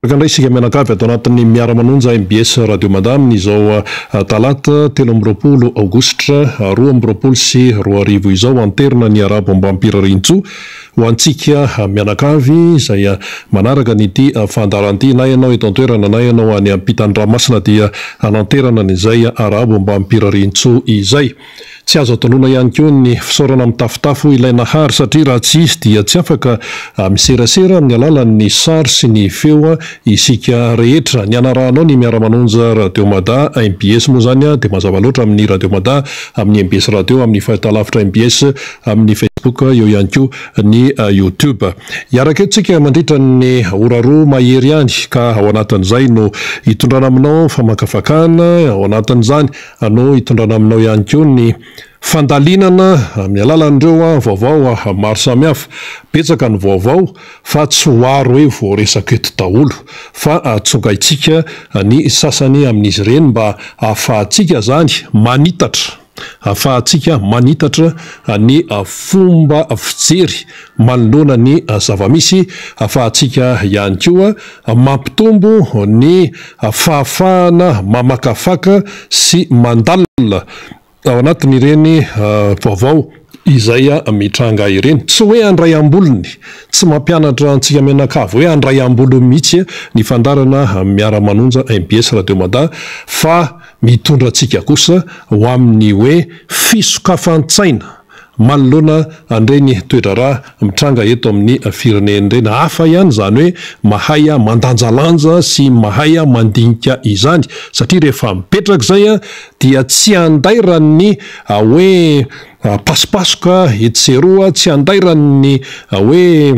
Miaraka indray isika mianakavy ato anatin'ny Miara-manonja mbs Radio Mada amin'izao talata 23 aogositra 2022 izao. Anterina ny arabo ambam-pirariantsoa ho antsika mianakavy izay manaraka an'ity fandaharana ity na ianao eto an-toerana na ianao any ampitan-dranomasina dia hananterana an'izay arabo ambam-pirariantsoa izay. Tsy azo adinoina ihany koa ny fisaorana mitafotafo ilay Nahary satria raha tsy izy dia tsy afaka miserasera amin'ny alalan'ny sary sy ny feo isika rehetra. Ny hanarahanao ny Miara-manonja Radio Mada, mbs moa izany dia mazava loatra amin'ny Radio Mada, amin'ny mbs Radio, amin'ny fahitalavitra mbs, amin'ny Facebook, eo ihany koa ny YouTube. Hiaraka eto isika mandritra ny ora roa mahery ihany ka ao anatin'izay no hitondrana aminao famakafakana, ao anatin'izany no hitondrana aminao ihany koa ny fandalinana amin'ny alalan'ireo vaovao maro samihafa. Betsaka ny vaovao fa tsy ho aro hoe voaresaka eto daholo fa tsongaintsika ny sasany amin'izy ireny mba hahafahantsika izany manitatra, hahafahantsika manitatra ny fomba fijery manoloana ny zava-misy, hahafahantsika ihany koa mampitombo ny fahafahana mamakafaka sy mandalina ao anatin'ireny vaovao izay mitranga ireny. Tsy hoe handray ambolony, tsy mampianatra antsika mianakavy hoe handray ambolony mihitsy ny fandaharana Miara-manonja mbs Radio Mada fa mitondra antsika kosa ho amin'ny hoe fisokafan-tsaina Manoloana an'ireny toe-draharaha mitranga eto amin'ny firenena ireny, hafa ihany izany hoe mahay mandanjalanja sy mahay mandinika izany, satria rehefa mipetraka izay dia tsy andairan'ny hoe pasopasoka etsy sy eroa, tsy andairan'ny hoe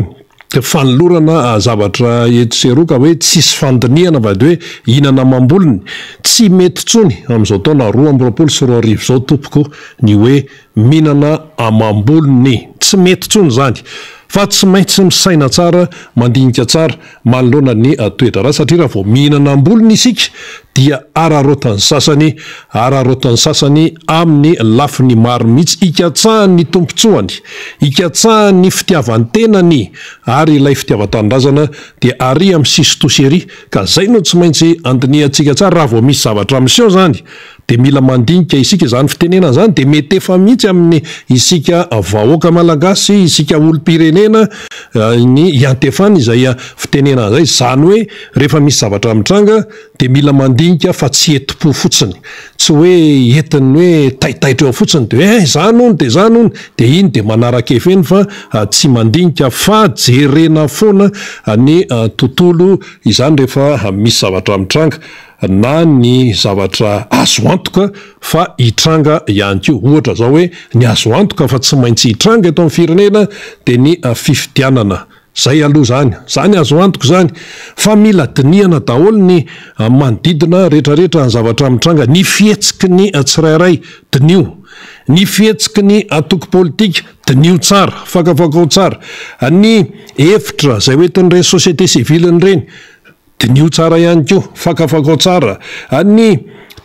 fanolorana zavatra etsy sy eroa ka hoe tsisy fandinihana fa dia hoe hihinana amam-bolony. Tsy mety intsony amin'izao taona 2022 izao tompoko ny hoe mihinana amam-bolony. Tsy mety intsony izany fa tsy maintsy misaina tsara, mandinika tsara manoloana ny toe-draharaha satria raha vao mihinana am-bolony isika dia araraotan'ny sasany, araraotan'ny sasany amin'ny lafiny maro mihitsy, ikatsahany ny tombontsoany, ikatsahany ny fitiavan-tenany ary ilay fitiavan-tanindrazana dia ary amin'ny sisintosy ery ka izay no tsy maintsy andinihantsika tsara raha vao misy zavatra miseho izany dia mila mandinika isika, izany fitenenana izany dia mety efa mihitsy amin'ny isika vahoaka malagasy, isika olom-pirenena ny hiantefany izay fitenenana izay, izany hoe rehefa misy zavatra mitranga dia mila mandinika fa tsy entim-po fotsiny, tsy hoe entin'ny hoe taitaitra eo fotsiny dia hoe eh izany hono dia izany hono dia iny dia manara-kefa eny fa tsy mandinika fa jerena foana ny tontolo izany rehefa misy zavatra mitranga. na ny zavatra azo antoka fa hitranga ihany koa. Ohatra izao hoe ny azo antoka fa tsy maintsy hitranga eto amin'ny firenena dia ny fifidianana. Izay aloha izany. Izany azo antoka izany. Fa mila dinihana daholo ny manodidina rehetrarehetra ny zavatra mitranga. Ny fihetsiky ny tsirairay, diniho. Ny fihetsiky ny antoko politika, diniho tsara, fakafakao tsara. Ny hevitra izay hoentin'ireny société civile ireny, Diniho tsara ihany koa, fakafakao tsara ny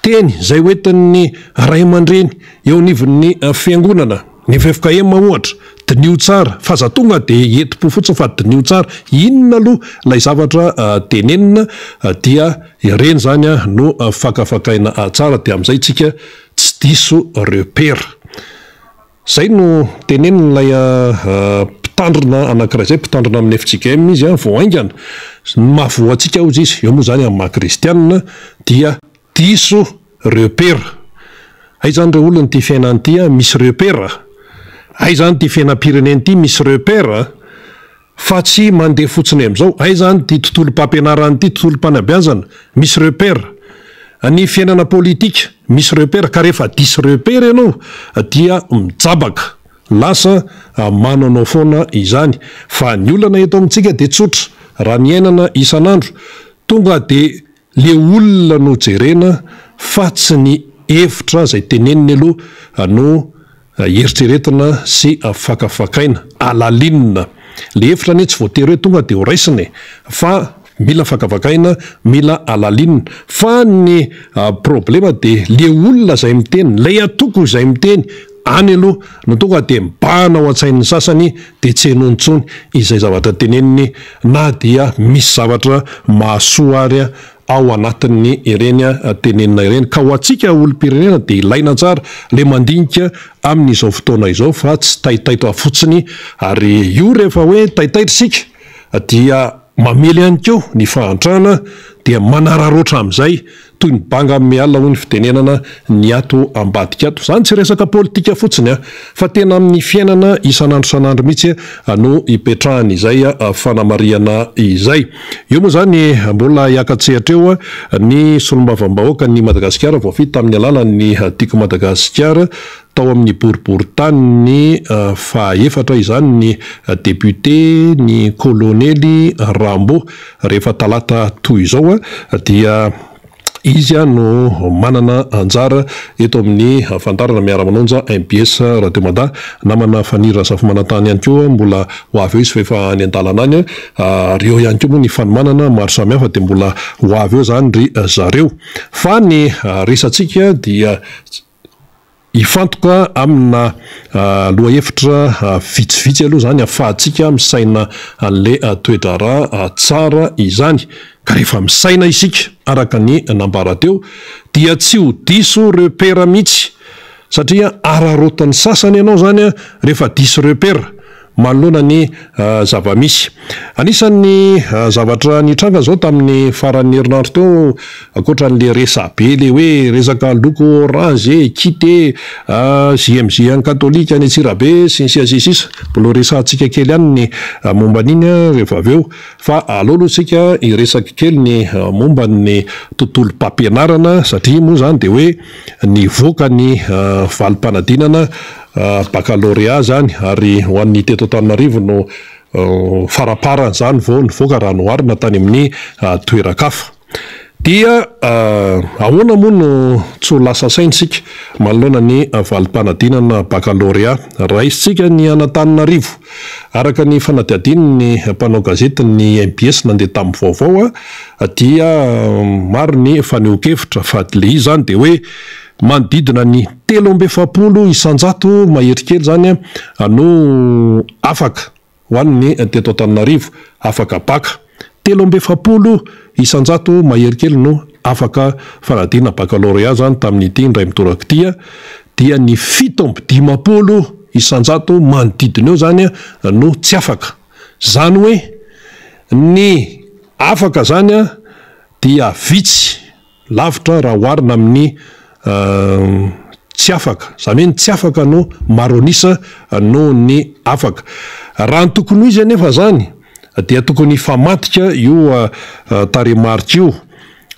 teny izay hoentin'ny ray aman-dreny eo anivon'ny fiangonana, ny ffkm ohatra, diniho tsara fa aza tonga dia entim-po fotsiny fa diniho tsara inona aloha ilay zavatra tenenina dia ireny izany no fakafakaina tsara dia amin'izay tsika tsy diso repère. Zay no tenenin'ilay mpitandrina anankiray zay, mpitandrina amin'ny fjkm izy an, vao haingana, ny mahavoa antsika hozy izy, eo moa zany amin'ny maha kristianina dia diso repère. Hay zany re olona ity fiainana ity an, misy repère, hay zany ity fiainam-pirenena ity misy repère an, Fa tsy mandeha fotsiny amin'izao. Aiza any ity tontolom-pampianarana ity, tontolom-panabeazana? Misy repère. Ny fiainana politika, misy repère. Ka rehefa diso repère ianao dia mijabaka. Lasa manaonao foana izany. Fa ny olana eto amintsika dia tsotra. Raha ny iainana isan'andro, tonga dia le olona no jerena fa tsy ny hevitra izay teneniny aloha no eritreretina sy fakafakaina, alalinina. Le hevitra anie tsy voatery hoe tonga de ho raisina e, fa mila fakafakaina, mila alalinina. Fa ny problema de le olona izay miteny, lay antoko izay miteny. Any aloha no tonga dia mibahana ao an-tsain'ny sasany dia tsy henoiny intsony izay zavatra teneniny na dia misy zavatra mahasoa ary ao anatin'ny ireny tenenina ireny. Ka ho antsika olom-pirenena dia ilaina tsara ilay mandinika amin'izao fotoana izao fa tsy taitaitra fotsiny ary io rehefa hoe taitaitra isika dia mamely ihany koa ny fahantrana dia manararaotra amin'izay Toy ny banga amin'ny alina hoy ny fitenenana ny ato ambadika ato. Izany tsy resaka politika fotsiny an, fa tena amin'ny fiainana isan'andro isan'andro mihitsy no ipetrahan'izay fanamarihana izay. Eo moa izany mbola hiaka-tsehatra eo ny solombavambahoakan'i Madagasikara voafidy tamin'ny alalan'ny Tiako Madagasikara tao amin'ny boriborintany fahaefatra izany ny député ny kolonely Rambo. Rehefa talata toy izao dia izy no manana anjara eto amin'ny fandaharana Miara-manonja mbs Radio Mada. Namana Faniry Razafimanantany ihany koa mbola ho avy eo izy fa efa any an-dalana any ary eo ihany koa moa ny fanomanana maro samihafa dia mbola ho avy eo izany ry zareo. Fa ny resatsika dia Hifantoka amina lohahevitra vitsivitsy aloha izany ahafahantsika misaina an'ilay toe-draharaha tsara izany. Ka rehefa misaina isika, araka ny nambara teo, dia tsy ho diso repère mihitsy satria araraotin'ny sasany ianao izany rehefa diso repère. manoloana ny zava-misy. Anisan'ny zavatra nitranga izao tamin'ny faran'ny herinandro teo, ankoatra an'ilay resabe ilay hoe resaka loko orange e, kit e, JMJ an'ny katolika any Antsirabe sy ny sisa sy ny sisa, mbola ho resahantsika kely ihany ny momba an'iny rehefa avy eo, fa aleo aloha isika hiresaka kely ny momba ny tontolom-pampianarana satria moa izany dia hoe nivoaka ny valim-panadinana Baccalauréat izany ary ho an'ny teto Antananarivo no faraparany izany vao nivoaka raha noharina tany amin'ny toeran-kafa. Dia ahoana moa no tsy ho lasa saina isika manoloana ny valim-panadinana Baccalauréat? Raisintsika ny an'Antananarivo. Araka ny fanadihadian'ny mpanao gazetin'ny mbs nandeha tamin'ny vaovao dia maro ny fanehoan-kevitra fa ilay izy izany dia hoe Manodidina ny 43 isanjato mahery kely izany no afaka, ho an'ny teto Antananarivo, afaka baka. 43% mahery kely no afaka fanadinana baccalauréat izany tamin'ity indray mitoraka ity, dia ny 57% manodidina eo izany no tsy afaka. Izany hoe ny afaka izany dia vitsy. Lavitra raha oharina amin'ny tsy afaka. Izany hoe ny tsy afaka no maro an'isa noho ny afaka. Raha ny tokony ho izy anefa izany dia tokony hifamadika io tarehimarika io,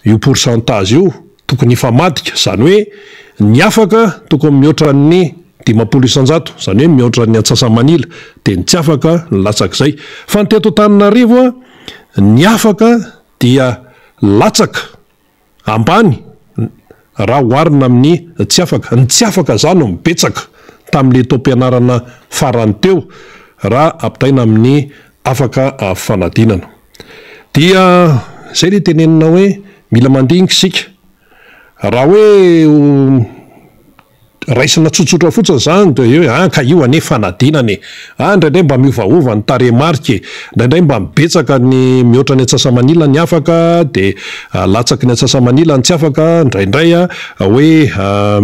io pourcentage io, tokony hifamadika. Izany hoe ny afaka tokony mihoatra ny 50%, izany hoe mihoatra ny antsasa-manila, dia ny tsy afaka ny latsak'izay. Fa ny teto Antananarivo, ny afaka dia latsaka ambany raha oharina amin'ny tsy afaka. Ny tsy afaka izany no betsaka tamin'ilay taom-pianarana farany teo raha ampitaina amin'ny afaka fanadinana. Dia izay ilay tenenina hoe mila mandinika isika. Raha hoe Raisina tsotsotra fotsiny izany dia hoe an ka io anie fanadinana e! Ah indraindray mba miovaova ny tarehimarika e! Indraindray mba betsaka ny mihoatra ny antsasamanila ny afaka dia latsaky ny antsasamanila ny tsy afaka, indraindray hoe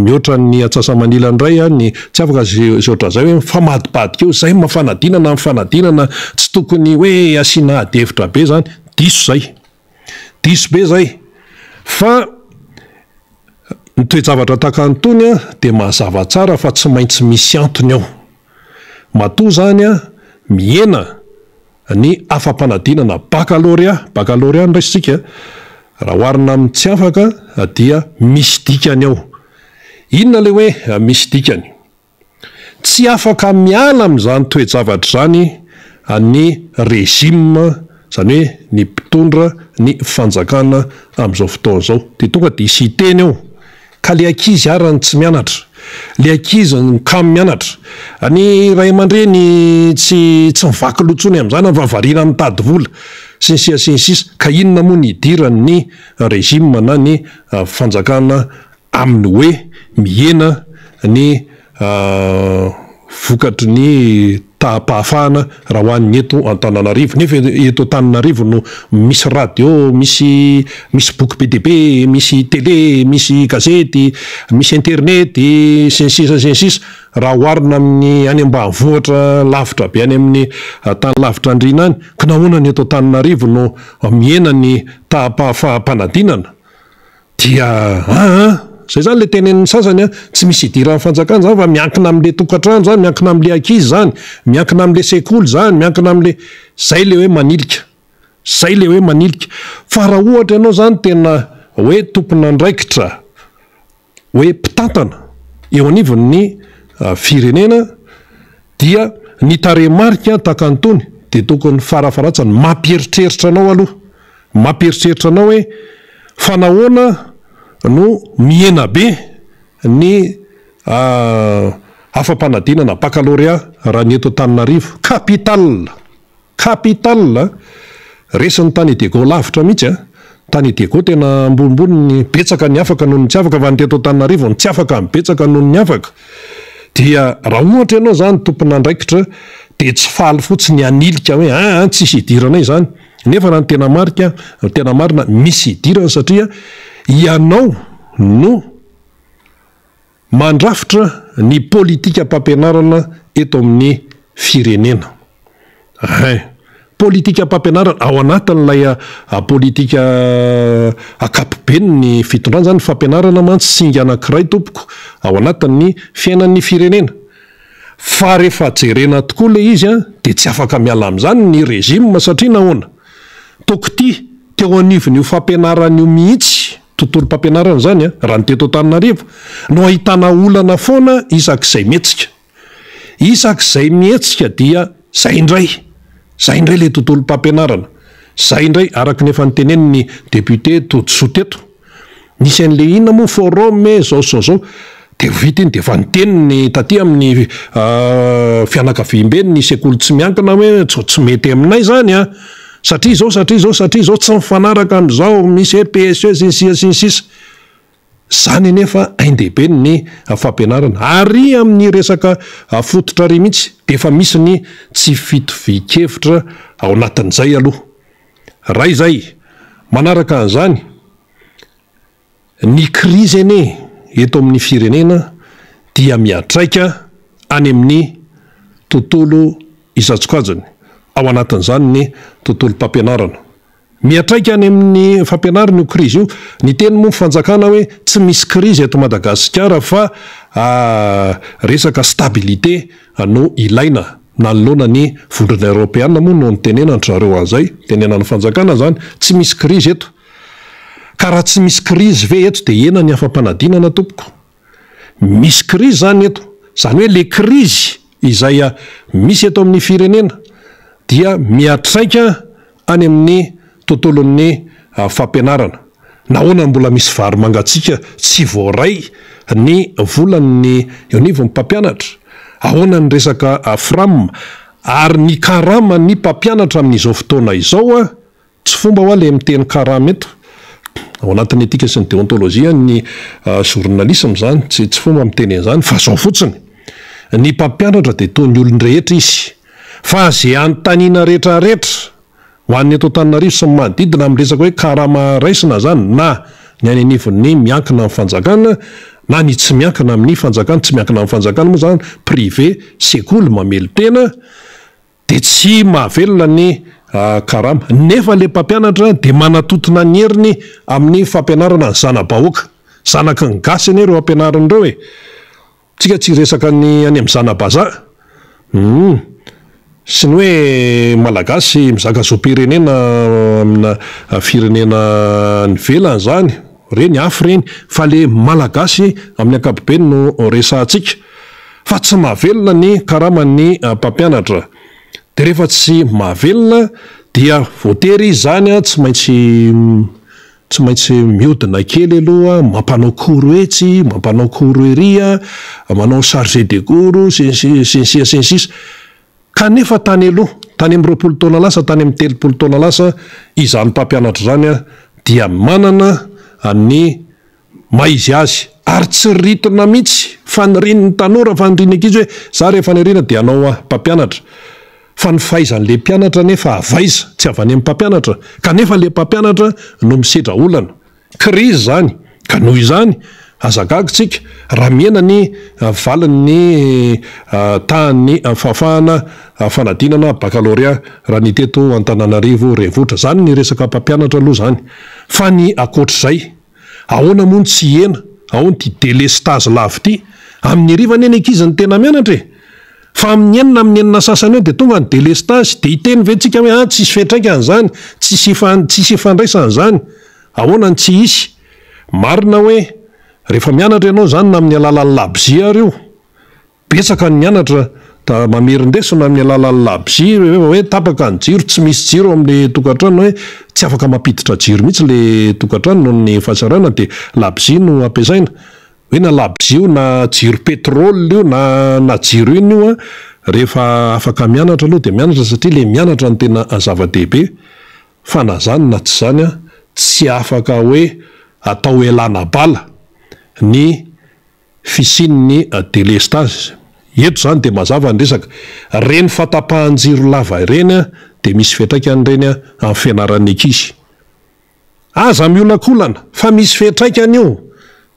mihoatra ny antsasamanila indray ny tsy afaka sy ohatran'izay hoe mifamadibadika eo, izay maha fanadinana ny fanadinana tsy tokony hoe asiana ady hevitra be izany, diso izay! Diso be izay! Fa ny toe-javatra tahaka an'itony dia mazava tsara fa tsy maintsy misy antony ao. Matoa izany mihena ny afa-panadinana baccalauréat, baccalauréat no raisintsika, raha oharina amin'ny tsy afaka dia misy dikany ao. Inona ilay hoe misy dikany? Tsy afaka miala amin'izany toe-javatra izany ny régime, izany hoe ny mpitondra ny fanjakana amin'izao fotoana izao. Dia tonga dia hisy hiteny eo, ka le ankizy ara no tsy mianatra, le ankizy no kamo mianatra, ny ray aman-dreny tsy tsy mivaky loha intsony amin'izany fa variana mitady vola, sy ny sisa sy ny sisa. Ka inona moa ny hidiran'ny régime na ny fanjakana amin'ny hoe mihena ny. vokatry ny taham-pahafahana raha ho an'ny eto Antananarivo. Nefa eto Antananarivo no misy radio, misy misy boky be dia be, misy télé, misy gazety, misy internet, sy ny sisa sy ny sisa, raha oharina amin'ny any ambanivohitra lavitra be any amin'ny tany lavitra andriana any. Ka nahoana ny eto Antananarivo no mihena ny taham-pahafaham-panadinana? Dia aa! Zay zany le tenenin'ny sasany an, tsy misy idiran'ny fanjakana zany fa miankina amle tokantrano zany, miankina amle ankizy zany, miankina amle sekoly zany, miankina amle, zay le hoe manilika, zay le hoe manilika. Fa raha ohatra ianao zany tena hoe tompon'andraikitra, hoe mpitantana eo anivon'ny firenena dia ny tarehimarika tahaka an'itony dia tokony farafaharatsiny mampieritreritra anao aloha, Mampieritreritra anao hoe fa nahoana no mihena be ny afa-panadinana baccalauréat raha ny eto Antananarivo, capitale! Capitale a! Resin'ny tany Diego lavitra mihitsy a! Tany Diego tena ambonimbony ny betsaka ny afaka noho ny tsy afaka fa ny teto Antananarivo ny tsy afaka ny betsaka noho ny afaka. Dia raha ohatra ianao izany tompon'andraikitra dia tsy faly fotsiny hanilika hoe aa tsisy idiranay izany. Nefa raha ny tena marika, ny tena marina, misy idirany satria ianao no mandrafitra ny politikam-pampianarana eto amin'ny firenena. Hein. Politikam-pampianarana, ao anatin'ilay politika ankapobeny ny fitondrana izany, ny fampianarana mantsy singa anankiray tompoko ao anatin'ny fiainan'ny firenena. Fa rehefa jerena tokoa ilay izy dia tsy afaka miala amin'izany ny régime satria nahoana? Tokity teo anivon'io fampianarana io mihitsy, tontolom-pampianarana izany raha ny teto Antananarivo, no ahitana olana foana isak'izay mihetsika. Isak'izay mihetsika dia izay indray, izay indray ilay tontolom-pampianarana, izay indray araka ny efa notenenin'ny député Todisoa teto. Nisy an'le inona moa forum e, zao sy zao zao, de vita iny de efa niteny ny taty amin'ny fianakaviambe ny sekoly tsy miankina hoe tsy tsy mety aminay zany an, satria zao satria zao satria zao tsy mifanaraka amin'izao misy hoe PSE sy ny sisa sy ny sisa. Zany anefa ain-dehibe ny fampianarana ary amin'ny resaka fototra ary mihitsy de efa misy ny tsy fitovian-kevitra ao anatin'izay aloha. Raha izay, manaraka an'izany, ny krizy anie eto amin'ny firenena dia miantraika any amin'ny tontolo isan-tsokajiny, ao anatin'izany ny tontolom-pampianarana. Miantraika any amin'ny fampianarana io krizy io. Niteny moa ny fanjakana hoe tsy misy krizy eto Madagasikara fa resaka stabilité no ilaina. Nanoloana ny Vondrona Eoropeana moa no nitenenan-dry zareo an'izay, nitenenan'ny fanjakana izany, tsy misy krizy eto. Ka raha tsy misy krizy ve eto dia hena ny afa-panadinana tompoko? Misy krizy izany eto, izany hoe le krizy izay misy eto amin'ny firenena dia miatraika any amin'ny tontolon'ny fampianarana. Nahoana no mbola misy vary mangatsiaka tsy voaray ny volan'ny eo anivon'ny mpampianatra? Ahoana ny resaka fram? Ary ny karaman'ny mpampianatra amin'izao fotoana izao? Tsy fomba hoa le miteny karama eto. Ao anatin'ny etika sy ny deontologie ny journalisme izany, tsy tsy fomba miteny an'izany fa zao fotsiny, ny mpampianatra dia toy ny olon-drehetra izy fa ze anontaniana retraretra ho an'ny eto Antananarivo sy ny manodidina amin'ny resaka hoe karama raisina izany na ny any anivon'ny miankina amin'ny fanjakana na ny tsy miankina amin'ny fanjakana, tsy miankina amin'ny fanjakana moa izany privé, sekoly mamelon-tena dia tsy mahavelona ny karama. Nefa ilay mpampianatra dia manatontona ny heriny amin'ny fampianarana ny zana-bahoaka. Zanaky ny gasy anie ireo ampianarina ireo e! Tsika tsy hiresaka ny any amin'ny zana-bazaha. Humm. Sy ny hoe Malagasy mizaka zom-pirenena amina firenena any ivelany izany, ireny hafa ireny, fa le Malagasy amin'ny ankapobeny no resahantsika. Fa tsy mahavelona ny karaman'ny mpampianatra. Dia rehefa tsy mahavelona dia voatery izy izany tsy maintsy Tsy maintsy miodina kely aloha, mampanao cours etsy, mampanao cours ery, manao chargé de cours, sy ny sisa sy ny sisa sy ny sisa. Kanefa tany aloha, tany amin'ny 20 taona lasa, tany amin'ny 30 taona lasa, izany mpampianatra izany dia manana ny maha izy azy ary tsy ritina mihitsy. Fanirian'ny tanora, fanirian'ny ankizy hoe za rehefa any aoriana dia hanao mpampianatra. Fa ny fahaizan'ilay mpianatra anefa avy aiza? Tsy avy any amin'ny mpampianatra. Kanefa ilay mpampianatra no misedra olana. Krizy izany. Ka noho izany, aza gaga isika raha mihena ny valin'ny tahan'ny fahafahana fanadinana bakalorea raha ny teto Antananarivo renivohitra. Izany ny resaka mpampianatra aloha izany. Fa ny ankoatr'izay, ahoana moa no tsy hihena? Ahoana ity delestazy lava ity? Amin'ny hariva anie ny ankizy no tena mianatra e! Fa amin'ny enina amin'ny enina sasany eo dia tonga ny delestazy, dia hiteny ve tsika hoe ah tsisy fiantraikany izany, tsisy tsisy ifandraisany izany? Ahoana no tsy hisy? Marina hoe rehefa mianatra ianao izany na amin'ny alalan'ny labozia ary io, betsaka ny mianatra da mamerin-desona amin'ny alalan'ny labozia rehefa hoe tapaka ny jiro, tsy misy jiro amin'ilay tokantrano hoe tsy afaka mampiditra jiro mihitsy ilay tokantrano noho ny fahasahiranana dia labozia no ampiasaina. Hoe na labozia io na jiro pétrole io na na jiro inona io an, rehefa afaka mianatra aloha dia mianatra satria ilay mianatra no tena zava-dehibe fa na zany na tsy zany an, tsy afaka hoe atao elana bala ny fisian'ny délestage. Eto izany dia mazava ny resaka, ireny fatapahan-jiro lava ireny an dia misy fiantraikany ireny an amin'ny fianaran'ny ankizy. Aza miolakolana fa misy fiantraikany io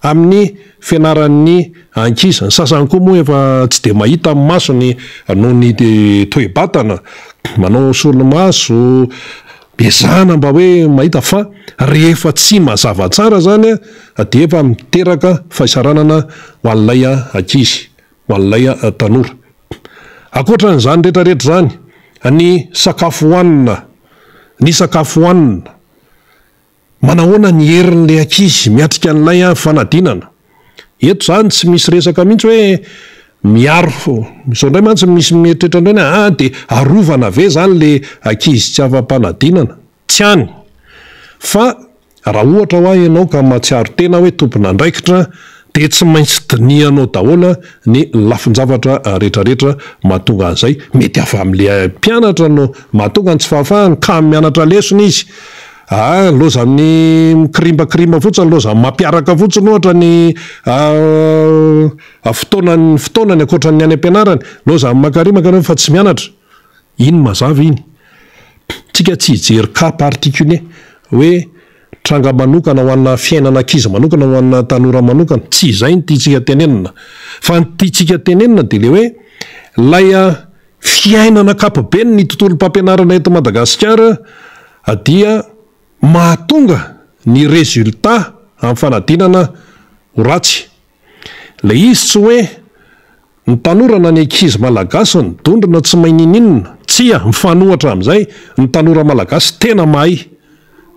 amin'ny fianaran'ny ankizy. Ny sasany koa moa efa tsy dia mahita amin'ny masony noho ny toe-batana, manao solomaso, ezahana mba hoe mahita fa rehefa tsy mazava tsara izany dia efa miteraka fahisaranana ho an'ilay ankizy, ho an'ilay tanora. Ankoatra an'izany rehetra rehetra izany, ny sakafo hohanina, ny sakafo hohanina. Manahoana ny herin'ilay ankizy miatrika an'ilay fanadinana? Eto izany tsy misy resaka mihitsy hoe miaro, izao indray mantsy misy mieritreritra indray hoe ah dia arovana ve izany ilay ankizy tsy afa-panadinana? Tsy any. Fa Raha ohatra hoa ianao ka mahatsiaro tena hoe tompon'andraikitra dia tsy maintsy dinihanao daholo ny lafin-javatra rehetrarehetra mahatonga an'izay. Mety avy amin'ilay mpianatra no mahatonga ny tsy fahafahany ka mianatra lesona izy. Ah, lozan'ny mikirimbakirima fotsiny, lozan'ny mampiaraka fotsiny ohatra ny fotoanany fotoanany ankoatran'ny any am-pianarany. Lozan'ny makarimaka nefa tsy mianatra. Iny mazava iny. Tsika tsy hijery cas particulier hoe tranga manokana ho ana fiainana ankizy manokana ho ana tanora manokana. Tsy izay no tiantsika tenenina. Fa ny tiantsika tenenina dia ilay hoe ilay fiainana ankapobeny ny tontolom-pampianarana eto Madagasikara dia mahatonga ny résultat amin'ny fanadinana ho ratsy. Ilay izy tsy hoe Ny tanora na ny ankizy malagasy ny dondrona tsy mahay ninininona, tsia, mifanohatra amin'izay, ny tanora malagasy tena mahay,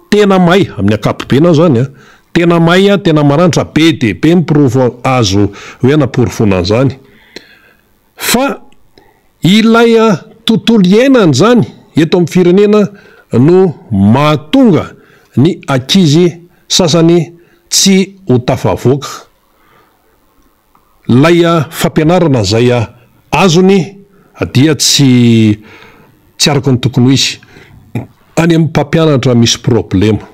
tena mahay, amin'ny ankapobeny aho izany an, tena mahay, tena maranitra, be dia be ny porofo azo hoe anaporofoana an'izany. Fa ilay tontolo iainana izany eto amin'ny firenena no mahatonga ny ankizy sasany tsy ho tafavoaka. Ilay fampianarana izay azony dia tsy tsy araka ny tokony ho izy. Any amin'ny mpampianatra misy problema.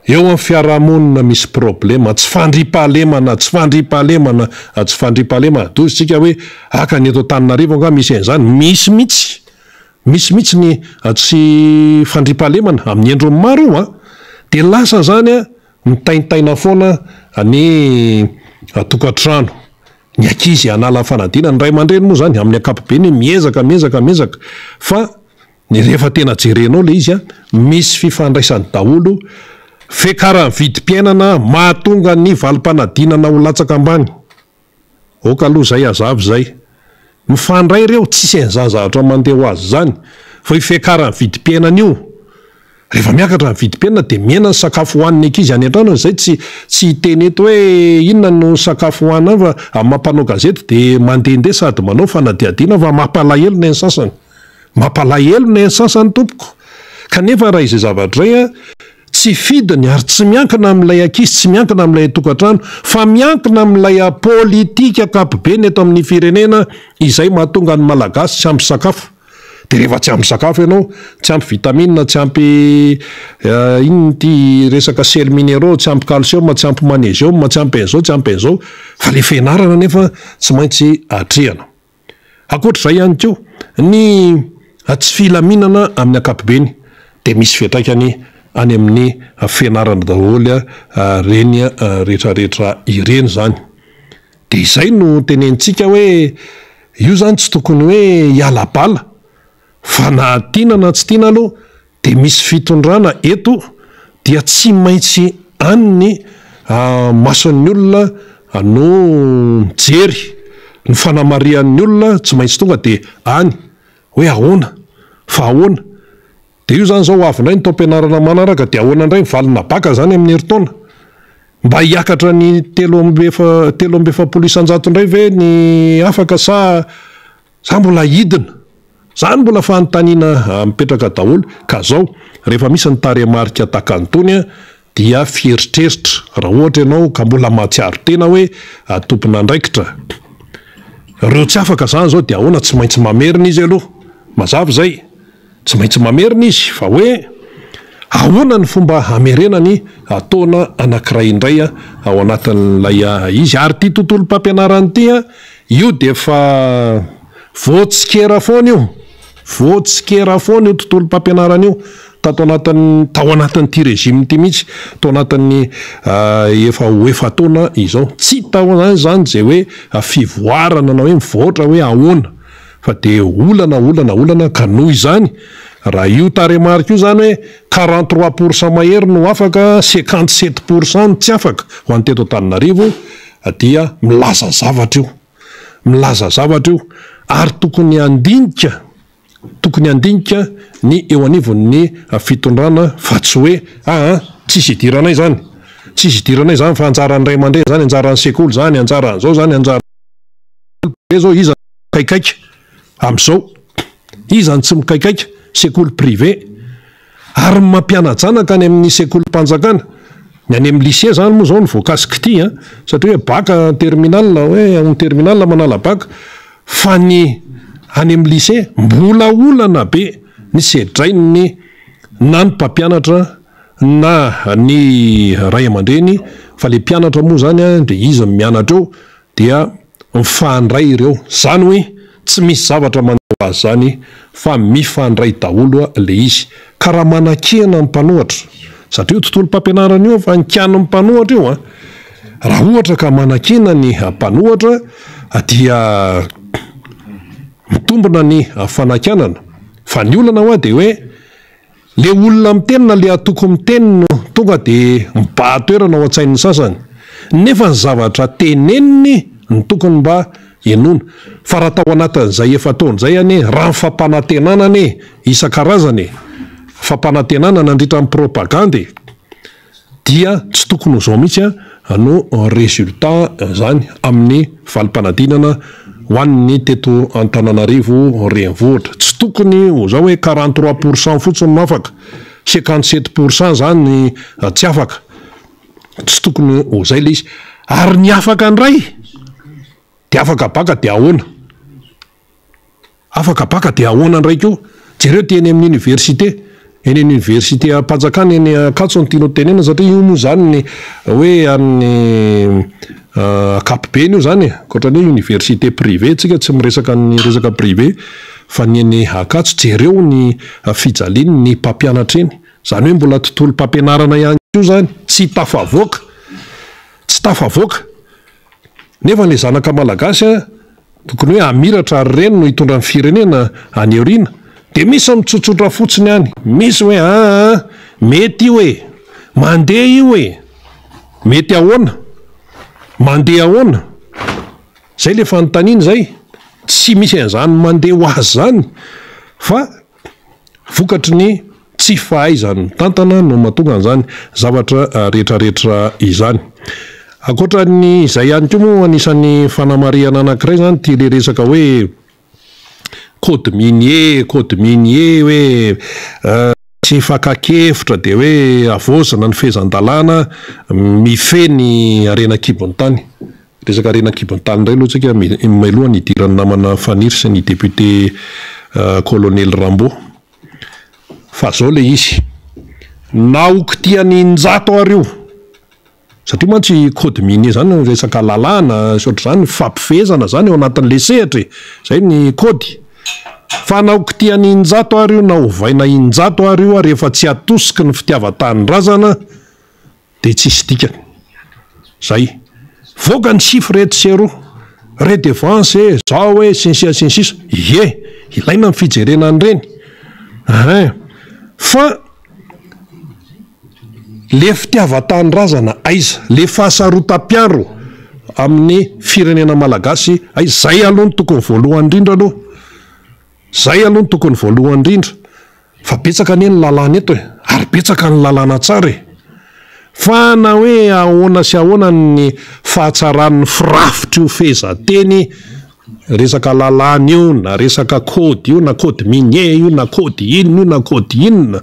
Eo amin'ny fiarahamonina misy problema. Tsy fandriampahalemana, tsy fandriampahalemana, tsy fandriampahalemana. Doza isika hoe aka ny eto Antananarivo angaha misy an'izany. Misy mihitsy. Misy mihitsy ny tsy fandriampahalemana amin'ny endriny maro io an. Dia lasa izany an, Mitaintaina foana ny tokantrano, ny ankizy hanala fanadinana, ny ray aman-dreny moa izany amin'ny ankapobeny miezaka miezaka miezaka fa ny rehefa tena jerenao ilay izy misy fifandraisany daholo, fiakaran'ny vidim-piainana mahatonga ny valim-panadinana ho latsaka ambany. Ok aloha zay hazava izay. Mifandray ireo, tsisy an'izany zavatra mandeha ho azy izany fa io fiakaran'ny vidim-piainana io, rehefa miakatra ny vidim-piainana dia mihena ny sakafo hohanin'ny ankizy any an-trano, izay tsy tsy hiteny eto hoe inona no sakafo hohanina any fa amin'ny maha mpanao gazety dia mandehandeha sady manao fanadihadiana fa mampalahelo ny an'ny sasany, mampalahelo ny an'ny sasany tompoko, kanefa raha izay zavatra izay an, Tsy fidiny ary tsy miankina amin'ilay ankizy, tsy miankina amin'ilay tokantrano, fa miankina amin'ilay politika ankapobeny eto amin'ny firenena izay mahatonga ny Malagasy tsy ampy sakafo. Dia rehefa tsy ampy sakafo ianao, tsy ampy vitamine, tsy ampy inona ity resaka sels minéraux, tsy ampy calcium, tsy ampy magnésium, tsy ampy an'izao, tsy ampy an'izao, fa ilay fianarana anefa tsy maintsy atrehana. Ankoatra izay ihany koa, ny tsy filaminana amin'ny ankapobeny dia misy fiantraikany any amin'ny fianarana daholo ireny rehetrarehetra ireny izany. Dia izay no tenenintsika hoe io izany tsy tokony hoe hiala bala fa na tiana na tsy tiana aloha dia misy fitondrana eto dia tsy maintsy any ny mason'ny olona no mijery, ny fanamarihan'ny olona tsy maintsy tonga dia any hoe ahoana fa ahoana. Dia io izany izao ho avy indray ny taom-pianarana manaraka dia ahoana indray ny valina baka izany amin'ny herintaona? Mba hiakatra ny 43 isan-jato indray ve ny afaka sa sa mbola hidina? Zany mbola fanontaniana mipetraka daholo ka zao rehefa misy ny tarehimarika tahaka an'itony dia fieritreritra raha ohatra ianao ka mbola mahatsiaro tena hoe tompon'andraikitra. Ireo tsy afaka zany zao dia ahoana tsy maintsy mamerina izy aloha. Mazava izay. Tsy maintsy mamerina izy fa hoe ahoana ny fomba hamerenany taona anankiray indray ao anatin'ilay izy. Ary ity tontolom-pampianarana ity, io dia efa voatsikera foana io. Voatsikera foana io tontolom-pampianarana io tato anatin'ny, tao anatin'ity régime ity mihitsy, tao anatin'ny efa ho efa-taona izao. Tsy hita ao izany izay hoe fivoarana na hoe mivoatra hoe ahoana. Fa dia olana, olana, olana, ka noho izany, raha io tarehimarika io izany hoe 43 pour cent mahery no afaka, 57 pour cent no tsy afaka ho an'ny teto Antananarivo, dia milaza zavatra io. Milaza zavatra io. Ary tokony handinika, tokony handinika ny eo anivon'ny fitondrana fa tsy hoe aa tsisy idiranay izany, tsisy idiranay izany fa anjaran'ny ray aman-dreny izany, anjaran'ny sekoly izany, anjaran'izao izany, anjaran'izao izao, iza. Mikaikaika amin'izao. Iza no tsy mikaikaika? Sekoly privé. Ary ny mampiana-janaka any amin'ny sekolim-panjakana, ny any amin'ny lycée izany moa izao no voakasik'ity an, satria hoe bac en terminale, hoe en terminale manala bac, fa ny any amin'ny lycée mbola olana be ny sedrain'ny na ny mpampianatra na ny ray aman-dreny, fa ilay mpianatra moa izany an dia izy no mianatra eo, Dia mifandray ireo. Zany hoe tsy misy zavatra mandeha ho azy zany fa mifandray daholo le izy. Ka raha manakihana ny mpanohatra, satria io tontolom-pampianarana io efa nikianin'ny mpanohatra io an! Raha ohatra ka manakiana ny mpanohatra dia mitombina ny fanakianana. Fa ny olana hoa dia hoe Le olona miteny na le atoko miteny no tonga de mibahan-toerana ao an-tsain'ny sasany. Nefa ny zavatra teneniny no tokony mba henoina. Fa raha tao anatin'izay efa taona izay anie, raha ny fampanantenana anie isan-karazany e, fampanantenana nandritra ny propagandy e, dia tsy tokony ho izao mihitsy no résultat izany amin'ny valim-panadinana ho an'ny teto Antananarivo renivohitra. Tsy tokony ho izao hoe 43 pour cent fotsiny no afaka, 57 pour cent izany tsy afaka. Tsy tokony ho izay ilay izy. Ary ny afaka indray dia afaka baka dia ahoana? Afaka baka dia ahoana indray koa? Jereo ty eny amin'ny université, eny amin'ny université am-panjakana eny Ankatso no tianao tenenina satria io moa izany ny hoe an'ny ankapobeny io izany e, ankoatra ny hoe université privé, tsika tsy miresaka ny resaka privé fa ny eny Ankatso, jereo ny fijalian'ny mpampianatra eny, izany hoe mbola tontolom-pampianarana ihany koa izany, tsy tafavoaka, tsy tafavoaka. Nefa ilay zanaka malagasy a, tokony hoe hamiratra ary ireny no hitondra ny firenena any aoriana, dia misy mitsotsotra fotsiny any, misy hoe aa mety io e, mandeha io e, mety ahoana, mandeha ahoana? Izay ilay fanontaniana izay, tsy misy an'izany mandeha ho azy izany fa Vokatry ny tsy fahaizany mitantana no mahatonga an'izany zavatra rehetrarehetra izany. Ankoatra ny izay ihany koa moa anisan'ny fanamarihana anankiray izany ity le resaka hoe code minier, code minier hoe tsy fakan-kevitra dia hoe havaozina ny fehezan-dalàna mifehy ny harena an-kibon'ny tany. Resaka harena an-kibon'ny tany indray aloha tsika mialoha ny hidiran'ny namana Faniry sy ny député. Kolonely Rambo. Fa zao le izy, na ho kitihana injato ary io, satria mantsy code minier zany resaka lalàna sy ohatr'izany, fifampifehezana zany ao anatin'le sehatra e, zay ny code. Fa na ho kitihana injato ary io na ovaina injato ary io ary efa tsy atosiky ny fitiavan-tanindrazana dia tsisy dikany. Zay. Voaka ny chiffre etsy sy eroa. Redevance e, zao e, sy ny sisa sy ny sisa. Ie, ilaina ny fijerena an'ireny. Ein. Fa le fitiavan-tanindrazana aiza? Le fahasarotam-piaro amin'ny firenena malagasy aiza? Zay aloha no tokony voalohany indrindra aloha. Zay aloha no tokony voalohany indrindra. Fa betsaka anie ny lalàna eto e! Ary betsaka ny lalàna tsara e! Fa na hoe ahoana sy ahoana ny fahatsaran'ny firafitr'io fehezanteny resaka lalàna io na resaka code io na code minier io na code inona io na code inona,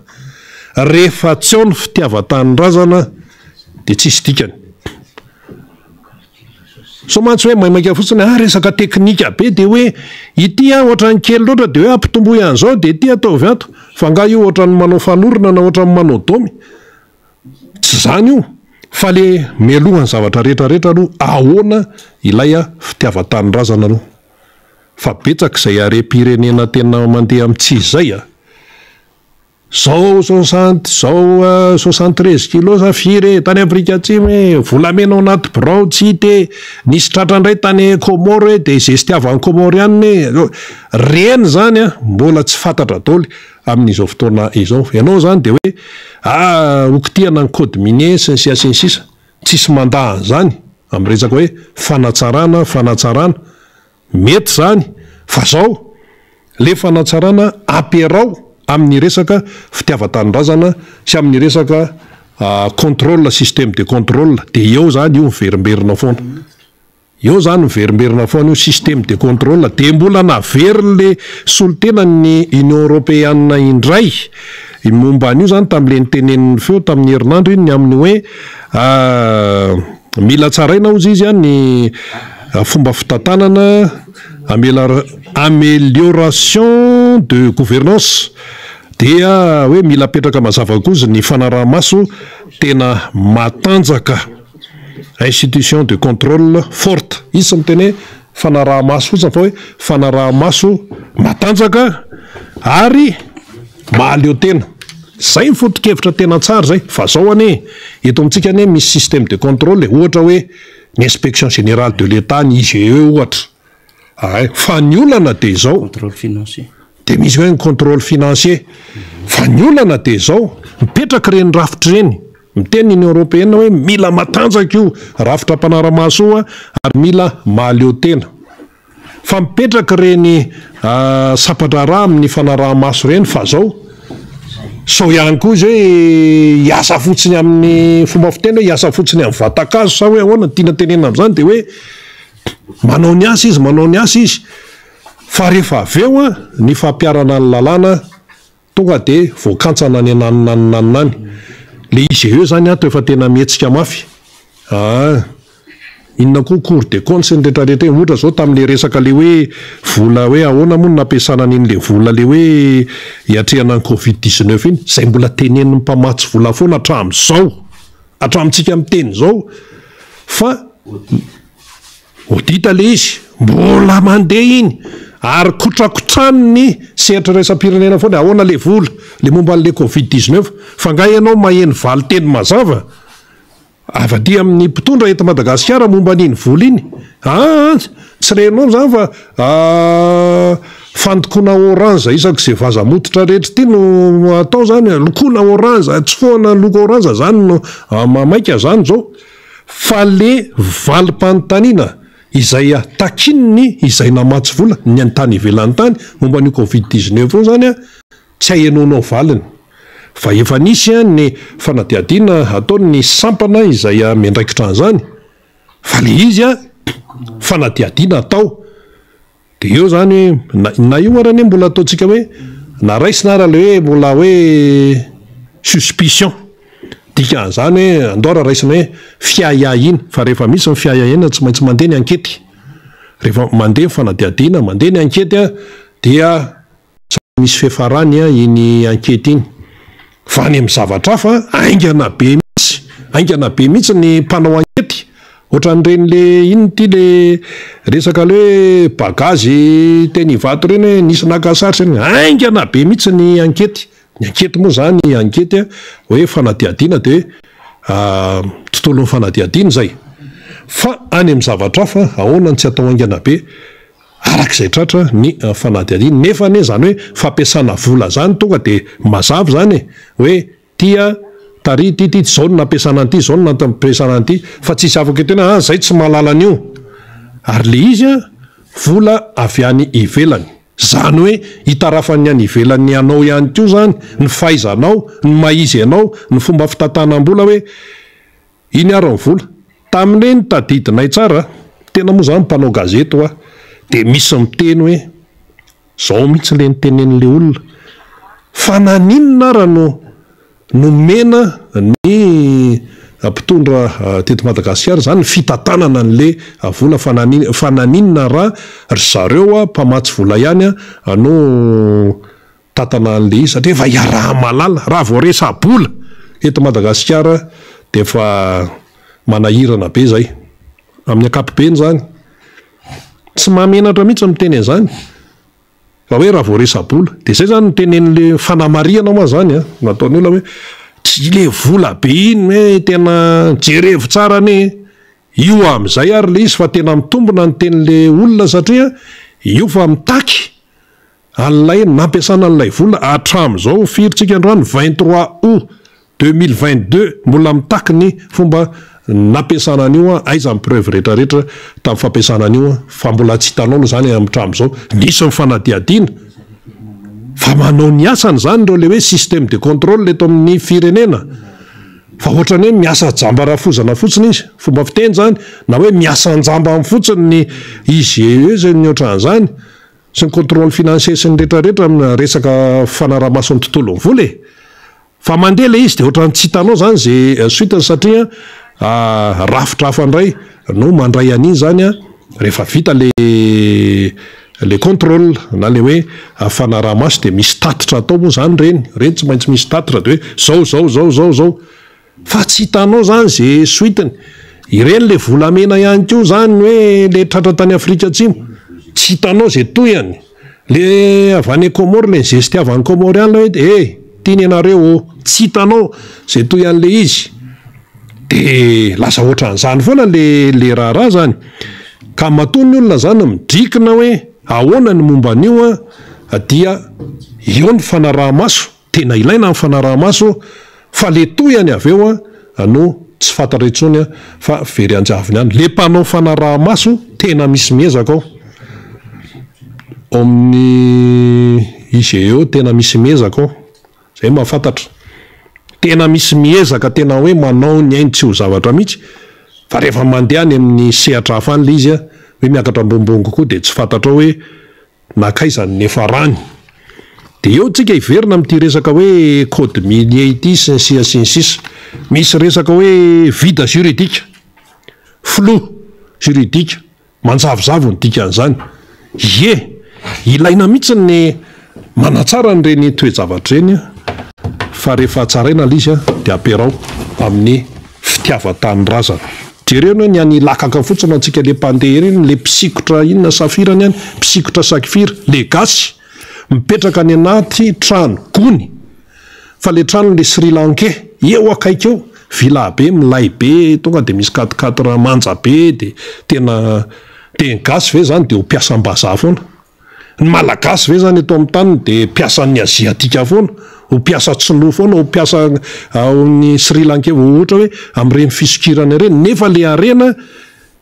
rehefa tsy ao ny fitiavan-tanindrazana dia tsisy dikany. Sao mantsy hoe maimaika fotsiny, ah resaka teknika be dia hoe ity ah ohatran'ny kely loatra dia hoe ampitomboy an'izao dia ity ataovy ato. Fa angaha io ohatran'ny manao fanorona na ohatran'ny manao domy? Tsy izany io fa le mialoha ny zavatra rehetra rehetra aloha ahoana ilay fitiavan-tanindrazana aloha. Fa betsaka izay harem-pirenena tena mandeha amin'ny tsy izay a! Zao soixante zao 73 kilos sa firy e, tany Afrika Atsimo e, volamena ao anaty birao tsy hita e, nisy tratra indray tany Comores e, dia zestiavan'ny Comorianina e, reny zany an, mbola tsy fantatra daholo amin'izao fotoana izao. Ianao zany dia hoe ah hokitihana ny code minier sy ny sisa sy ny sisa, tsisy mandà an'izany amin'ny resaka hoe fanatsarana fanatsarana. Mety izany fa zao le fanatsarana ampiarao amin'ny resaka fitiavan-tanindrazana sy amin'ny resaka contrôle système de contrôle de eo zany io miverimberina foana. Eo zany miverimberina foana io système de contrôle de mbola naverin'le solontenan'ny Union Europeana indray momba an'io zany tamin'le nitenenin'ny feo tamin'ny herinandro iny ny amin'ny hoe Mila tsaraina hozy izy ny fomba fitantanana, amélioration de gouvernance, dia hoe mila apetraka mazava koa izy ny fanaraha-maso tena matanjaka, institution de contrôle forte. Izy tsy miteny hoe fanaraha-maso fotsiny fa hoe fanaraha-maso matanjaka ary mahaleo tena. Zay ny foto-kevitra tena tsara zay, fa zao anie, eto amintsika anie misy système de contrôle e, ohatra hoe ny inspection générale de l'Etat, ny IGE ohatra, ay, fa ny olana de izao, Contrôle financier. de misy hoe ny contrôle financier, fa ny olana de izao, mipetraka ireny rafitra ireny, miteny ny Union Européenne hoe mila matanjaka io rafitra mpanara-maso io ary mila mahaleo tena. Fa mipetraka ireny sampan-draharaha amin'ny fanaraha-maso ireny fa zao, sao ihany koa izy hoe hiasa fotsiny amin'ny fomba fiteny hoe hiasa fotsiny amin'ny vatan-kazo sa hoe ahoana, ny tiana tenenina amin'izany dia hoe manao ny asa izy, manao ny asa izy fa rehefa avy eo ny fampiharana ny lalàna Tonga de voakantsana any ananona any nanona any. Le IGE zany ato efa tena mihetsika mafy ah. Inona koa cour des comptes sy ny retraretra iny. Ohatra zao tamin'le resaka le hoe vola hoe ahoana moa no nampiasana an'iny le vola le hoe hiatrehana ny covid 19 iny. Zay mbola tenenin'ny mpamatsy vola foana hatramin'izao. Hatramintsika miteny izao fa. Audit le izy, mbola mandeha iny ary kotrakotrany ny sehatra iraisam-pirenena foana, ahoana le vola, le momba an'le covid 19, fa nga ianao maheno valinteny mazava avy aty amin'ny mpitondra eto Madagasikara momba an'iny vola iny? Aa tsy renao zany fa fandokoana orange isak'izay vaza-mototra rehetra ity no atao zany, lokoana orange, tsofohana loko orange zany no maika zany zao. Fa le valim-panontaniana izay takin'ny izay namatsy vola ny any tany ivelany tany momba an'io covid 19 io zany tsy ahenoanao valiny. Fa efa nisy ny fanadihadiana ataon'ny sampana izay miandraikitra an'izany fa le izy fanadihadiana atao. Dia eo izany hoe, na io ara anie mbola ataontsika hoe, na raisina ara ilay hoe mbola hoe suspicion. Dikan'izany hoe andao raha raisina hoe fiahiahiana, fa rehefa misy ny fiahiahiana tsy maintsy mandeha ny ankety. Rehefa mandeha ny fanadihadiana, mandeha ny ankety dia. misy fiafarany iny ankety iny. Fa any amin'ny zavatra hafa, haingana be mihitsy, haingana be mihitsy ny mpanao ankety. Ohatran'ireny le inona ity le resaka le hoe bagazy teny Ivato ireny hoe nisy naka sary sy ny, haingana be mihitsy ny ankety. Ny ankety moa izany, ankety hoe fanadihadiana dia tontolon'ny fanadihadiana izay. Fa any amin'ny zavatra hafa, ahoana no tsy atao haingana be araka izay tratra ny fanadihadiana. Nefa anie izany hoe fampiasana vola izany tonga dia mazava izany e, hoe ity a, tary ity, ity, izao no nampiasana an'ity, izao no nampiasana an'ity, fa tsisy afaka hiteny hoe ah izay tsy mahalala an'io. Ary ilay izy an, vola avy any ivelany. Izany hoe hitarafan'ny any ivelany anao ihany koa izany ny fahaizanao, ny maha izy anao, ny fomba fitantanam-bola hoe iny ary ny vola. Tamin'ireny tadidinay tsara, tena moa izany mpanao gazety hoa, dia misy miteny hoe izao mihitsy ilay nitenenin'ilay olona, fa naninona ara no Nomena ny mpitondra teto Madagasikara izany ny fitantanana an'le vola fa fa naninona raha ry zareo mpamatsy vola ihany no tantana an'le izy satria efa iaraha-mahalala raha vao resa-bola eto Madagasikara dia efa manahirana be izay amin'ny ankapobeny izany tsy mahamenatra mihitsy miteny an'izany. Fa hoe raha vao resa-bola. Dia izay izany no tenenin'ilay fanamarihana moa izany an, nataon'ny olona hoe tsy ilay vola be iny hoe tena jerevo tsara anie e. Io amin'izay ary ilay izy fa tena mitombina ny tenin'ilay olona satria io fa mitaky an'ilay nampiasana an'ilay vola hatramin'izao firy tsika androany 23 août 2022 mbola mitaky ny fomba nampiasana an'io an, aiza ny preuve rehetra rehetra tamin'ny fampiasana an'io an, fa mbola tsy hitanao aloha izany hatramin'izao, nisy ny fanadihadiana fa manao ny asany izany ireo le hoe système de contrôle eto amin'ny firenena fa ohatran'ny hoe miasa jamba rafozana fotsiny izy, fomba fiteny izany, na hoe miasa an-jambany fotsiny ny IGE sy ny ohatran'izany sy ny contrôle financier sy ny rehetra rehetra amina resaka fanaraha-maso ny tontolon'ny vola e. Fa mandeha ilay izy dia ohatran'ny tsy hitanao izany izay suite-ny satria rafitra hafa indray no mandray an'iny izany rehefa vita ilay ilay contrôle na ilay hoe fanaraha-maso dia misy tatitra atao moa izany ireny, ireny tsy maintsy misy tatitra dia hoe izao izao izao izao izao. Fa tsy hitanao izany izay suite-ny. Ireny ilay volamena ihany koa izany hoe ilay tratra tany Afrika Atsimo, tsy hitanao izay tohiny. Le avy any Comores le nizesty avy any Comores any le hoe eh ty nenareo ô! Tsy hitanao ze toy anle izy de lasa otran'zany foana le le raharaha zany ka matoa ny olona zany midrikina hoe ahoana ny momba an'io an dia eo ny fanaraha-maso. Tena ilaina ny fanaraha-maso fa le tohiny avy eo no tsy fantatra intsony fa very anjavony any. Le mpanao fanaraha-maso tena misy miezaka ao. Ao amin'ny IGE tena misy miezaka ao. Zay mahafantatra. Tena misy miezaka tena hoe manao ny ainy tsy ho zavatra mihitsy fa rehefa mandeha any amin'ny sehatra hafa any le izy hoe miakatra ambonimbony kokoa dia tsy fantatrao hoe Nankaiza ny niafarany? Dia eo tsika hiverina amin'ity resaka hoe code minier ity sy ny sisa sy ny sisa. Misy resaka hoe vide juridique, flou juridique, manjavozavo ny dikan'izany. Ie, ilaina mihitsy ny manatsara an'ireny toe-javatra ireny fa rehefa tsaraina ilay izy dia ampiaraho amin'ny fitiavan-tanindrazana. Jereo anie ny any Ilakaka fotsiny antsika le mpandeha ireny, le mpisikotra inona safira ny any, mpisikotra sakifira, le gasy mipetraka any anaty trano gony fa le trano le Sri Lankais eo akaiky eo, villa be milay be tonga de misy quatre quatre manja be de tena de ny gasy ve zany de ho mpiasam-bazaha foana? Ny Malagasy ve zany eto amin'ny taniny dia mpiasan'ny Aziatika foana, ho mpiasa Tsinoa foana, ho mpiasa ao amin'ny Sri Lankais, ohatra hoe amin'ireny fisokirana ireny, nefa le harena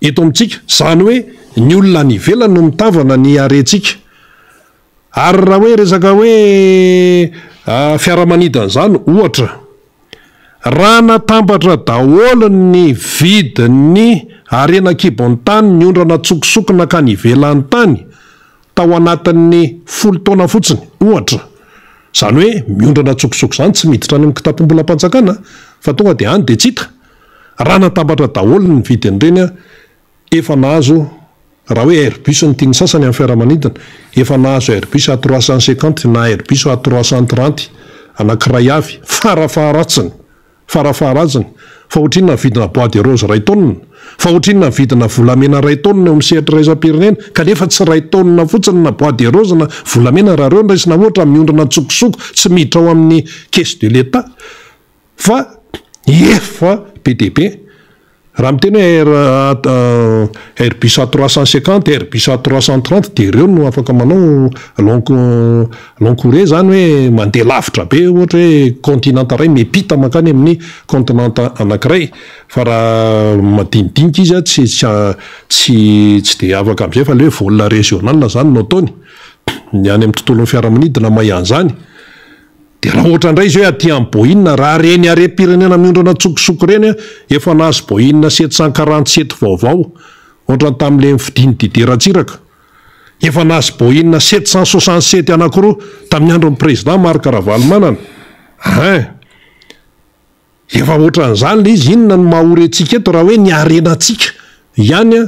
eto amintsika, izany hoe ny olona any ivelany no mitavana ny harentsika. Ary raha hoe resaka hoe fiaramanidina izany ohatra, Raha natambatra daholo ny vidin'ny harena an-kibon'ny tany niondrana an-tsokosoko nankany ivelan'ny tany tao anatin'ny folo taona fotsiny, ohatra, izany hoe miondrana an-tsokosoko izany tsy miditra any amin'ny kitapom-bolam-panjakana fa tonga dia any dia tsy hita, raha natambatra daholo ny vidin'ireny, efa nahazo. Raha hoe Airbus no tian'ny sasany amin'ny fiaramanidina, efa nahazo Airbus A 350 na Airbus A 330 anankiray avy, fara faharatsiny, fara faharatsiny, fa ohatrinona ny vidina bois de rose iray taonina? Fa ohatrinona ny vidina volamena iray taonina eo amin'ny sehatra iraisam-pirenena? Kanefa tsy iray taonina fotsiny na bois de rose na volamena raha ireo no raisina ohatra miondrina an-tsokosoko tsy miditra ao amin'ny caisse de l'Etat fa efa be dia be. Raha miteny hoe Air Airbus A 350, Airbus A 330 dia ireo no afaka manao long long courrier izany hoe mandeha lavitra be ohatra hoe continent iray miampita mankany amin'ny continent anankiray fa raha madinidinika izy tsy tsy tsy dia afaka amin'izay fa ilay hoe vol régional izany no ataony. Ny any amin'ny tontolon'ny fiaramanidina mahay an'izany. Dia raha ohatra indray izy hoe aty amin'ny Boeing, raha ireny harem-pirenena miondrana an-tsokosoko ireny, efa nahazo Boeing 747 vaovao, ohatran'ny tamin'ilay nividian'i Didier Ratsiraka. Efa nahazo Boeing 767 anankiroa tamin'ny andron'ny Président Marc Ravalomanana. Hein! Efa ohatran'izany ilay izy, inona no maha ory antsika eto raha hoe ny harenantsika ihany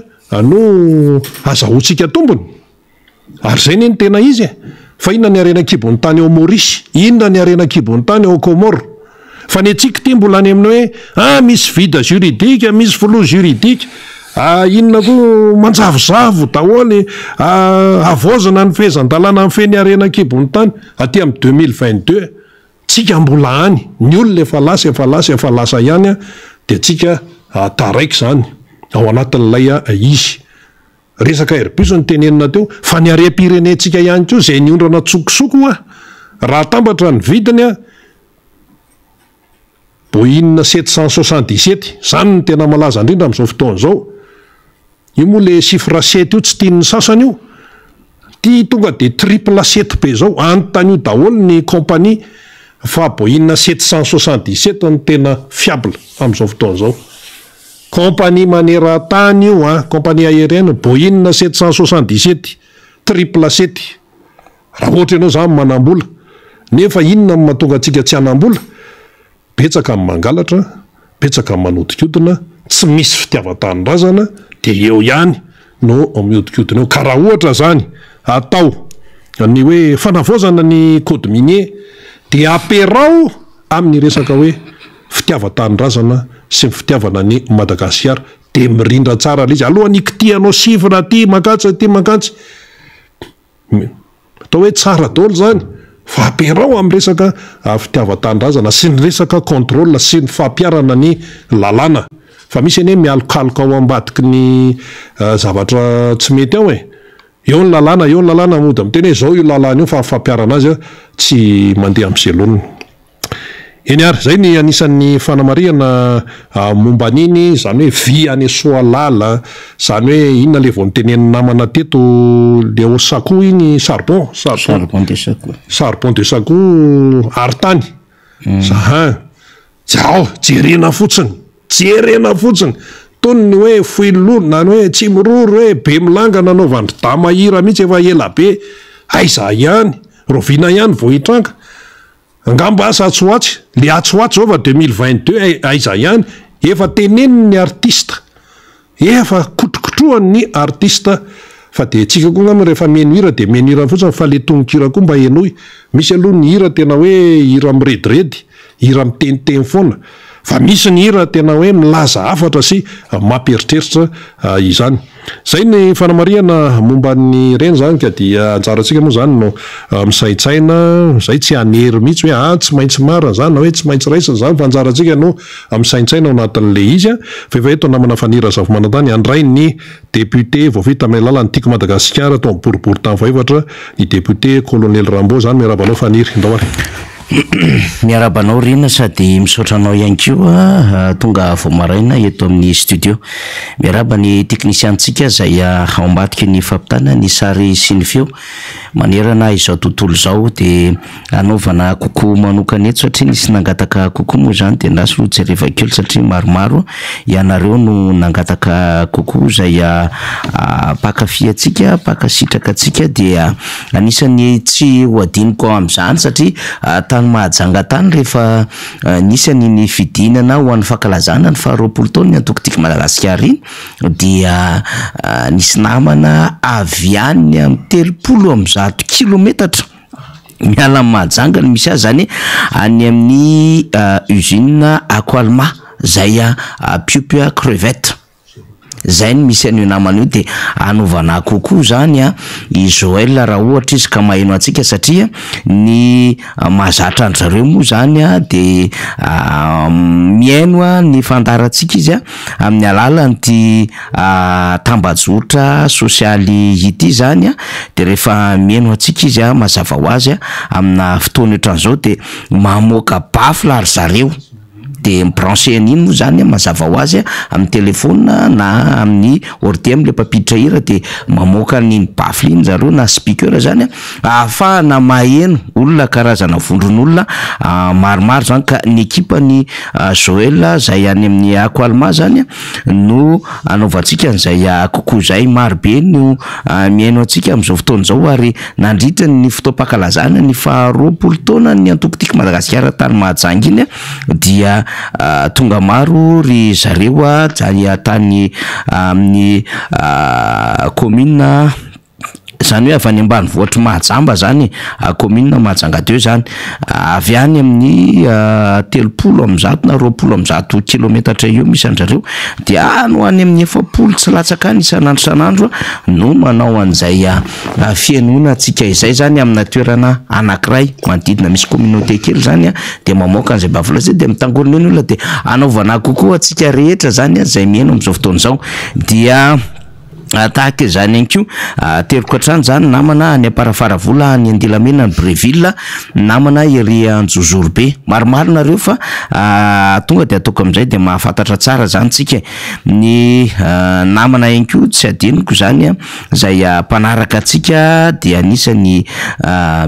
no azahoantsika tombony? Ary izay anie no tena izy e! Fa inona ny harena an-kibon'ny tany ao Maurice? Inona ny harena an-kibon'ny tany ao Comores? Fa ny antsika ity mbola any amin'ny hoe ah misy vide juridique, misy flou juridique, ah inona koa manjavozavo daholo, ah havaozina ny fehezan-dalàna mifehy ny harena an-kibon'ny tany aty amin'ny 2022. Tsika mbola any, ny olona efa lasa efa lasa efa lasa ihany dia tsika taraiky izany ao anatin'ilay izy. Resaka Airbus no tenenina teo fa ny harem-pirenentsika ihany koa izay niondrana an-tsokosoko hoa raha atambatra ny vidiny a Boeing 777, izany no tena malaza indrindra amin'izao fotoana izao. Io moa le chiffre sept io tsy tian'ny sasany io. Ty tonga de triple sept be zao, anontanio daholo ny compagnie fa Boeing 777 no tena fiable amin'izao fotoana izao. Compagnie maneran-tany io an, compagnie aérienne Boeing 777, triple sept. Raha ohatra ianao zany manam-bola, nefa inona no mahatonga antsika tsy hanam-bola? Betsaka ny mangalatra, betsaka ny manodikodina, tsy misy fitiavan-tanindrazana dia eo ihany no miodikodina eo. Ka raha ohatra izany atao ny hoe fanavaozana ny code minier dia ampiaraho amin'ny resaka hoe fitiavan-tanindrazana sy ny fitiavana an'i Madagasikara dia mirindra tsara ilay izy. Alohan'ny hikitihanao chiffre aty mankatsy aty mankatsy. Atao hoe tsara daholo izany fa ampiaraho amin'ny resaka fitiavan-tanindrazana sy ny resaka contrôle sy ny fampiharana ny lalàna fa misy anie mialokaloka ao ambadiky ny zavatra tsy mety ao e! Eo ny lalàna, eo ny lalàna, mody miteny hoe izao io lalàna io fa ny fampiharana azy tsy mandeha amin'izay laoniny. Eny ary, izay ny anisan'ny fanamarihana momba an'iny, izany hoe vy any Soalala, izany hoe inona ilay vao notenenin'ny namana teto, le ao Sakoa iny, charbon, charbon, Charbon de Sakoa. Charbon de Sakoa, arintany, ahan, ao, jerena fotsiny, jerena fotsiny, toy ny hoe foilona na ny hoe tsimiroro hoe bemilanga nanaovan-dry Dama hira mihitsy efa ela be, aiza ihany, rahoviana ihany vao hitranga? Angamba asa atsy ho atsy, le atsy ho atsy zao efa 2022 aiza ihany, efa teneniny ny artiste, efa kotrokotrohany ny artiste fa de tsika koa angamba rehefa mihaino hira de mihaino hira fotsiny fa le tononkira koa mba henoy, misy aloha ny hira tena hoe hira mirediredy, hira miteniteny foana, fa misy ny hira tena hoe milaza hafatra sy mampieritreritra izany. Izay ny fanamarihana momba ny ireny izany ka dia anjarantsika moa izany no misaintsaina, izay tsy hanery mihitsy hoe ah tsy maintsy marina izany na hoe tsy maintsy raisina izany fa anjarantsika no misaintsaina ao anatin'ilay izy. Fa efa eto namana Fanirisoa Razafimanantany handray ny député voafidy tamin'ny alalan'ny Tiako Madagasikara tao amin'ny boriborintany fahefatra ny député Kolonely Rambo izany. Miarahaba anao Faniry. Ndao ary. Miarahaba anao Rina sady misaotra anao ihany koa tonga vao maraina eto amin'ny studio. Miarahaba ny teknisiantsika izay ao ambadiky ny fampitana ny sary sy ny feo manerana izao tontolo izao dia anaovana kokoa manokana eto satria nisy nangataka kokoa moa izany dia andraso aloha jereva kely satria maromaro ianareo no nangataka kokoa izay mpankafy antsika, mpankasitraka antsika dia Anisan'ny tsy ho adinoko amin'izany satria. tany Mahajanga tany rehefa nisy an'iny fidinana ho an'ny fankalazana ny faha 20 taon'ny antoko Tiako Madagasikara iny dia nisy namana avy any amin'ny 130 kilometatra miala amin'i Mahajanga no misy azy zany any amin'ny usine Aqualma zay mpiompy crevette. Zay no misy an'io namana io de anaovana kokoa zany a i Joël raha ohatra izy ka maheno antsika satria ny mahazatra an-dry zareo moa zany a de mihaino a ny fandaharantsika izy a amin'ny alalan'ity tambajotra sosialy ity zany a de rehefa mihaino antsika izy a mazava ho azy a amina fotoana ohatran'izao de mamoaka baffle ry zareo. De mi-brancher an'iny moa zany mazava ho azy amin'ny téléphone na amin'ny ordi amin'le mpampiditra hira de mamoaka an'iny baffle iny zareo na speaker zany ahafahana maheno olona karazana vondron'olona maromaro zany ka ny ekipan'i Joël zay any amin'ny Aqualma zany no anaovantsika an'izay kokoa zay. Maro be no mihaino antsika amin'izao fotoana izao ary nandritra ny fotoam-pankalazana ny faha 20 taonan'ny antoko Tiako Madagasikara tany Mahajanga iny dia tonga maro ry zareo tany amin'ny commune zany hoe avy any ambanivohitr'i Mahajamba zany commune Mahajanga deux zany avy any amin'ny 130 na 120 kilometatra eo misy an-drareo de any ho any amin'ny 40 tsy latsaka any isan'andro isan'andro no manao an'izay fihainoana antsika izay zany amina toerana anankiray manodidina misy communauté kely zany de mamoaka an'izay baffle zay de mitangorona eo ny olona de anaovana kokoa antsika rehetra zany zay mihaino amin'izao fotoana izao dia Tahaka izany ihany koa, ateriko hatrany izany namana any Amparafaravola, any Andilamena, any Breville, namana ery Anjozorobe. Maromaro nareo fa tonga dia ataoko amin'izay dia mahafantatra tsara izany tsika e. Ny namana ihany koa tsy adinoko izany izay mpanaraka antsika dia anisan'ny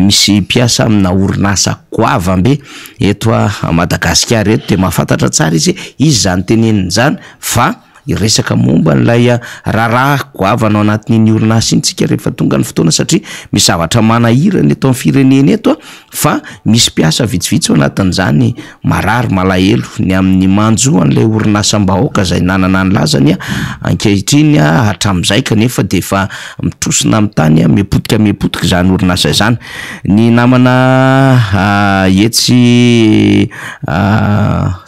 misy mpiasa amina orinasa goavambe eto Madagasikara eto dia mahafantatra tsara izy hoe iza izany tenenina izany fa Hiresaka momba an'ilay raharaha goavana ao anatin'iny orinasa iny tsika rehefa tonga ny fotoana satria misy zavatra manahirana eto amin'ny firenena eto fa misy mpiasa vitsivitsy ao anatin'izany marary malahelo ny amin'ny manjo an'ilay orinasam-bahoaka izay nanana ny lazany ankehitriny hatramin'izay kanefa dia efa mitrosona amin'ny tany mipotika mipotika izany orinasa izany. Ny namana etsy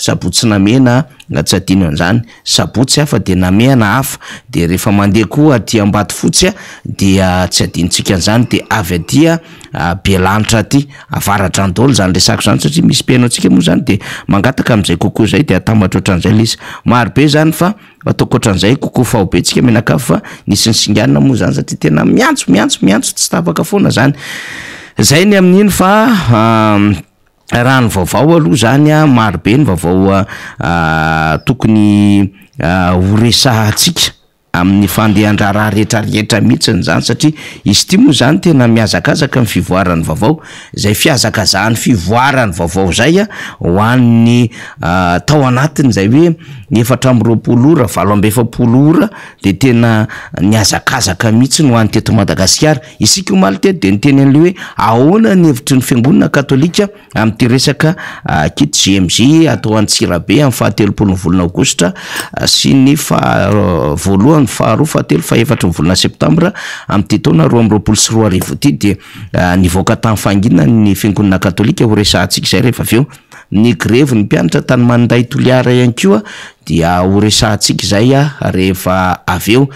Sabotsy Namehana Na tsy adino an'izany, sabotsy hafa dia namehana hafa, dia rehefa mandeha koa aty Ambatofotsy dia tsy adinontsika an'izany, dia avy aty Belanitra aty, Avaradrano daholo izany resako izany satria misy mpihaino antsika moa izany dia mangataka amin'izay kokoa izay dia atambatra ohatran'izay ilay izy. Maro be izany fa ataoko ohatran'izay kokoa faobe tsika mianakavy fa nisy nisinganina moa izany satria tena miantso miantso miantso tsy tapaka foana izany. Izay ny amin'iny fa. Raha ny vaovao aloha zany a, maro be ny vaovao tokony ho resahantsika amin'ny fandehan-draharaha rehetra rehetra mihitsiny zany satria izy ity moa zany tena mihazakazaka ny fivoaran'ny vaovao, zay fihazakazahan'ny fivoaran'ny vaovao zay a ho an'ny tao anatin'izay hoe 24 ora, 48 ora de tena nihazakazaka mihitsiny ho an'ny teto Madagasikara. Isika omaly teto dia niteny an'ilay hoe ahoana ny hevitry ny fiangonana katolika amin'ity resaka kit JMJ atao Antsirabe amin'ny faha 30 ny volana aogositra sy ny faha voalohany, faharoa, fahatelo, fahefatry ny volana septambra amin'ity taona 2022 ity dia nivoaka tamin'ny fahanginany ny fiangonana katolika ho resahantsika izay rehefa avy eo. Ny grevin'ny mpianatra tany Maninday Toliara ihany koa dia ho resahantsika izay rehefa avy eo.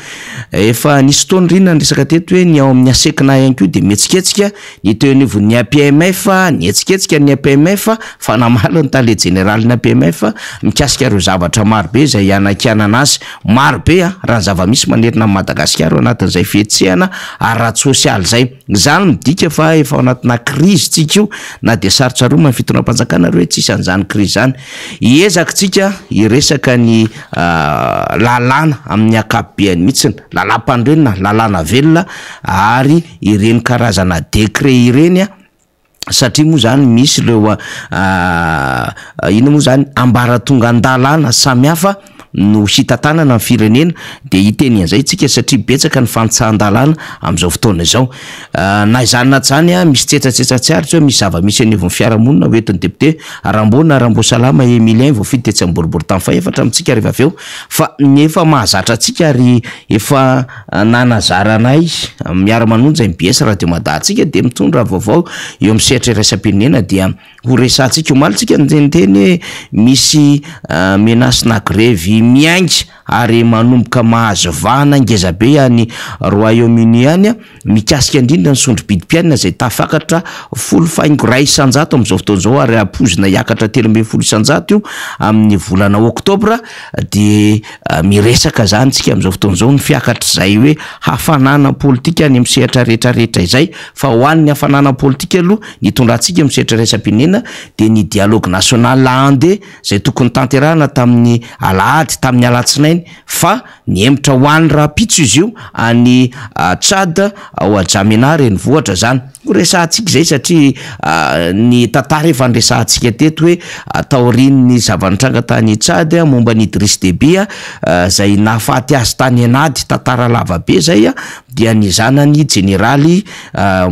Efa nisy fotoana ry niresaka teto hoe ny ao amin'ny ASECNA ihany koa dia mihetsiketsika, ny teo anivon'ny APMF, nihetsiketsika ny APMF fa namaly ny tale jeneralin'ny APMF mikasika ireo zavatra marobe izay hanakianana azy. Marobe raha ny zava-misy manerana an'i Madagasikara ao anatin'izay fihetsehana ara-tsosialy izay. Izany midika fa efa ao anatina krizy tsika io na dia sarotsaroman'ny fitondram-panjakana ary hoe tsisy an'izany krizy izany. Hiezaka tsika hiresaka ny lalàna amin'ny ankapobeany mihitsiny, lalàm-panorenana, lalàna velona ary ireny karazana décret ireny satria moa zany misy ireo inona moa zany ambaratongan-dalàna samihafa. no hitantanana ny firenena dia hiteny an'izay tsika satria betsaka ny fantsahan-dalàna amin'izao fotoana izao. Na izany na tsy izany, misy tsetsatsetsa tsy aritra eo, misy zava-misy anivon'ny fiarahamonina ho entin'ny député Rambo na Rambosalama Emilien voafidy tetsy amin'ny boriborintany fahefatra amintsika rehefa avy eo fa ny efa mahazatra antsika ary efa nanazara anay miara-manonja mbs Radio Mada antsika dia mitondra vaovao eo amin'ny sehatra iraisam-pirenena dia ho resahantsika omaly tsika niteniteny hoe misy menace na grevy miainga ary manomboka mahazo vahana ngezabe any Royaume-Uni any mikasika indrindra ny sondro-bidim-piainana izay tafakatra 10,1% amin'izao fotoana izao ary ampoizina hiakatra 13% io amin'ny volana oktobra. Dia miresaka izany tsika amin'izao fotoana izao ny fiakatr'izay hoe hafanana politika any amin'ny sehatra rehetra rehetra izay. Fa ho an'ny hafanana politika aloha ny hitondrantsika amin'ny sehatra iraisam-pirenena dia ny dialogue national andeha izay tokony tanterahana tamin'ny alahady tamin'ny alatsinainy fa nihemotra ho any rahampitso izy io any Tchad ao N'Djamena renivohitra izany. Ho resahantsika izay satria ny tantara efa niresahantsika teto hoe taorian'ny zava-nitranga tany Tchad momba an'i Idriss Déby izay nahafaty azy tany an'ady, tantara lava be izay, dia ny zanany jeneraly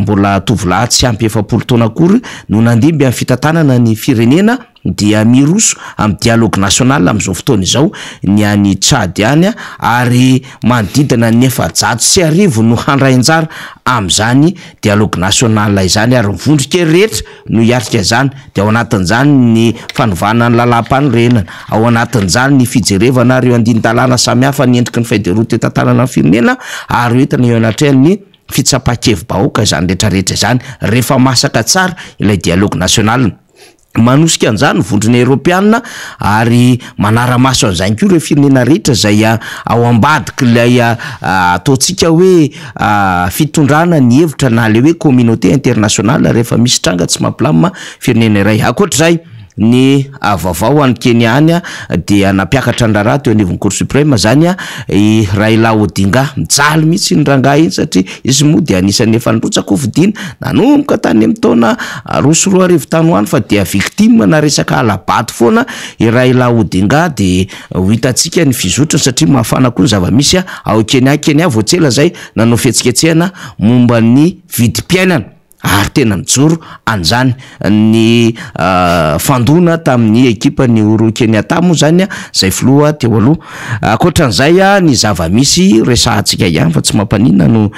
mbola tovolahy tsy ampy 40 taona akory no nandimby amin'ny fitantanana ny firenena. Dia miroso amin'ny dialogue national amin'izao fotoana izao ny any Tchad any ary manodidina ny 1400 no handray anjara amin'izany dialogue national izany ary ny vondron-kery rehetra no hiatrika izany dia ao anatin'izany ny fanovana ny lalàm-panorenana, ao anatin'izany ny fijerevana ireo andinin-dalàna samihafa ny endriky ny feuille de route hitantanana ny firenena ary ho entina eo anatrehan'ny fitsapan-kevi-bahoaka izany rehetra rehetra izany rehefa masaka tsara ilay dialogue national. Manosika an'izany ny Vondrona Eoropeana ary manara-maso an'izany koa ireo firenena rehetra izay ao ambadik'ilay ataontsika hoe fitondrana ny hevitra na ilay hoe communauté internationale rehefa misy tranga tsy mampilamina firenena iray. Ankoatr'izay, ny vaovao any Kenya any dia nampiakatra ny raharaha teo anivon'ny Cour suprême izany i Raila Odinga. Mijaly mihitsy iny rangahy iny satria izy moa dia anisan'ny efa nirotsaka hofidiana nanomboka tany amin'ny taona 2002 tany ho any fa dia victime na resaka hala-bato foana i Raila Odinga dia ho hitantsika ny fizotrany satria mafana koa ny zava-misy ao Kenya. Kenya vao tsy ela izay nanao fihetsiketsehana momba ny vidim-piainana ary tena nijoro an'izany ny fandona tamin'ny ekipan'i Uhuru Kenyatta moa izany izay filoha teo aloha. Ankoatran'izay ny zava-misy resahantsika ihany fa tsy mampaninona no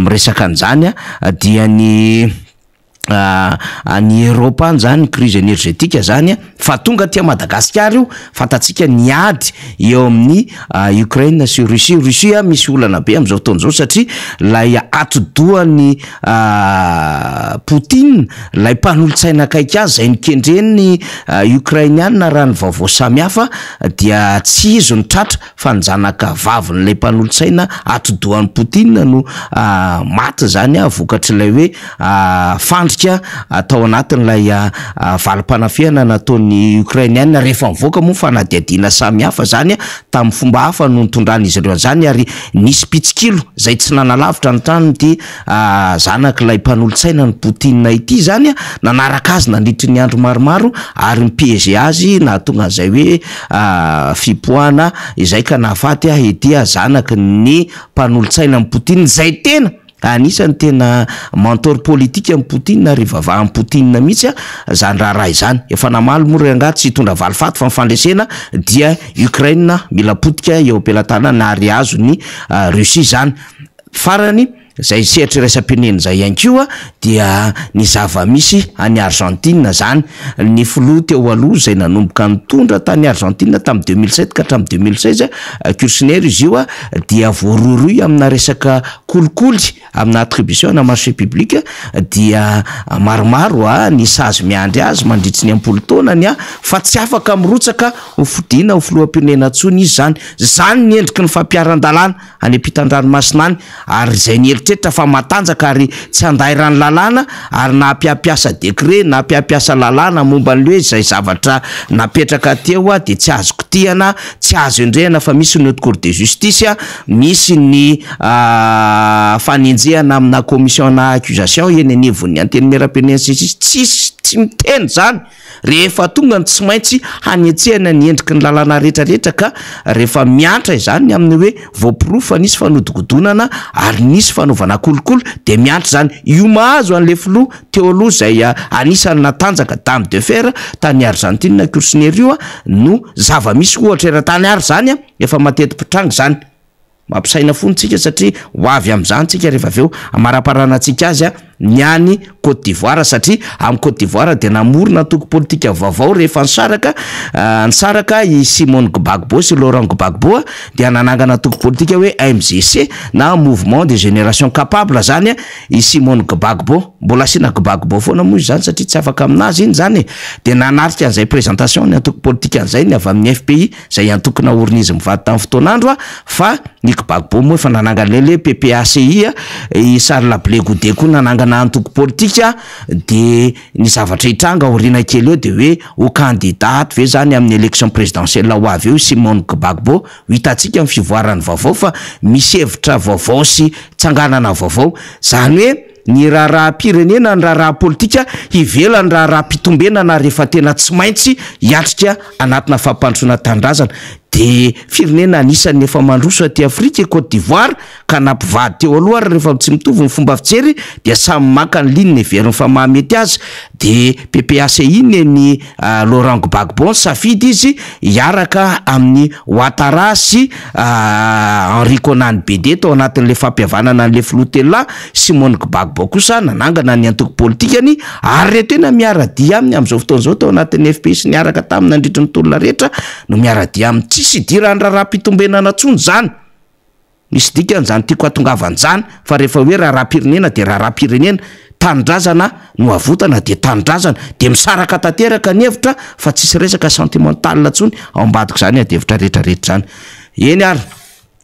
miresaka an'izany dia ny any Eropa any zany crise énergétique zany fa tonga aty Madagasikara io, fantatsika ny ady eo amin'ny Ukraine sy Russie. Russie misy olana be amin'izao fotoana izao satria lay atidohan'i Poutine, lay mpanolotsaina akaiky azy izay nikendren'ny Ukrainiana raha ny vaovao samihafa dia tsy izy no tratra fa ny zanaka vavin'ilay mpanolotsaina atidohan'i Poutine no maty izany vokatr'ilay hoe fandrika tao anatin'ilay valim-panafihana nataon'ny Ukrainiana rehefa nivoaka moa fanadihadiana samihafa izany tamin'ny fomba hafa no nitondran'izy ireo an'izany ary nisy mpitsikilo izay tsy nanalavitra ny tranon'ity zanak'ilay mpanolotsaina an'i Poutine ity izany nanaraka azy nandritry ny andro maromaro ary ni-piéger azy nahatonga an'izay hoe fipoahana izay ka nahafaty ahy ity zanaky ny mpanolotsaina an'i Poutine izay tena anisan'ny tena mentor politique an'i Poutine ary ivavahan'i Poutine mihitsy izany raharaha izany. Efa namaly moa rangahy tsy hitondra valifaty fa ny fandresena dia Ukraine mila potika eo am-pelatanana ary azon'i Russie izany. Farany, izay sehatra iraisam-pirenena izay ihany koa dia ny zava-misy any Argentine izany. Ny filoha teo aloha izay nanomboka nitondra tany Argentine tamin'ny 2007 ka hatramin'ny 2016, Kirchner izy io, dia voarohirohy amina resaka kolikoly amina attribution ana marché public dia maromaro ny sazy miandry azy mandritry ny am-polo taonany fa tsy afaka mirotsaka ho fidiana ho filoham-pirenena intsony izy izany. Izany ny endriky ny fampiharan-dalàna any ampitan-dranomasina any, ary izay nieritreritra fa matanjaka ary tsy handairan'ny lalàna ary na hampiampiasa décret na hampiampiasa lalàna momba ny hoe izay zavatra napetraka teo dia tsy azo kitihana, tsy azo endrehana fa misy ny haute cour de justice, misy ny fanenjehana amina commission na accusation eny anivon'ny antenimierampirenena sy ny sisa. Tsisy. Tsy miteny izany. Rehefa tonga ny tsy maintsy hanetsehana ny endriky ny lalàna rehetra rehetra ka rehefa miantra izany ny amin'ny hoe voaporofo fa nisy fanodikodonana ary nisy fanaovana kolikoly dia miantra izany. Io mahazo an'ilay filoha teo aloha izay anisan'ny natanjaka dame de fer tany Argentine Kirchner io no zava-misy ohatra eran-tany ary izany efa mateti-pitranga izany. Mampisaina fony tsika satria ho avy amin'izany tsika rehefa avy eo hamaraparana antsika azy ny any Côte d'Ivoire satria amin'i Côte d'Ivoire dia namorona antoko politika vaovao rehefa nisaraka nisaraka i Simone Gbagbo sy Laurent Gbagbo dia nanangana antoko politika hoe MGC na Mouvement des Générations Capables zany i Simone Gbagbo mbola asiana Gbagbo foana moa izy zany satria tsy afaka aminazy iny zany e dia nanatrika an'izay présentation ny antoko politika an'izay ny avy amin'ny FPI izay antoko naorin'izy mivady tamin'ny fotoan'andro fa ny Gbagbo moa efa nanangana ilay PPACI, i Charles Blé Goudé koa nanangana antoko politika, dia ny zavatra hitranga aoriana kely eo dia hoe ho candidat ato ve zany amin'ny élection présidentielle ho avy eo i Simone Gbagbo, ho hitantsika ny fivoaran'ny vaovao fa misy hevitra vaovao sy tsanganana vaovao, zany hoe ny raharaham-pirenena, ny raharaha politika hivelan'ny raharaham-pitombenana rehefa tena tsy maintsy hiatrika anatina fampandrosoana tanindrazana. Dia firenena anisan'ny efa mandroso aty Afrika i Côte d'Ivoire ka na mpivady teo aloha ary rehefa tsy mitovy ny fomba fijery dia samy maka ny ligne heveriny fa mahamety azy. Dia PPACI ny Laurent Gbagbo nisafidy izy hiaraka amin'i Ouattara sy Henri Konan Bédié tao anatin'ilay fampihavanana an'ilay filoha telolahy, Simone Gbagbo kosa nanangana ny antoko politikany ary ireo tena miara-dia aminy amin'izao fotoana izao tao anatin'ny FPI sy niaraka taminy nandritry ny tolona rehetra no miara-dia aminy. Tsisy idiran'ny raharaham-pitombenana intsony izany. Misy dikany izany tiako hatongavana izany fa rehefa hoe raharaham-pirenena dia raharaham-pirenena, tanindrazana no avotana dia tanindrazana, dia misaraka tanteraka ny hevitra fa tsisy resaka sentimental intsony ao ambadik'izany adihevitra rehetra rehetra izany. Eny ary,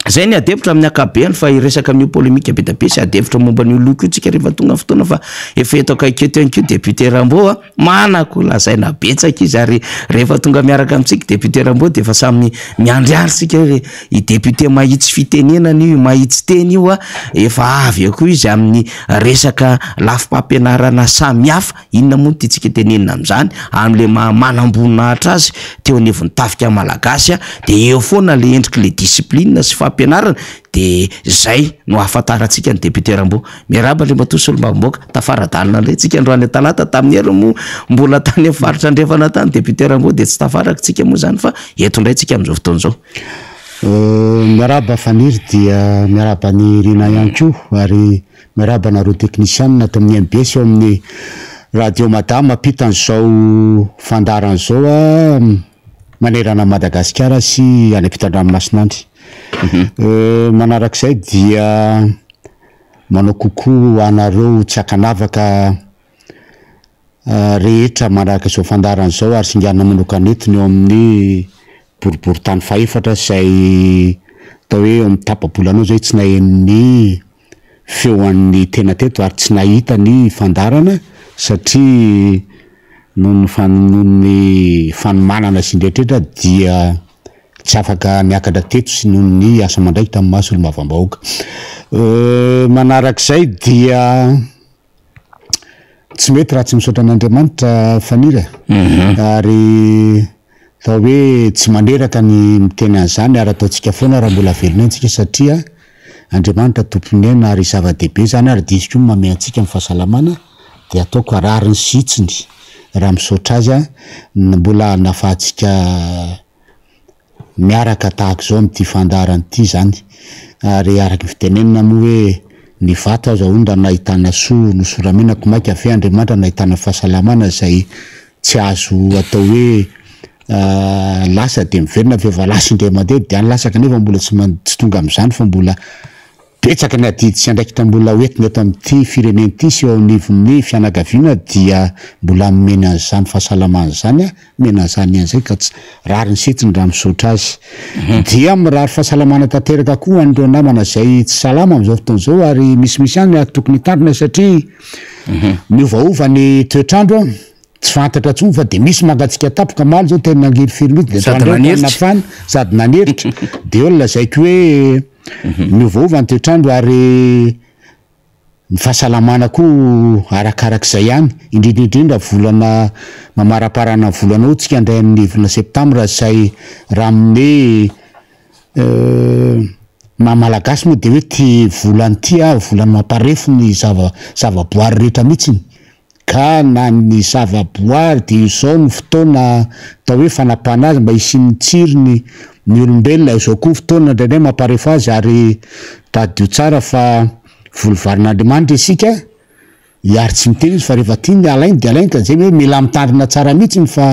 izay ny adihevitra amin'ny ankapobeany fa hiresaka amin'io polémique be dia be sy adihevitra momba an'io loka io tsika rehefa tonga ny fotoana fa efa eto akaiky eto ihany koa député Rambo a. Manako lazaina betsaka izy ary rehefa tonga miaraka amintsika député Rambo dia efa samy miandriandry tsika hoe i député mahitsy fitenenana io, mahitsy teny io a, efa avy eo koa izy amin'ny resaka lafim-pampianarana samihafa, inona moa no tiantsika tenenina amin'izany, amin'ilay maha manamboninahitra azy teo anivon'ny tafika malagasy a, dia eo foana ilay endrik'ilay discipline sy fampianarana, dia izay no ahafantarantsika ny député Rambo. Miarahaba Andriamatoa Solombavambahoaka, tafara-dalana indray tsika androany talata, tamin'ny heriny moa mbola tany amin'ny faritra andrefana tany député Rambo dia tsy tafaraka tsika moa izany fa eto indray tsika amin'izao fotoana izao. Miarahaba Faniry dia miarahaba an'i Rina ihany koa ary miarahaba anareo teknisianina ato amin'ny mbs eo amin'ny Radio Mada mampita an'izao fandaharana izao manerana an'i Madagasikara sy any ampitan-dranomasina any. Manarak'izay dia Manao coucou anareo tsy ankanavaka rehetra manaraka izao fandaharana izao ary singanina manokana eto ny eo amin'ny boriborintany fahefatra izay atao hoe eo amin'ny tapa-bolana eo izay tsy naheno ny feo an'ny tena teto ary tsy nahita ny fandaharana satria noho ny noho ny fanomanana sy ny rehetra rehetra dia Tsy afaka niakatra teto sy noho ny asa aman-draikitra amin'ny maha solombavambahoaka. Manarak'izay dia tsy mety raha tsy misaotra an'Andriamanitra Faniry e. Ary atao hoe tsy mandreraka ny miteny an'izany ary ataontsika foana raha mbola velona ihany tsika satria Andriamanitra tompon'ny aina ary zava-dehibe izany ary dia izy koa no manome antsika ny fahasalamana dia ataoko rariny sy hitsiny raha misaotra azy aho mbola nahafahantsika miaraka tahaka izao amin'ity fandaharana ity izany ary araka ny fitenenana moa hoe ny vato aza hono raha nahitana soa nosoramenako mainka ve Andriamanitra nahitana fahasalamana izay tsy azo atao hoe lasa dia miverina fa efa lasa indray mandeha dia any lasa kanefa mbola tsy tsy tonga amin'izany fa mbola Betsaka ny adidy sy andraikitra mbola ho entina eto amin'ity firenena ity sy eo anivon'ny fianakaviana dia mbola nomena an'izany fahasalamana izany, nomena an'izany ihany izay ka tsy rariny sy hitsiny raha misaotra azy. Dia mirary fahasalamana tanteraka koa ho an'ireo namana izay tsy salama amin'izao fotoana izao ary misimisy ihany ary tokony hitandrina satria miovaova ny toetr'andro. Tsy fantatra intsony fa dia misy mangatsiaka tampoka, omaly zao tena nangirifiry mihitsy dia Sady tandreo tany naneritra. nafana sady naneritra, dia eo no lazaiko hoe miovaova ny toetr'andro ary Ny fahasalamana koa arakarak'izay ihany, indrindra indrindra volana mamaraparana ny volana août tsika indray amin'ny volana septambra izay raha amin'ny maha malagasy moa dia hoe ity volana ity ah volana mamparefo ny zava zavaboary rehetra mihitsiny ka na ny zavaboary dia izao no fotoana atao hoe fanapahana azy mba hisian'ny tsirony ny olombelona, izao koa fotoana indraindray mamparefo azy ary tadidio tsara fa Volovarin'Andriamanitra isika, ary tsy miteny izy fa rehefa tiany alainy dia alainy ka zay hoe mila mitandrina tsara mihitsiny fa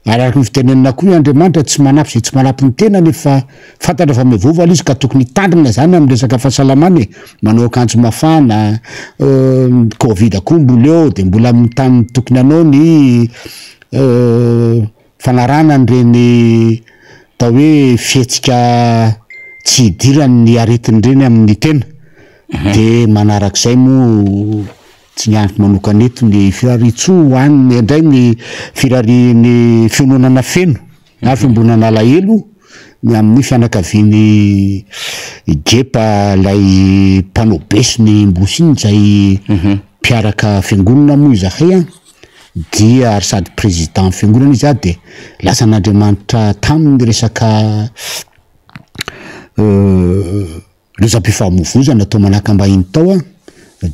araka ny fitenenana koa hoe Andriamanitra tsy manapy izay tsy manapy ny tenany fa fantatra fa mivovola izy ka tokony hitandrina zany amin'ny resaka fahasalamana e, manao akanjo mafana, covid koa mbola eo de mbola mitany tokony hanao ny Fanarahana an'ireny atao hoe fihetsika tsy hidiran'ny aretina ireny amin'ny tena. Dia manarak'izay moa tsy ny andro manokana eto ny firariantsoa ho an'ny indray ny firarian'ny fiononana feno na fiombonana alahelo ny amin'ny fianakavian'i Gepa ilay mpanao beso ny Mbosy iny izay mpiaraka fiangonana moa izahay an. dia ary sady président fiangonana izy ary de lasan'Andriamanitra taminy ny resaka lozam-pifamoivozana tao Manakambahiny tao an,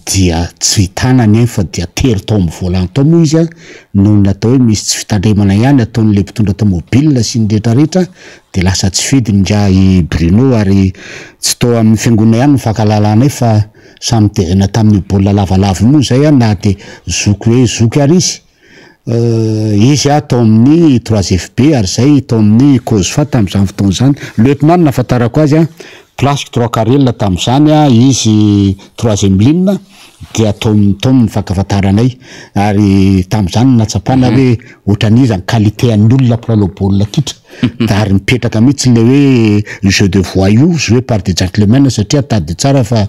dia tsy tanany eny fa dia tery tao amin'ny volant tao moa izy an, noho ny atao hoe misy tsy fitandremana ihany ataon'ilay mpitondra tomobile sy ny rehetra rehetra de lasa tsy fidiny ingahy Bruno ary tsy tao amin'ny fiangonana ihany no fankalalanay fa Samy tezaina tamin'io baolina lavalava io moa izay aho na dia zoky hoe zoky ary izy. Izy aho tao amin'ny trois FB ary izay tao amin'ny Cosfa tamin'izany fotoana izany. Lieutenant no nahafantarako azy an, place-ko trois carrel tamin'izany an, izy troisième ligne dia tao tao no nifankafantaranay ary tamin'izany no nahatsapana hoe ohatran'iza ny qualité an'ny olona mpilalao baolina kitra. Ary mipetraka mihitsy ilay hoe jeu de voyou joué par des gentlemen satria tadidio tsara fa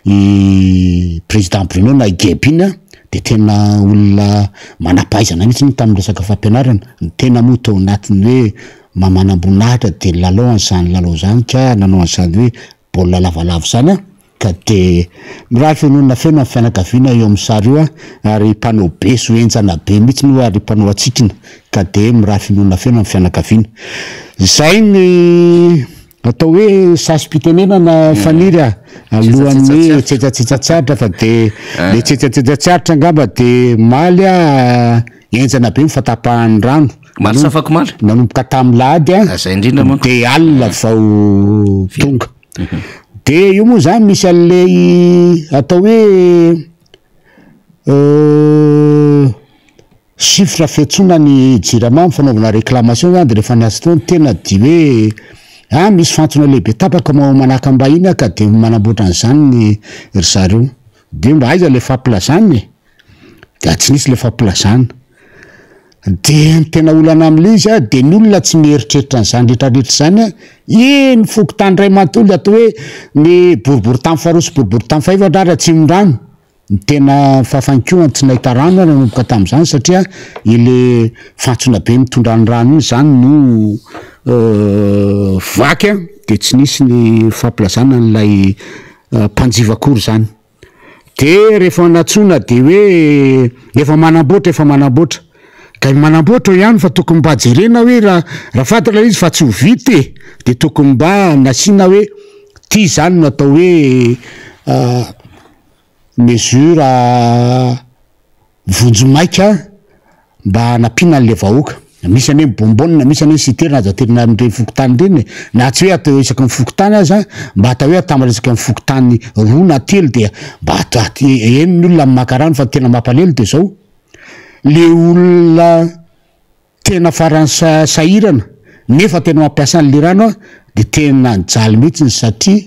i président Bruno na i Geby iny an dia tena olona manam-pahaizana mihitsy iny tamin'ny resaka fampianarana, ny tena moa tao anatin'ny hoe maha manamboninahitra dia nilalao an'izany lalao izany ka nanao an'izany hoe baolina lavalava izany an. Ka dia mirary fiononana feno amin'ny fianakaviana eo amin'ny sary io ary mpanao beso henjana be mihitsy io ary mpanao hatsikina ka dia mirary fiononana feno amin'ny fianakaviana. Izay ny atao hoe sasim-pitenenana Faniry a! Alohan'ny tsetsatsetsa tsy aritra fa dia le tsetsatsetsa tsy aritra angamba dia omaly a henjana be ny fahatapahan'ny rano. Omaly sa afakomaly? Nanomboka tamin'ny lahady a, Izay indrindra manko. dia alina vao tonga. De io moa zany misy an'ilay atao hoe chiffre fiantsoana ny jirama amin'ny fanaovana réclamation zany de rehefa niasa teo ny tena de hoe ah misy fantsona lehibe tapaka ao Manakambahiny ah ka de manamboatra an'izany ny ry zareo, de mba aiza le fampilazana e? Dia tsy nisy le fampilazana. Dia ny tena olana amin'ilay izy an, dia ny olona tsy mieritreritra an'izany rehetra rehetra izany an, iny fokontany iray manontolo atao hoe ny boriborintany faharoa sy boriborintany fahefatra ary Atsimondrano, ny tena fahafahan-ko tsy nahita rano aho nanomboka tamin'izany satria ilay fantsona be mitondra ny rano iny izany no vaky an, dia tsy nisy ny fampilazana an'ilay mpanjifa akory izany. De rehefa nantsoina de hoe efa manamboatra efa manamboatra, ka manamboatra ihany fa tokony mba jerena hoe raha raha fantatra ilay izy fa tsy ho vita e, de tokony mba nasiana hoe ty zany no atao hoe mesure Vonjimaika mba hanampiana an'ilay vahoaka. Misy anie ny bonbonne, misy anie ny citerne azo aterina amin'ireny fokontany ireny e. Na tsy hoe atao isaky ny fokontany aza, mba atao hoe atambatra isaky ny fokontany roa na telo dia mba atao eny ny olona maka rano fa ny tena mampalahelo dia izao, le olona Tena farany sahirana nefa tena mampiasa an'le rano aho de tena nijaly mihitsiny satria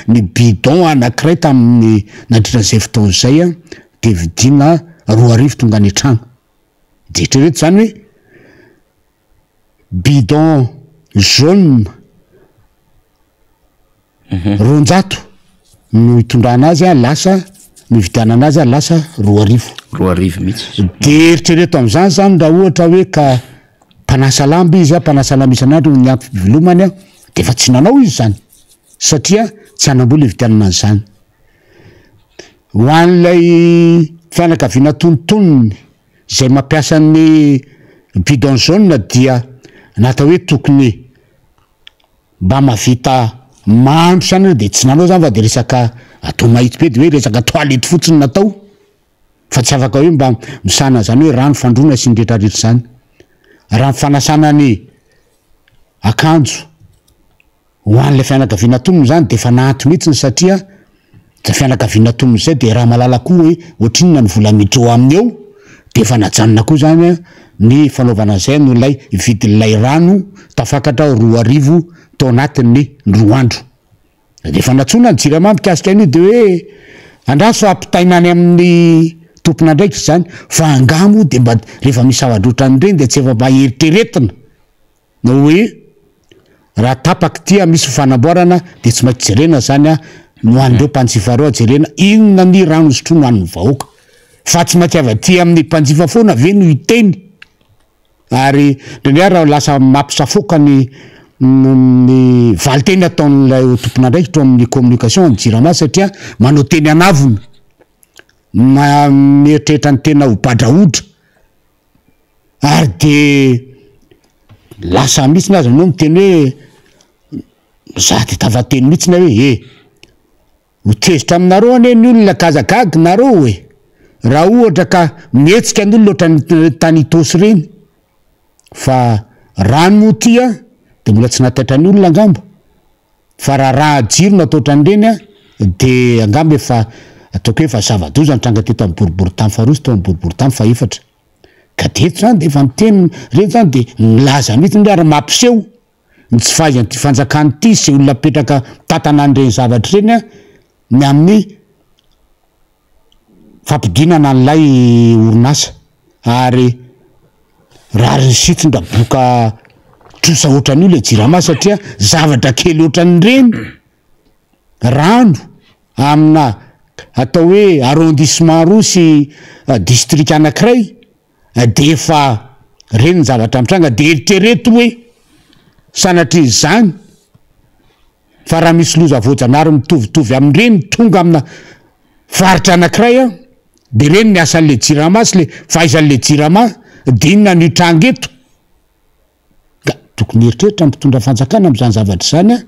ny bidon anakiray tamin'ny nandritra an'izay fotoana izay an de vidiana 2000 tonga any an-trano de eritrereto zany hoe bidon jaune 200 no itondrana azy a, lasa nividianana azy a, lasa 2000. 2000 mihitsy. De eritrereto am'zany zany raha ohatra hoe ka mpanasa lamba izy a, mpanasa lamba isan'andro ny antom-pivelomany a, de efa tsy nanao izy zany satria tsy hanam-bola hividianana an'zany. Ho an'ilay fianakaviana tonontonony izay mampiasa ny bidon jaune dia natao hoe tokony mba mahavita mandro zany aloha de tsy nanao zany fa de resaka atao mahitsy be de hoe resaka toilette fotsiny natao fa tsy afaka hoe mba misahana an'izany hoe rano fandroana sy ny retraretra izany. Raha ny fanasana ny akanjo Ho an'ilay fianakaviana tonony izany dia efa nahanto mihitsiny satria izay fianakaviana tonony izay dia raha malala koa hoe ohatrinona ny vola miditra ao aminy eo dia efa najanona koa izany ny fanaovana an'izay noho ilay vidin'ilay rano tafakatra 2000 tao anatin'ny roa andro. Dia efa nantsoina ny jirama mikasika an'io dia hoe andraso ampitaina any amin'ny tompon'andraikitra izany fa angaha moa dia mba rehefa misy zavatra ohatran'ireny dia tsy efa mba eritreretina Na hoe raha tapaka ity a misy fanamboarana dia tsy maintsy jerena zany a no an'ireo mpanjifa ireo jerena inona ny rano sotroina ho an'ny vahoaka fa tsy maintsy avy aty amin'ny mpanjifa foana ve no hiteny ary indraindray ary lasa mampisafoaka ny ny valinteny ataon'ilay tompon'andraikitra ao amin'ny communication ny jirama satria manao teny an'avona ma- mieritreritra ny tena ho badrahodra Ary de lasa mihitsiny aza anao miteny hoe za de tafateny mihitsiny aho hoe e! Ho tezitra aminareo anie ny olona ka aza gaga nareo e! Raha ohatra ka mihetsika ny olona ohatran'ny tany Itaosy ireny fa rano moa ity an de mbola tsy nahataitra ny olona angamba. Fa raha raha jiro no atao ohatran'ireny an, de angamba efa ataoko hoe efa zava-doza nitranga teto amin'ny boriborintany faharoa sy teo amin'ny boriborintany fahefatra. Ka de eto zany de efa miteny ireny zany de milaza mihitsy hoe ary mampiseho ny tsy fahaizan'ity fanjakana ity sy olona mipetraka mitantana an'ireny zavatra ireny an, ny amin'ny fampidinana an'ilay orinasa ary rariny sy hitsiny raha boka trosa ohatran'io le jirama satria zavatra kely ohatran'ireny rano amina atao hoe arrondissement roa sy district anakiray de efa reny ny zavatra mitranga de eritrereto hoe sanatria izany Fa raha misy loza voajanahary mitovitovy amin'ireny tonga amina faritra anakiray an, de ireny ny asan'le jirama sy le fahaizan'le jirama, de inona no hitranga eto? Ka tokony hieritreritra ny mpitondra fanjakana amin'izany zavatra izany an,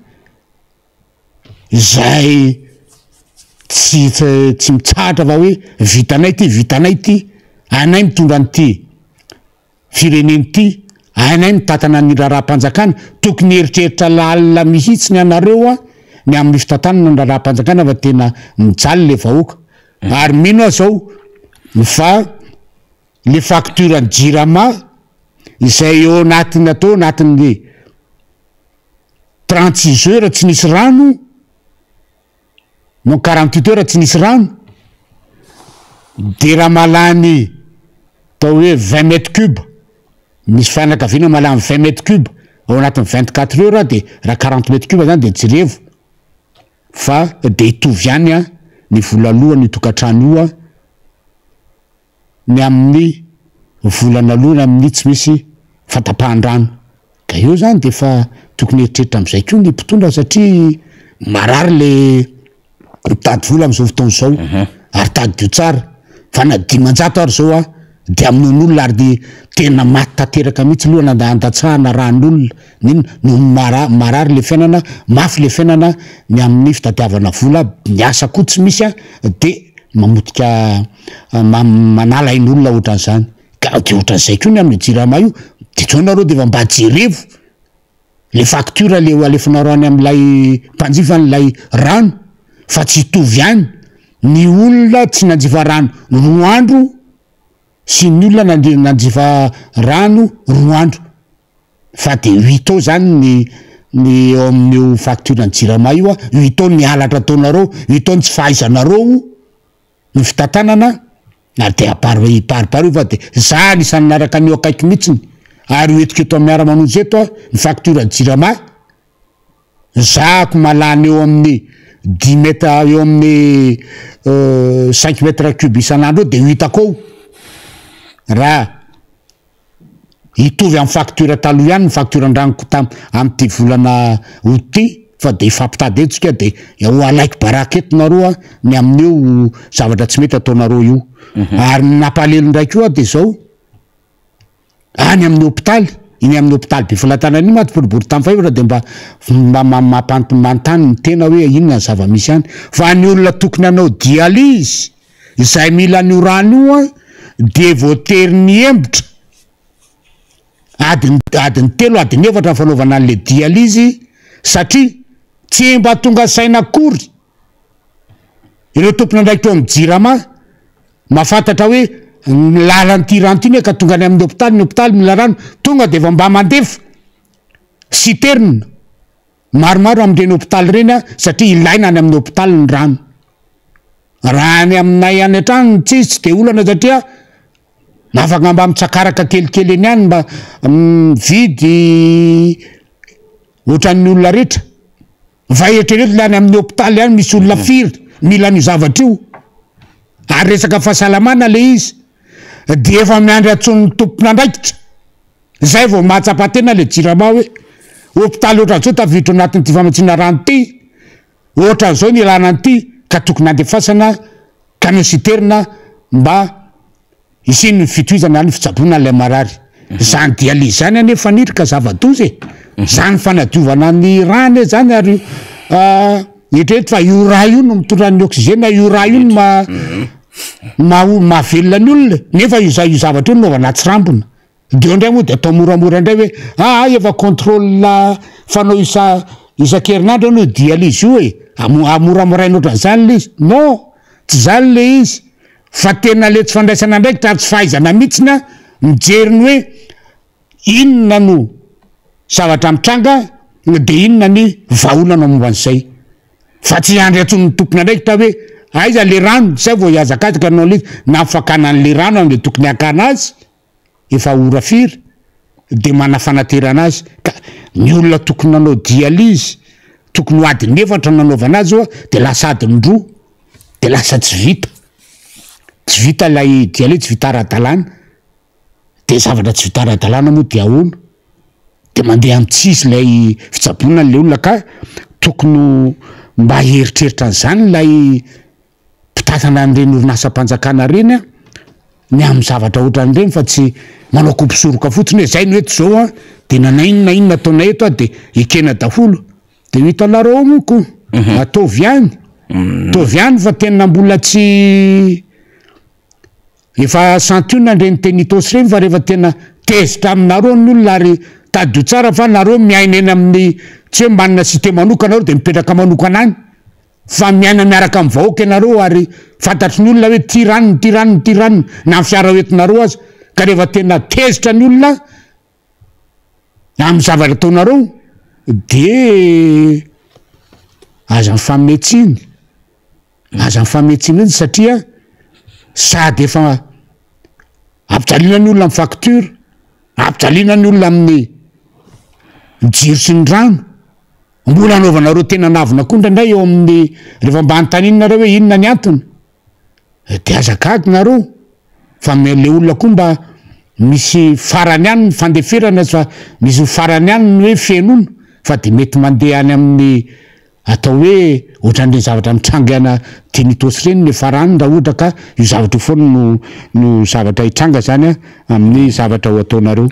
izay tsy tsy mitsahatra fa hoe vitanay ity, vitanay ity, anay mitondra an'ity. firenena ity, hainay mitantana ny raharaham-panjakana, tokony hieritreritra lalina mihitsy ny anareo an, ny amin'ny fitantanana ny raharaham-panjakana fa tena mijaly le vahoaka, ary mino aho zao fa le facture ny jirama izay eo anatin'ny atao anatin'ny 36 heures tsy nisy rano, Non 48 heures tsy nisy rano de raha mahalany atao hoe 20 mètre cube misy fianakaviana mahalany 20 mètre cube ao anatin'ny 24 heures de raha 40 mètre cube zany de jerevo fa de hitovy ihany an ny vola alohan'io tokantrano io an ny amin'ny volana aloha ny amin'ny tsy misy fatapahan-drano. Ka eo zany de efa tokony hieritreritra am'zay koa ny mpitondra satria marary le mitady vola am'zao fotoana izao ary tadidio tsara fa na 500 ary zao a de amonoan'olona ary de tena maty tanteraka mihitsy aloha nanda andatsahana ràn'olona n'inona noho ny mara- marary le fiainana, mafy le fiainana ny amin'ny fitadiavana vola, ny asa koa tsy misy a de mamotika manala ain'olona ohatran'izany. Ka de ohatran'izay koa ny amin'ny jirama io, de zao nareo de efa mba jerevo le facture le ho alefanareo any amin'ilay mpanjifa an'ilay rano fa tsy hitovy ihany ny olona tsy nanjifa rano roa andro sy ny olona nande- nanjifa rano roa andro fa de huit ao zany ny ny eo amin'io facture ny jirama io a, huit ao ny halatra ataonareo, huit ao ny tsy fahaizanareo ny fitantanana ary de apar- hibaribary io fa de za anisan'ny niaraka an'io akaiky mihitsiny ary ho entiko eto amin'ny miara-manonja eto a ny facture ny jirama, zahako mahalany eo amin'ny dix mètre eo amin'ny cinq mètre cube isan'andro eo de ho hitako eo raha hitovy amin'ny facture taloha ihany ny facture an-dranoko tam- amin'ity volana août ty. fa de hifampitady eto tsika de ho alaiko baraka eto nareo a ny amin'io zavatra tsy mety ataonareo io. Ary ny nampalelo indray koa de zao, any amin'ny hopitaly, iny amin'ny hopitaly Befelatanana iny mantsy boribory tany fahefatra de mba mba manontany ny tena hoe inona ny zava-misy any, fa ny olona tokony hanao dialyse izay mila an'io rano io an de voatery niembotra adiny adiny telo adiny efatra ny fanaovana an'le dialyse satria tsy mba tonga saina akory ireo tompon'andraikitra ao amin'ny jirama mahafantatra hoe ny lalan'ity rano ity ne ka tonga any amin'ny hopitaly, ny hopitaly mila rano, tonga de efa mba mandefa citerne maromaro amin'ireny hopitaly ireny a satria ilaina any amin'ny hopitaly ny rano. Raha any aminay any an-trano tsy izy tsy de olana satria afaka mba mitsakaraka kelikely eny ihany mba mividy ohatran'ny olona rehetra. Va eritrereto le any amin'ny hopitaly any misy olona firy mila an'io zavatra io ary resaka fahasalamana le izy dia efa miandry antsoin'ny tompon'andraikitra zay vao mahatsapa tena le jirama hoe hopitaly ohatran'izao tafiditra ao anatin'ity famatsiana rano ity ohatran'izao ny ilana an'ity ka tokony handefasana camion citerne mba Hisian'ny fitohizana ny fitsaboana ilay marary. Izany dialyse izany anie faniry ka zava-doza e! Izany fanadiovana ny rà anie izany ary eritrereto fa io rà io no mitondra ny oxygène, io rà io no maha maha mahavelona ny olona e! Nefa io io zavatra io no anaovana atsirambina. De eo indray moa de atao moramora indray hoe aa efa contrôle fanao isa isan-kerinandro anie io dialyse io e! Amoramoraina ohatran'izany le izy. Non! Tsy izany le izy. Fa tena le tsy fandraisana andraikitra ary tsy fahaizana mihitsiny an, mijery ny hoe inona no zavatra mitranga de inona ny vahaolana momba an'izay. Fa tsy hiandry antsoin'ny tompon'andraikitra hoe aiza le rano zay vao hihazakazaka hanao an'le izy, na ny fakana an'le rano any le tokony hakana azy efa ora firy de mana fanaterana azy ka ny olona tokony nanao dialyse tokony ho adiny efatra nanaovana azy oa de lasa adiny roa de lasa tsy vita, tsy vita ilay dialyse tsy vita ara-dalàna de zavatra tsy vita ara-dalàna moa de ahoana? De mandeha amin'ny tsisy ilay fitsaboana an'le olona ka tokony ho mba hieritreritra an'izany ilay mpitantana an'ireny orinasam-panjakana ireny an, ny amin'ny zavatra ohatran'ireny fa tsy manao kopisoroka fotsiny hoe zay no eto zao an, de na na inona na inona ataonay eto an de ekena daholo, de ho hitanareo ao moa ko, ataovy ihany, ataovy ihany fa tena mbola tsy efa santionany ireny teny Itaosy ireny fa rehefa tena tezitra aminareo ny olona ary tadidio tsara fa nareo miaina eny amin'ny tsy hoe manana cité manokana nareo de mipetraka manokana any. Fa miaina miaraka amin'ny vahoaka ianareo ary fantatry ny olona hoe ty ranony, ty ranony, ty ranony, na ny fiara hoentinareo aza. Ka rehefa tena tezitra ny olona amin'ny zavatra ataonareo de aza mifanome tsiny, aza mifanome tsiny mihitsy satria sady efa ampijaliana ny olona amin'ny facture, ampijaliana ny olona amin'ny jiro sy ny rano. Mbola anaovanareo tena anavona koa indraindray eo amin'ny rehefa mba anontaniana nareo hoe inona ny antony de aza gaga nareo fa le olona koa mba misy farany ihany ny fandeferana fa misy farany ihany ny hoe fihenoana fa de mety mandeha any amin'ny atao hoe ohatran'ireny zavatra mitranga teny Itaosy ireny ny farany raha ohatra ka io zavatra io foana no no zavatra hitranga zany amin'ny zavatra ho ataonareo.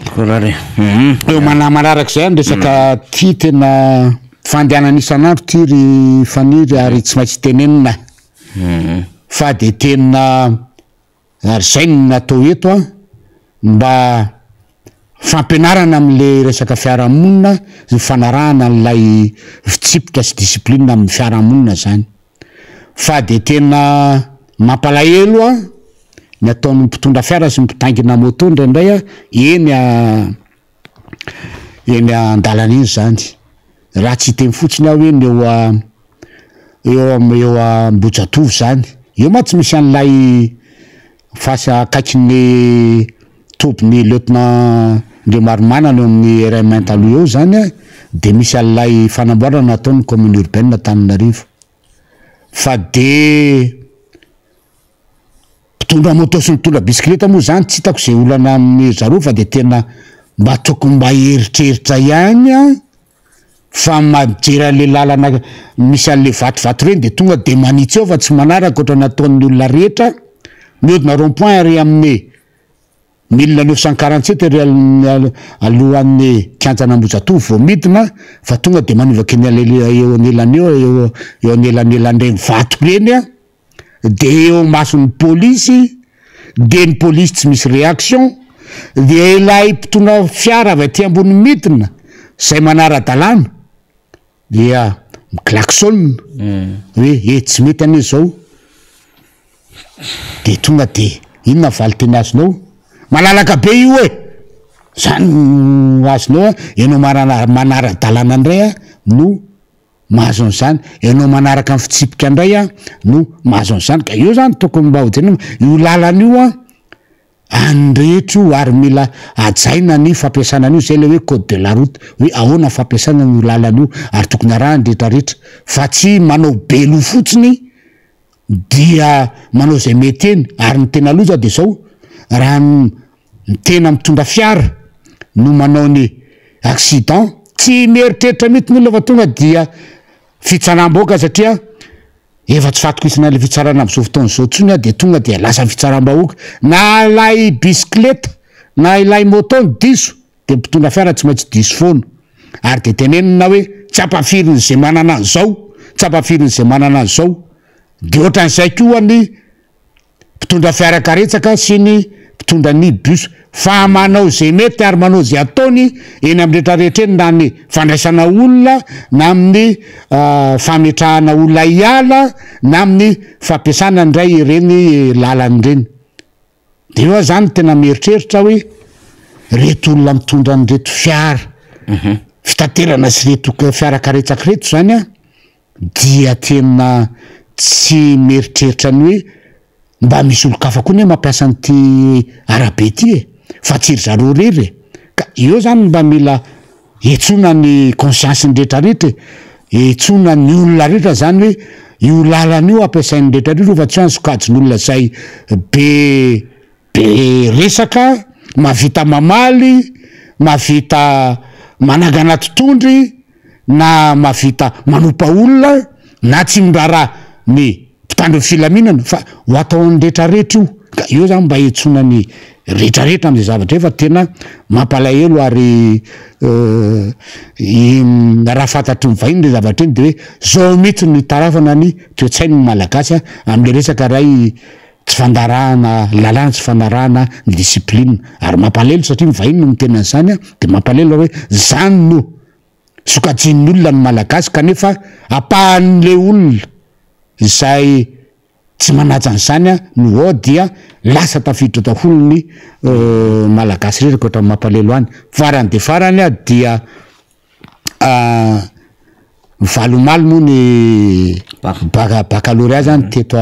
Akory ary e. Eo manamararaka izay ny resaka ty tena fandehanana isan'andro ty ry Faniry ary tsy maintsy tenenina fa de tena ary zay no natao eto an mba fampianarana amle resaka fiarahamonina ny fanarahana an'ilay fitsipika sy discipline amin'ny fiarahamonina zany fa de tena mampalahelo an ny ataon'ny mpitondra fiara sy ny mpitaingina moto indraindray a, eny a eny an-dalana eny zany, raha tsy hiteny fotsiny aho hoe ny eo a eo am- eo Ambohijatovo zany, eo mantsy misy an'ilay face akaikin'ny tobin'ny lieutenant Ndremaromanana eo amin'ny RM taloha eo zany a, de misy an'ilay fanamboarana nataon'ny commune urbaine Antananarivo, fa de Mpitondra moto sy mitondra bisikileta moa zany tsy hitako izay olana amin'ny zareo fa de tena mba tokony mba hieritreritra ihany an! Fa mijery an'le lalana misy an'le vatovato ireny de tonga de manitsy eo fa tsy manaraka ohatran'ny ataon'ny olona rehetra, mihodina rond point ary amin'ny 1947 ery alohan'ny kianjan'Ambohijatovo vao midina fa tonga de manivaka eny eo anelany eo eo anelanelan'ireny vato ireny an, de eo imason'ny polisy, de ny polisy tsy misy réaction, de ilay mpitondra fiara avy aty ambony midina zay manara-dalàna dia mi-klaxon hoe eh tsy mety anie zao, de tonga de inona valin-teny azonao? Malalaka be io e! Zany no azonao an, ianao manara-dalàna indray an no mahazo an'izany, ianao manaraka ny fitsipika indray an no mahazo an'izany, ka eo zany tokony mba hojerena io lalana io an, an'ny rehetra io ary mila hajaina ny fampiasana an'io, zay le hoe code de la route, hoe ahoana ny fampiasana an'io lalana io ary tokony arahana ny rehetra rehetra fa tsy manao be loha fotsiny dia manao izay mety eny, ary ny tena loza de zao, raha ny tena mitondra fiara no manao ny accident, tsy mieritreritra mihitsy ny olona fa tonga dia fitsaram-bahoaka satria efa tsy fatokisana ilay fitsarana amin'izao fotoana izao intsony de tonga dia lasa fitsaram-bahoaka, na ilay bisikileta na ilay moto no diso de mpitondra fiara tsy maintsy diso foana, ary de tenenina hoe tsy ampafirin'izay manana an'izao, tsy ampafirin'izay manana an'izao, de ohatran'izay koa ny mpitondra fiara karetsaka sy ny mpitondra ny bus fa manao izay mety ary manao izay ataony eny amin'ny rehetra rehetra eny na ny fandraisana olona na amin'ny fametrahana olona hiala na amin'ny fampiasana indray ireny lalana ireny. De eo aho zany tena mieritreritra hoe reto olona mitondra an'ireto fiara fitaterana sy reto fiara karetsaka reto zany an dia tena tsy mieritreritra ny hoe mba misy olon-kafa koa anie mampiasa an'ity arabe ity e, fa tsy ry zareo irery e, ka eo zany mba mila Etsoina ny conscience ny rehetra rehetra e, etsoina ny olona rehetra zany hoe io lalana io ampiasain'ny rehetra rehetra io fa tsy hoe any sokajin'olona zay be be resaka, mahavita mamaly, mahavita manangana totohondry na mahavita manompa olona na tsy miraharaha ny mpitandro ny filaminana fa ho ataon'ny rehetra rehetra io ka eo zany mba hiantsoana ny rehetra rehetra am'zay zavatra zay fa tena mampalahelo ary raha fantatry ny vahiny le zavatra iny de hoe zao mihitsy no itarafana ny toe-tsain'ny malagasy am'le resaka ray tsy fandarahana lalàna tsy fanarahana ny discipline ary mampalahelo satria ny vahiny no miteny an'izany de mampalahelo hoe zany no sokajian'ny olona ny Malagasy kanefa ampahan'le olona izay tsy manaja an'izany no ao dia lasa tafiditra daholo ny Malagasy rehetra ka ohatran'ny mampalelo any. Farany dia farany dia Valo omaly moa ny bac baccalauréat zany teto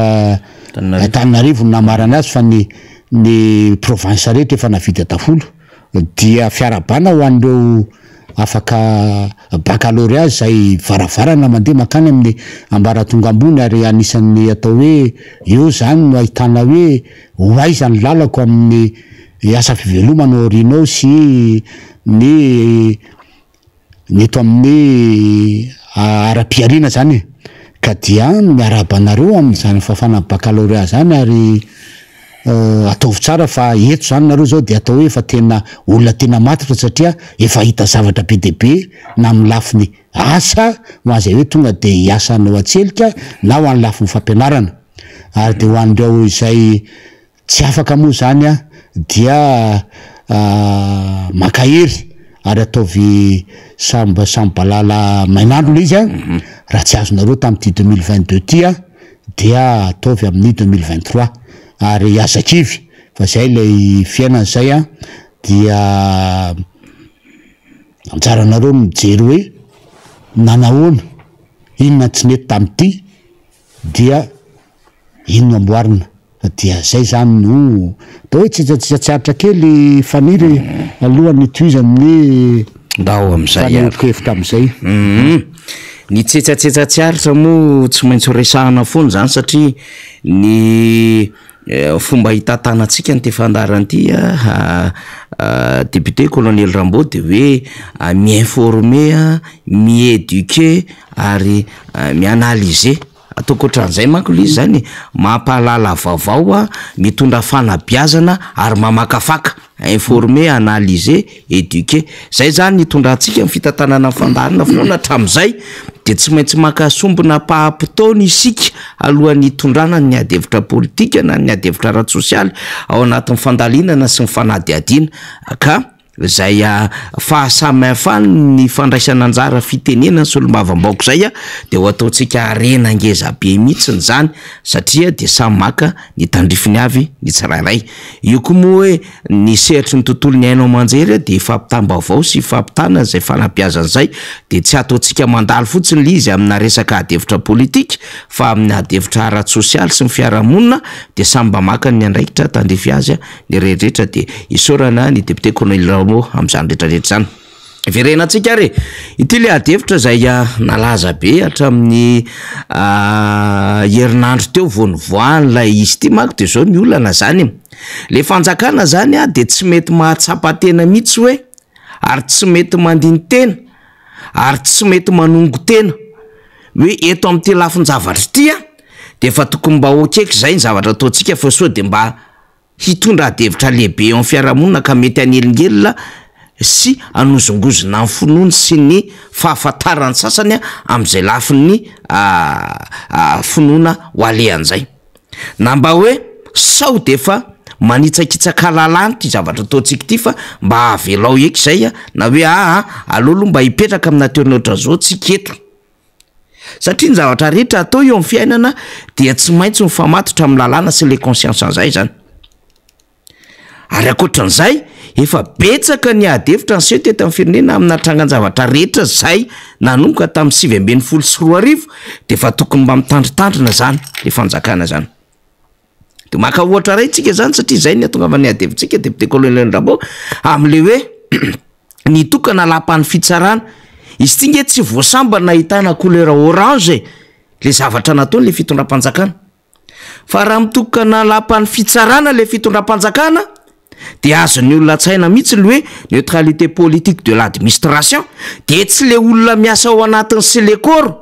Antananarivo no namarana azy fa ny ny province rehetra efa navita daholo dia fiarahabana ho an'ireo afaka baccalauréat izay varavarana mandeha mankany amin'ny ambaratonga ambony ary anisan'ny atao hoe eo zany no ahitana hoe ho aiza ny lalako amin'ny asa fivelomana aoriana ao sy ny ny eto amin'ny ara-pihariana zany e, ka dia miarahaba anareo amin'izany fafana baccalauréat zany ary ataovy tsara fa eto zany nareo zao de atao hoe efa tena olona tena matotra satria efa hita zavatra be dia be na amin'ny lafiny asa ho an'izay hoe tonga de hiasa anao an-tselika na ho an'ny lafiny fampianarana ary de ho an'ireo izay Tsy afaka moa zany a dia mankahery ary ataovy samy samy balala main'andro le izy a, raha tsy azonareo tamin'ity 2022 ty a dia ataovy amin'ny 2023 ary aza kivy fa zay ilay fiainana zay a dia anjaranareo no mijery hoe nanahoana, inona tsy nety tamin'ity dia iny no amboarina fa dia zay zany no atao hoe tsitsatsitsa tsy aritra kely Faniry alohan'ny hitohizany ny Ndao amin'izay ary. fanehoan-kevitra amin'izay. Hum. Ny tsetsatsetsa tsy aritra moa tsy maintsy ho resahana foana izany satria ny. Fomba hitantanantsika an'ity fandaharana ity député colonel Rambo dia hoe mi-informer, mi-eduquer ary mi-analyser. Ataoko ohatran'izay manko ilay izy zany e, mampahalala vaovao, mitondra fanabeazana ary mamakafaka, informer, analyser, eduquer. Zay zany nitondrantsika ny fitantanana ny fandaharana foana hatramin'izay de tsy maintsy maka sombina ampaham-potoana isika alohan'ny hitondrana ny ady hevitra politika na ny ady hevitra ara-tsosialy ao anatin'ny fandalinana sy ny fanadihadiana ka izay fahasamihafan'ny fandraisana anjara fitenenana solombavambahoaka izay de ho ataontsika harena ngeza be mihitsiny izany satria de samy maka ny tandrifiny avy ny tsirairay. Io koa moa hoe ny sehatry ny tontolon'ny haino aman-jery dia fampitam-baovao sy fampitana izay fanabeazana izay dia tsy ataontsika mandalo fotsiny ilay izy amina resaka adihevitra politika fa amin'ny adihevitra ara-tsosialy sy ny fiarahamonina dia samy mba maka ny andraikitra tandrify azy ny rehetra dia isaorana ny député Colonel Rameau amin'izany rehetra rehetra izany. Verenantsika ary e! Ity ilay adihevitra izay nalaza be hatramin'ny herinandro teo vao nivoahan'ilay izy ity manko dia izao ny olana izany e! Ilay fanjakana izany dia tsy mety mahatsapa tena mihitsy hoe ary tsy mety mandini-tena ary tsy mety manongo tena hoe eto amin'ity lafin-javatra ity an dia efa tokony mba ho akaiky izay ny zavatra ataontsika fa sao dia mba hitondra adihevitra lehibe eo amin'ny fiarahamonina ka mety hanelingelina sy hanozongozona ny finoany sy ny fahafantarany sasany amin'izay lafiny finoana ho alehany izay. Na mba hoe sao dia efa manitsakitsaka lalàna ity zavatra ataontsika ity fa mba avelao eky izay na hoe aa aleo aloha mba hipetraka amin'ny natiora ohatran'izao tsika eto. Satria ny zavatra rehetra atao eo amin'ny fiainana dia tsy maintsy mifamatotra amin'ny lalàna sy le conscience an'izay izany. Ary ankoatran'izay, efa betsaka ny ady hevitra niseho teto amin'ny firenena amina trangan-javatra rehetra izay nanomboka tamin'ny 2019 dia efa tokony mba mitandrintandrina izany le fanjakana izany. Dia maka ohatra iray tsika izany satria izay ny hatongavan'ny ady hevitsika député colonel Rambo amin'le hoe nitokana lapan'ny fitsarana. Izy ity nge tsy voasambany nahitana couleur orange e, le zavatra nataony le fitondram-panjakana. Fa raha mitokana lapan'ny fitsarana le fitondram-panjakana dia azon'ny olona an-tsaina mihitsy le hoe neutralité politique de l'administration dia tsy le olona miasa ao anatin'ny Silekoro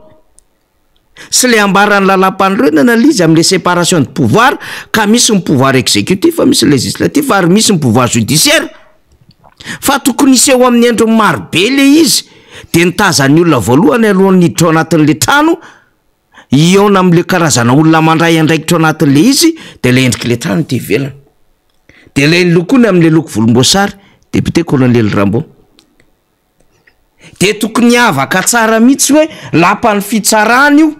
Sy le ambaran'ny lalampanorenana le izy amle séparation de pouvoir ka misy ny pouvoir exécutif, misy ny législatif ary misy ny pouvoir judiciaire fa tokony hiseho amin'ny endriny maro be le izy de ny tazan'ny olona voalohany alohan'ny hiditra ao anatin'le trano hihaona amle karazana olona mandray andraikitra ao anatin'le izy de le endrik'le trano ety ivelany de le lokony amle loko volomboasary député colonel Rambo. Dia tokony hiavaka tsara mihitsy hoe lapan'ny fitsarana io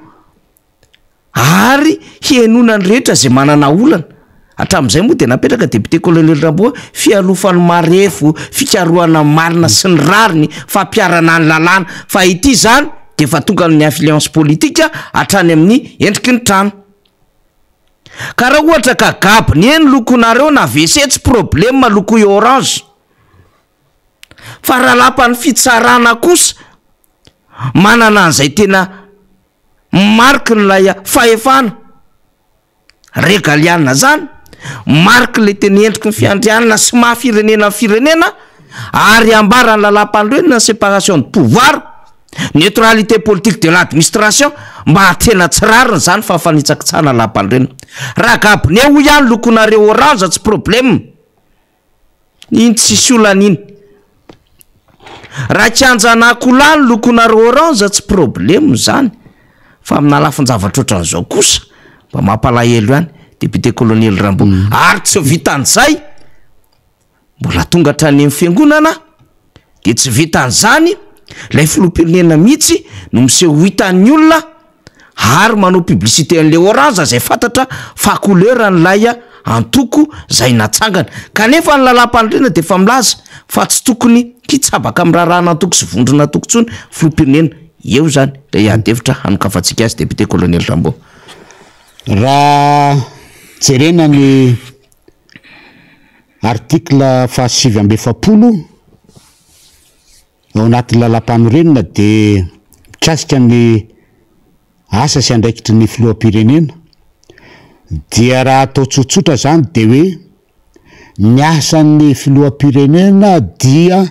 ary hihenoana ny rehetra izay manana olana. Hatramin'izay moa dia napetraka député colonel Rambo fialofan'ny marefo, fikarohana ny marina sy ny rariny, fampiharana ny lalàna. Fa ity izany dia efa tonga amin'ny influence politique hatrany amin'ny endriky ny trano. Ka raha ohatra ka gabone ny lokonareo na WC tsy problème lokoy orange. Fa raha lapan'ny fitsarana kosa manana an'izay tena mariky n'ilay fahefana regaliana zany, mariky ilay tena endriky ny fiandrianana sy maha firenena ny firenena ary ambaran'ny lalàmpanorenana ny séparation de pouvoir, neutralité politique de l'administration mba tena tsy rariny zany fa fanitsakitsahana lalàmpanorenana. Raha gabone hoy aho ny lokonareo orange tsy problème. Iny tsisy olana iny. Raha kianjan'akoholahy ny lokonareo orange tsy problème zany fa amina lafin-javatra ohatran'izao kosa mba mampalahelo ihany député colonel Rambo ary tsy vitan'izay mbola tonga hatrany amin'ny fiangonana de tsy vitan'izany ilay filoham-pirenena mihitsy no miseho ho hitan'ny olona ary manao publicité an'le orange zay fantatra fa couleur an'ilay antoko zay natsangana kanefa ny lalàmpanorenana de efa milaza fa tsy tokony hitsabaka amin'ny raharahan'antoko sy vondron'antoko intsony filoham-pirenena eo zany le ady hevitra hanokafantsika azy député colonel Rambo. Raha jerena ny article faha 49 Ao anatin'ny lalàmpanorenana dia mikasika ny asa sy andraikitry ny filoham-pirenena. Dia raha atao tsotsotra zany de hoe ny asan'ny filoham-pirenena dia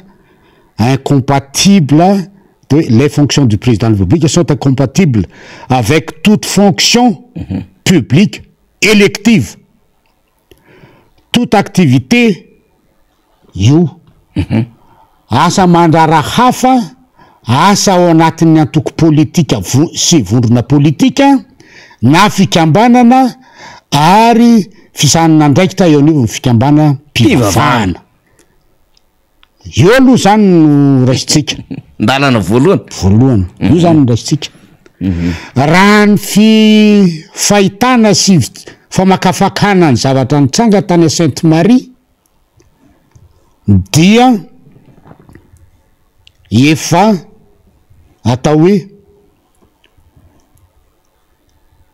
incompatible de hoe les fonctions du président de la République sont incompatibles avec toute fonction publique élective, toute activité io asa aman-draharaha hafa, asa ao anatin'ny antoko politika vo- sy vondrona politika na fikambanana ary fisahanana andraikitra eo anivon'ny fikambanam-pivavahana. Eo aloha zany no raisintsika. Ndalana voalohany. Voalohany. Io zany no raisintsika. Raha ny fi fahitana sy famakafakana ny zavatra nitranga tany Sainte Marie dia efa atao hoe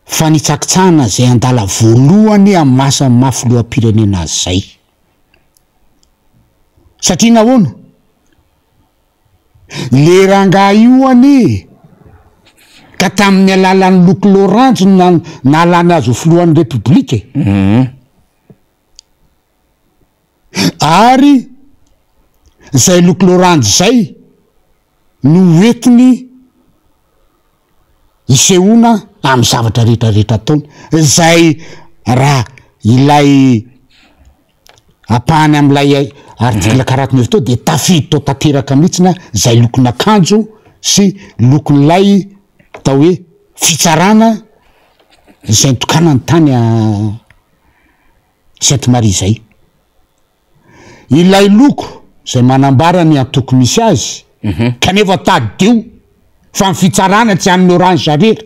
fanitsakitsahana izay andala voalohany amin'ny maha maha filoham-pirenena azy izay. Satria nahoana? Le rangahy io anie ka tamin'ny alalan'ny loko loranjy no nahalany azy ho filohan'ny repoblika e. Ary izay loko loranjy izay no hoentiny hisehoana amin'ny zavatra rehetra rehetra ataony. Izay raha ilay ampahany amin'ilay article 49 teo dia tafiditra ao tanteraka mihitsy na izay lokon'akanjo sy lokon'ilay atao hoe fitsarana izay nitokanany tany Sainte Marie izay. Ilay loko izay manambara ny antoko misy azy, kanefa tadidio fa ny fitsarana tsy an'ny Orange irery.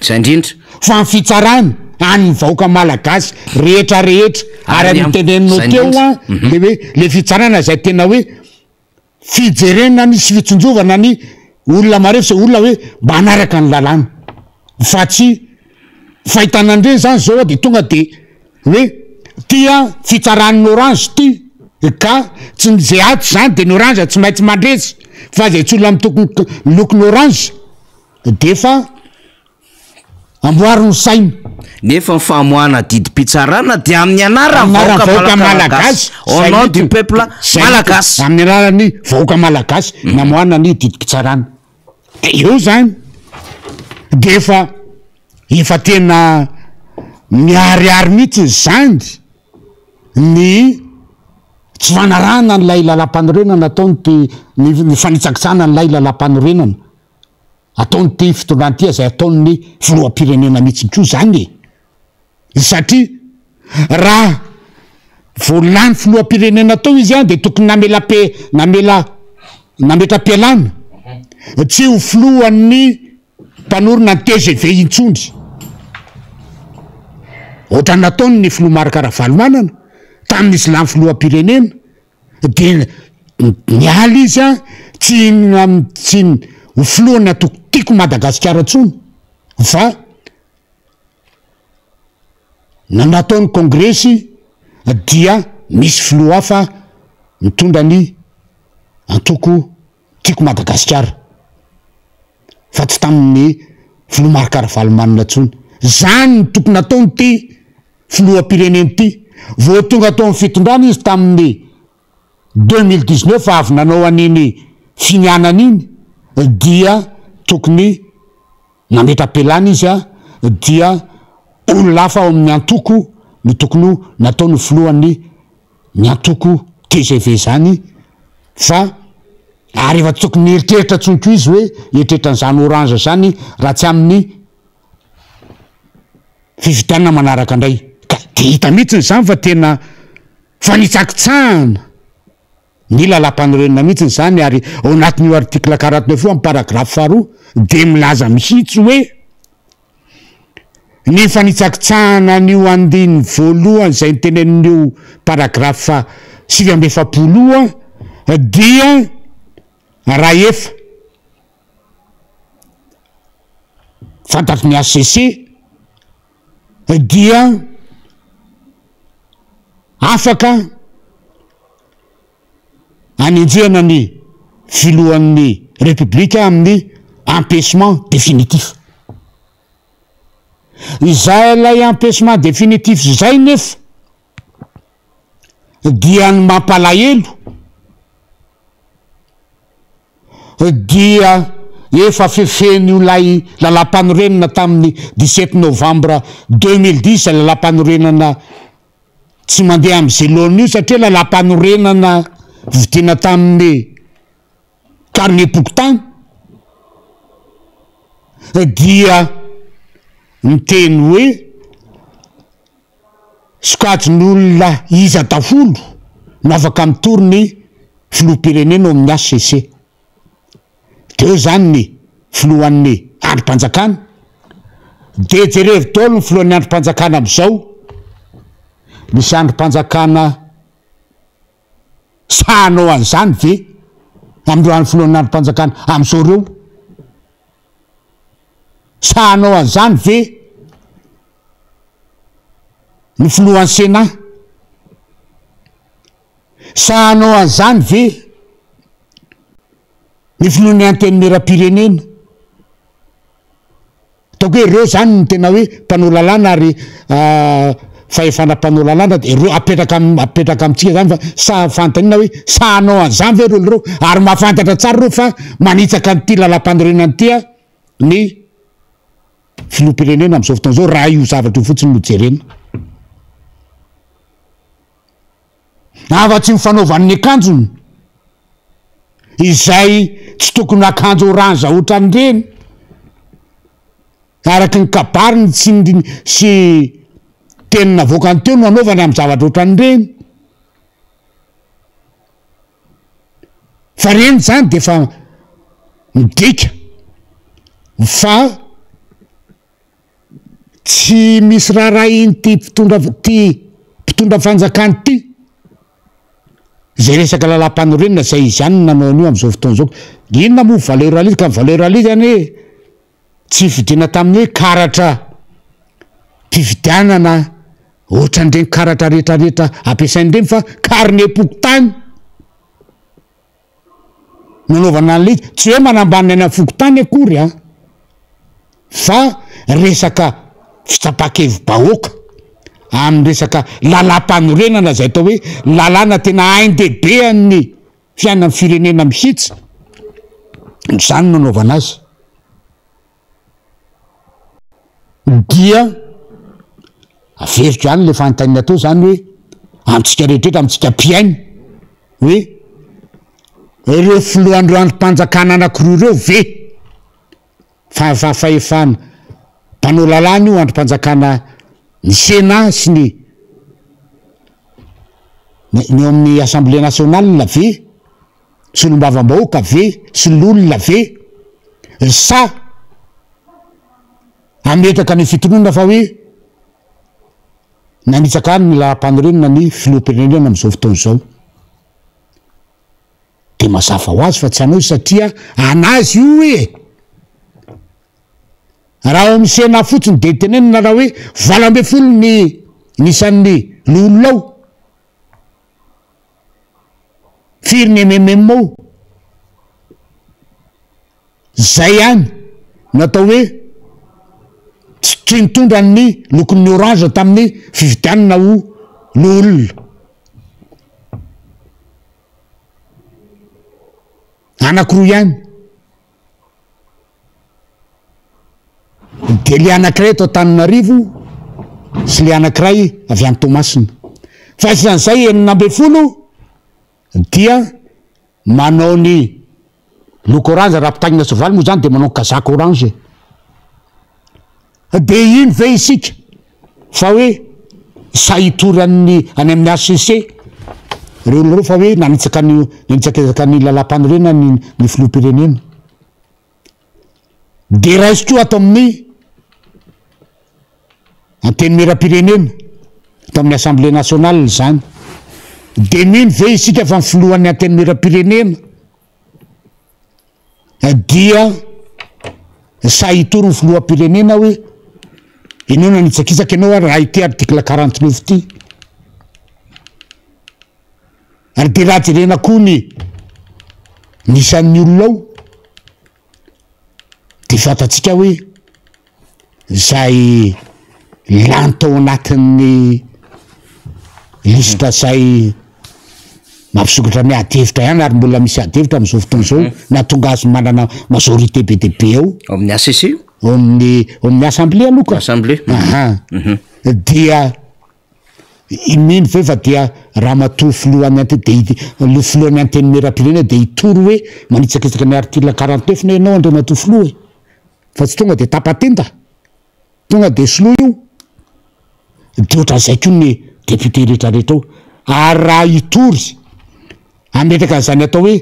Izay indrindra. Fa ny fitsarana an'ny vahoaka malagasy rehetra rehetra, ary Ary ny teneninao izay teo indrindra. an, le hoe le fitsarana izay tena hoe fijerena ny sy fitsinjovana ny olona marefo sy olona hoe mba hanaraka ny lalàna fa tsy fahitana an'ireny zany zao de tonga de hoe ty a fitsaran'ny orange ty ka tsy ny ze ato zany de ny orange tsy maintsy mandresy fa zay tsy olona mitokony lokony orange de fa Amboaro ny saina. Nefa ny famoahana didim-pitsarana dia amin'ny anaran'ny vahoaka malagasy, au nom du peuple malagasy. Amin'ny alalan'ny vahoaka malagasy namoahana ny didim-pitsarana. Dia eo izany dia efa efa tena miharihary mihitsy izany ny tsy fanarahana an'ilay lalàmpanorenana ataon'ity ny fanitsakitsahana an'ilay lalàmpanorenana. Ataon'ity fitondrana ity izay ataon'ny filoham-pirenena mihitsy koa izany e! Satria raha vao lany filoham-pirenena tao izy an, dia tokony namela pe namela nametra-pialana tsy ho filohan'ny mpanorina ny tgv intsony. Ohatran'ny nataony ny filoha Marc Ravalomanana tamin'izy lany filoham-pirenena. Dia niala izy an, tsy tsy ho filohan'ny antoko Tiako Madagasikara intsony fa na natao ny kongresy dia misy filoha hafa mitondra ny antoko Tiako Madagasikara fa tsy tamin'ny filoha Marc Ravalomanana intsony. Zany no tokony nataon'ity filoham-pirenena ity. Vao tonga tao amin'ny fitondrana izy tamin'ny 2019 avy nanao an'iny finianana iny dia tokony nametra-pialana izy dia olona hafa ao amin'ny antoko no tokony ho nataony ho filohan'ny ny antoko tgv izany fa ary efa tsy tokony nieritreritra intsony koa izy hoe hieritreritra an'izany orange izany raha tsy amin'ny fifidianana manaraka indray ka de hita mihitsiny izany fa tena fanitsakitsahana ny lalàmpanorenana mihitsiny izany ary ao anatin'io article 49 io amin'ny paragraphe faharoa de milaza mihitsy hoe ny fanitsakitsahana an'io andininy voalohany izay nitenenin'io paragraphe faha 49 io a dia raha efa fantatry ny HCC dia afaka anenjehana ny filohan'ny Repoblika amin'ny empêchement définitif. Izay ilay empêchement définitif izay nefa dia ny mampalahelo dia efa fefen'io ilay lalàmpanorenana tamin'ny 17 novembre 2010 izay lalàmpanorenana tsy mandeha amin'izay laoniny io satria lalàmpanorenana vidiana tamin'ny karnem-pokontany dia miteny hoe sokajin'olona iza daholo no afaka mitory ny filoham-pirenena ao amin'ny HCC. Dia eo izany ny filohan'ny andrim-panjakana, dia jerevo daholo ny filohan'ny andrim-panjakana amin'izao, misy andrim-panjakana Sahy hanao an'izany ve amin'ireo any filohan'ny andrim-panjakana amin'izao ireo? Sahy hanao an'izany ve ny filohan'ny Sénat? Sahy hanao an'izany ve ny filohan'ny Antenimierampirenena? Ataoko hoe ireo zany no tena hoe mpanao lalàna ary fahefana mpanao lalàna de ireo apetraka apetraka amintsika zany fa sa fanontaniana hoe sa hanao an'izany ve ireo olona ireo ary mahafantatra tsara ireo fa manitsaka an'ity lalàmpanorenana ity ny filoham-pirenena amin'izao fotoana izao raha io zavatra io fotsiny no jerena. Afa-tsy ny fanaovany ny akanjony izay tsy tokony akanjo orange otran'ireny araka ny kabariny sy ny sy teny navoakany teo no anaovany amin'ny zavatra otran'ireny fa reny zany de efa midika fa Tsy misy raharahian'ity mpitondra ity mpitondra fanjakana ity izay resaka lalàmpanorenana izay izy ihany no nanao an'io amin'izao fotoana izao. Inona moa valeur an'izy ka ny valeur an'izy anie tsy fidiana tamin'ny hoe karatra fifidianana ohatran'ireny karatra rehetrarehetra ampiasaina ireny fa karnem-pokontany. Nanaovana an'ilay izy, tsy hoe manambany ny any amin'ny fokontany akory an, fa resaka fitsapan-kevi-bahoaka amin'ny resaka lalàmpanorenana izay atao hoe lalàna tena ain-dehibe an'ny fiainan'ny firenena mihitsy, izany no nanaovana azy. Dia averiko ihany le fanontaniana teo zany hoe amintsika rehetra rehetra, amintsika mpihaino hoe ireo filohan'ireo andrim-panjakana anakiroa ireo ve fa fa fahefana mpanao lalàna io andrim-panjakana ny Sénat sy ny ny eo amin'ny Assemblée nationale ve Solombavambahoaka ve sy lolona ve sa hametraka ny fitonona fa hoe nanitsaka any ny lalam-panorenana ny filoham-pirenena amin'izao fotoana izao? Dia mazava ho azy fa tsy hanao izy satria an'azy io e! Raha ao amin'ny Sénat fotsiny dia tenenina raha hoe 18 ny ny isan'ny loholona ao. Firy ny MMM ao? Zay ihany no atao hoe tsy nitondra ny lokon'ny orange tamin'ny fifidianana ho loholona. Anakiroa ihany. Dia le anankiray eto Antananarivo sy le anankiray avy any Toamasina. Fa isan'izay 16 dia manao ny loko orange, raha mpitaingina soavaly moa zany dia manao casaque orange e. Dia ino ve isika fa hoe sahy hitory an'ny any amin'ny HCC ireo olona ireo fa hoe nanitsaka ny nanitsakitsaka ny lalàmpanorenana ny ny filoham-pirenena. Dia raiso koa ato amin'ny Antenimierampirenena, ato amin'ny Assemblée nationale izany. Dia mino ve isika fa ny filohan'ny Antenimierampirenena dia sahy hitory ny filoham-pirenena hoe ianao nanitsakitsaka ianao ary raha ity article 49 ity. Ary dia raha jerena koa ny ny isan'ny olona ao dia fantatsika hoe izay. lany tao anatin'ny lisitra izay mampisokatra ny ady hevitra ihany ary mbola misy ady hevitra amin'izao fotoana izao nahatonga azy manana majorité be dia be ao. Ao amin'ny HCC io? Ao amin'ny ao amin'ny assemblée aloha ka. Assemblée. Aha. Dia mino ve fa dia ramatoa filohan'ny ante dia filohan'ny antenimierampirenena dia hitory hoe manitsakitsaka ny article 49 ne ianao andriamatoa filoha e? Fa tsy tonga dia tapa-tenda. Tonga dia soloy io. Dia ohatran'izay koa ny député rehetra rehetra ao. Ary raha hitory hametraka an'izany atao hoe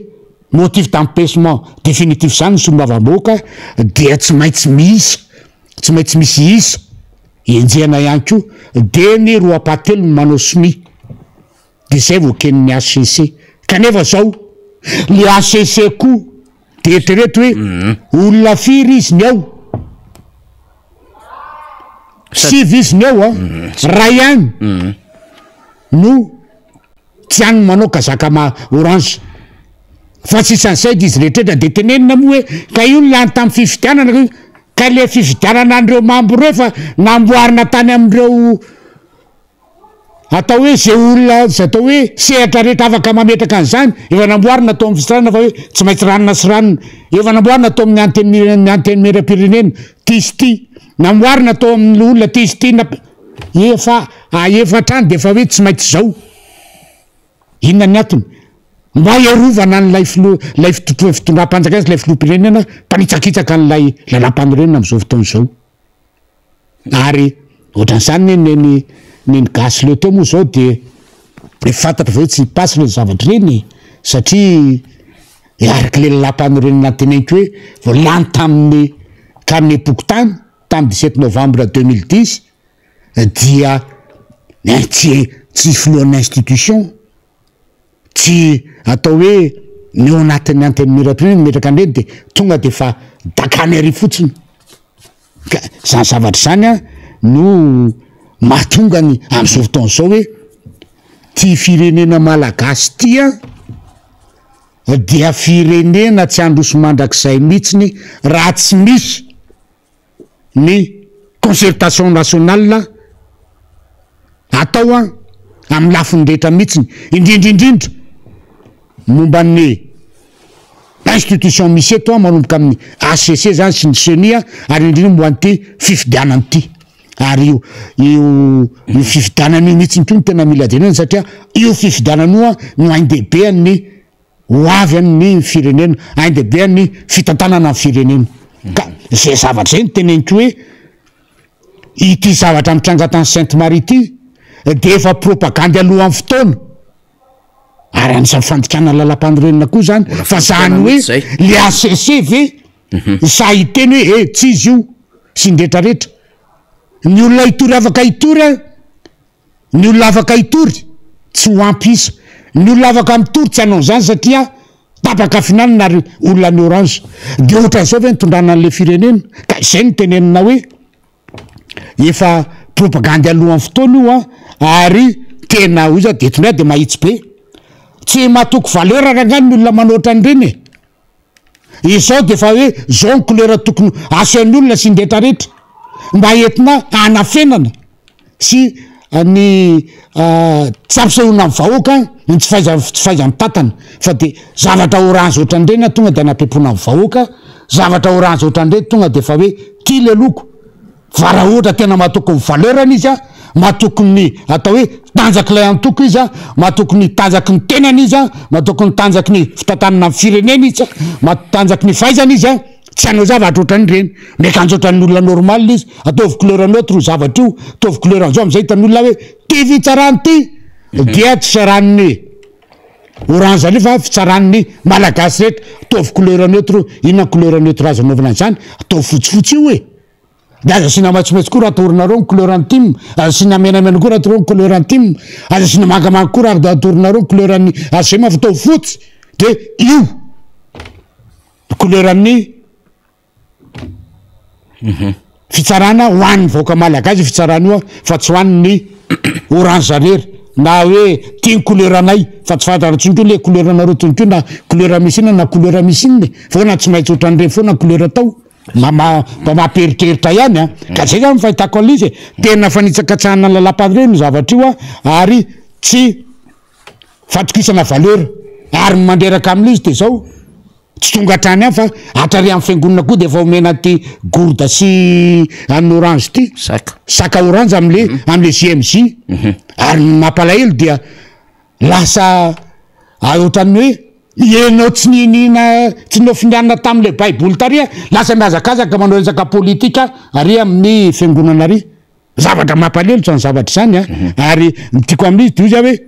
motif d'empêchement définitif izany ny solombavambahoaka dia tsy maintsy miisa, tsy maintsy misy isa enjehina ihany koa. Dia ny roa ampahatelony manao sonia. Dia izay vao eken'ny HCC. Kanefa izao, le HCC koa dia eritrereto hoe olona firy izy ny ao? Sivy izy ny ao an, ray ihany no tsy any manao kazaka ma orange. Fa tsy isan'izay dia izy rehetra dia tenenina moa hoe ka io no lany tamin'ny fifidianana ka io, ka le fifidianana an'ireo membre ireo efa namboarina tany amin'ireo Atao hoe ze olona ze atao hoe sehatra rehetra afaka mametraka an'izany, efa namboarina tao amin'ny fitsarana fa hoe tsy maintsy ranona sy ranona, efa namboarina tao amin'ny antenimie- ny antenimierampirenena, ty sy ty, namboarina tao amin'ny olona ty sy ty, nap- efa ahefa hatrany de efa hoe tsy maintsy zao. Inona ny antony? Mba hiarovana an'ilay filoha, ilay fitondram-panjakana sy ilay filoham-pirenena mpanitsakitsaka an'ilay lalàmpanorenana amin'izao fotoana izao. Ary ohatran'izany ny ny ny gasy leo teo moa zao de efa fantatra fa hoe tsy hi-passe ireny zavatra ireny e, satria araka le lalàmpanorenana noteneniko hoe vao lany tamin'ny karnem-pokontany tamin'ny 17 novembre 2010 dia tsy tsy filohan'ny institution, tsy atao hoe ny ao anatin'ny antenimierampirenena no metraka an'ireny de tonga de efa dakany ary fotsiny. Ka zany zavatra zany an no mahatonga ny am'zao fotoana zao hoe ty firenena malagasy ty an dia firenena tsy handroso mandrakizay mihitsiny raha tsy misy ny concertation nationale atao an amin'ny lafiny rehetra mihitsiny, indrindra indrindra momba ny institution misy eto an, manomboka amin'ny HCC zany sy ny ceni an, ary indrindra momba an'ity fifidianana ity. Ary io io io fifidianana io mihitsiny koa no tena mila jerena satria io fifidianana io an no ain-dehibe an'ny ho avy an'ny firenena, ain-dehibe an'ny fitantanana ny firenena. Ka zay zavatra zay no teneniko hoe ity zavatra mitranga tany Sainte Marie ity dia efa propagandy alohan'ny fotoana. Ary anisan'ny fandikana lalàmpanorenana koa zany, fa zany hoe le HCC ve sahy hiteny hoe eh tsy izy io sy ny retraretra. Ny olona hitory afaka hitory an, ny olona afaka hitory tsy ho ampy isa. Ny olona afaka mitory tsy hanao an'izany satria tapaka finanana ary olona any orange. De ohatran'izao ve ny tondrana an'le firenena? Ka izay no tenenina hoe Efa propagandy alohan'ny fotoana io an, ary tena hoy za de eto indray de mahitsy be. Tsy matoky valeur rangahy ny olona manao ohatran'ireny e. Izao de efa hoe zao ny couleur tokony asehon'ny olona sy ny rehetra rehetra mba entina hanafenana sy ny tsy ampisehoana amin'ny vahoaka ny tsy fahaiza tsy fahaiza-mitantana fa de zavatra orange ohatran'ireny an tonga de anapempoana ny vahoaka, zavatra orange ohatran'ireny tonga de efa hoe ty le loko, fa raha ohatra tena matoky ny valeur-ny izy an, matoky ny atao hoe tanjak'ilay antoko izy an, matoky ny tanjaky ny tenany izy an, matoky ny tanjaky ny fitantanana ny firenena izy an, matanjaky ny fahaizany izy an, Tsy hanao zavatra ohatran'ireny. Miakanjo ohatran'ny olona normal izy. Ataovy couleur neutre io zavatra io. Ataovy couleur an'izao amin'izay hitan'ny olona hoe ty fitsarana ity dia tsy fitsaran'ny orange indray fa fitsaran'ny malagasy rehetra. Ataovy couleur neutre io. Inona ny couleur neutre azo anaovana an'izany? Ataovy fotsifotsy io e. Dia aza asiana maitsomaitso koa raha atoronareo ny couleur an'ny tim. Aza asiana menamena koa raha atoronareo ny couleur an'ny tim. Aza asiana mangamanga koa raha atoronareo ny couleur an'ny HCM fa ataovy fotsy. Dia io. Couleur ny fitsarana ho an'ny vahoaka malagasy io fitsarana io fa tsy ho an'ny orange rery na hoe ty ny couleur anay fa tsy fantatra intsony koa le couleur anareo tony koa na couleur misy inona na couleur misy inona e, fa na tsy maintsy ohatran'ireny foana ny couleur atao. Mba mampieritreritra ihany an! Ka zay zany ny fahitako an'ilay izy e! Tena fanitsakitsahana ny lalam-panorenana io zavatra io an, ary tsy fatokisana valeur. Ary ny mandreraka amin'ilay izy de zao, tsy tonga hatrany any fa hatrary amin'ny fiangonana koa de efa omena an'ity gourde sy an'ny orange ity. Sac. Sac orange am'le am'le JMJ. Ary ny mampalahelo dia Lasa ohatran'ny hoe ianao tsy niniana tsy nofinganina tamin'ilay baiboly tary a, lasa mihazakazaka manao resaka politika ary amin'ny fiangonana ary. Zavatra mampalelo zany zavatra izany a, ary ny tiako amin'izy de hoy za hoe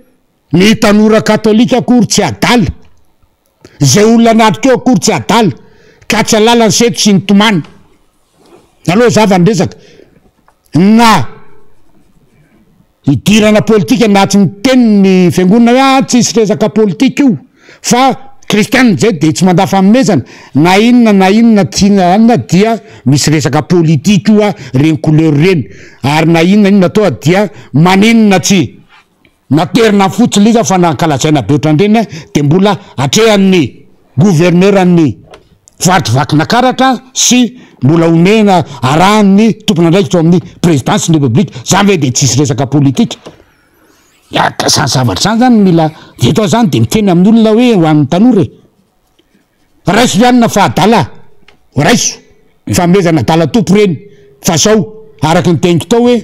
ny tanora katolika akory tsy adala, izay olona anatrika eo akory tsy adala, ka tsy halala ny sento sy ny tomany. Aleo hazava ny resaka, na Idirana politika na tsy miteny ny fiangonana hoe ah tsisy resaka politika io fa kristianina zay de tsy mandà fanomezana na inona na inona tiana anona dia misy resaka politika io ah reny couleur reny ary na inona inona atao dia maninona tsy naterina fotsiny le izy fa nankalazaina be otran'ireny ah de mbola atrehan'ny Gouverneur ny faritry Vakinakaratra sy mbola omena arahan'ny tompon'andraikitra ao amin'ny présidence ny République, zany ve de tsisy resaka politika? Ya ka zany zavatra zany zany mila eto aho zany de miteny amin'ny olona hoe ho an'ny tanora e, raiso ry anona fa adala, raiso fanomezana adala tompo reny fa zao araka ny teniko tao hoe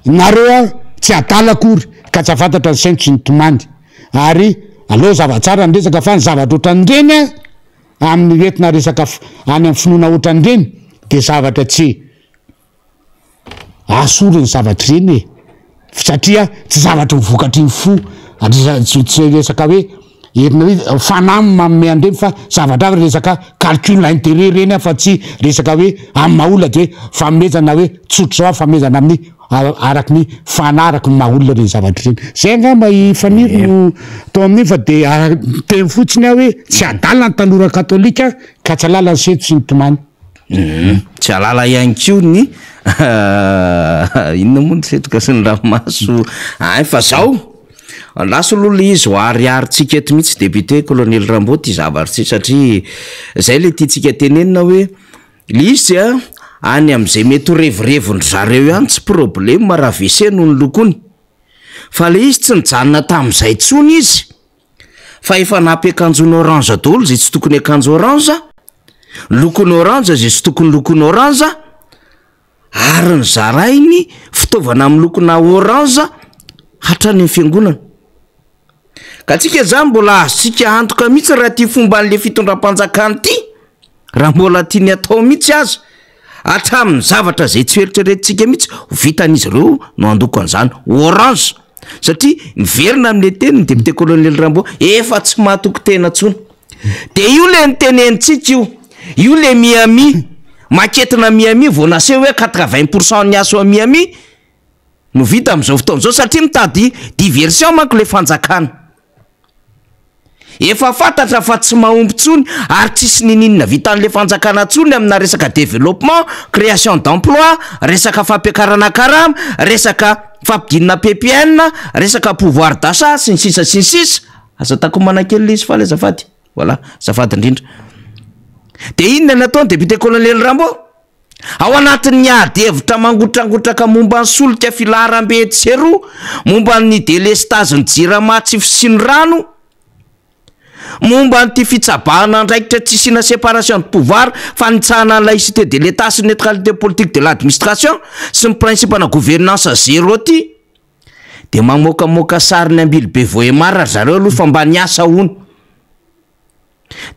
nareo a tsy adala akory ka tsy afantatra ny sainto sy ny tomany. Ary aleo zava-tsara ny resaka fa ny zavatra ohatran'ireny an, amin'ny entina resaka any amin'ny finoana ohatran'ireny de zavatra tsy asory ny zavatra ireny e, satria tsy zavatra ho vokatry ny fo, tsy tsy resaka hoe entina hoe fanahy no manome an'ireny fa zavatra hafa resaka calcul interet ireny an fa tsy resaka hoe amin'ny maha olona de hoe fanomezana hoe tsotr'izao fanomezana amin'ny Araka ny fanahy, araka ny maha olona ireny zavatra ireny. Zay angamba i Faniry no tao amin'iny fa dia miteny fotsiny aho hoe tsy adala ny tanora katolika ka tsy halala ny sento sy ny tomany. Tsy halala ihany koa ny inona moa ny setroka sy ny ranomaso hay fa zao, lasa aloha le izy ho ariarintsika eto mihitsy député colonel Rambo ty zavatra ty satria zay le tiantsika tenenina hoe Le izy dia any am'zay mety ho revirevin-dry zareo ihany tsy problème raha WC no nolokoiny fa le izy tsy nijanona tam'zay tsony izy fa efa nampiakanjoiny orange daholo zay tsy tokony akanjo orange, lokony orange zay tsy tokony lokony orange ary nozarainy fitaovana milokona orange hatrany am-fiangonana. Ka tsika zany mbola azontsika antoka mihitsy raha ty fomban'le fitondram-panjakana ty, raha mbola tiany atao mihitsy aza, hatramin'ny zavatra zay tsy eritreretintsika mihitsy ho vitan'izy ireo no handoko an'izany orange, satria miverina am'le teniny député colonel Rambo, efa tsy mahatoky tena tsony, de io le nitenenintsika io, io le Miami, maquette-na Miami vao naseho hoe 80 pour cent ny asa ao Miami, no vita amin'izao fotoana izao satria mitady diversion manko le fanjakana. Efa fantatra fa tsy mahomby tsony ary tsisy nininona vitan'le fanjakana tsony amina resaka développement, création d'emploi, resaka fampiakarana karama, resaka fampidinana PPN, resaka pouvoir d'achat sy ny sisa sy ny sisa. Aza takomana kely le izy faly azafady. Voilà, azafady indrindra. De inona ny ataony député colonel Rambo? Ao anatin'ny ady hevitra mangotrangotraka momba ny solika filaharambe etsy sy eroa, momba ny delestazin'ny Jirama tsy fisian'ny rano, momba an'ity fitsabahana andraikitra tsy isiana séparation de pouvoir, fanitsahana ny laïcité de l'Etat sy neutralité politique de l'administration sy ny principe-na gouvernance zéro ity, dia mamoakamoaka sarin'ny Ambilobe Vohemar ry zareo aloha fa mba niasa hono.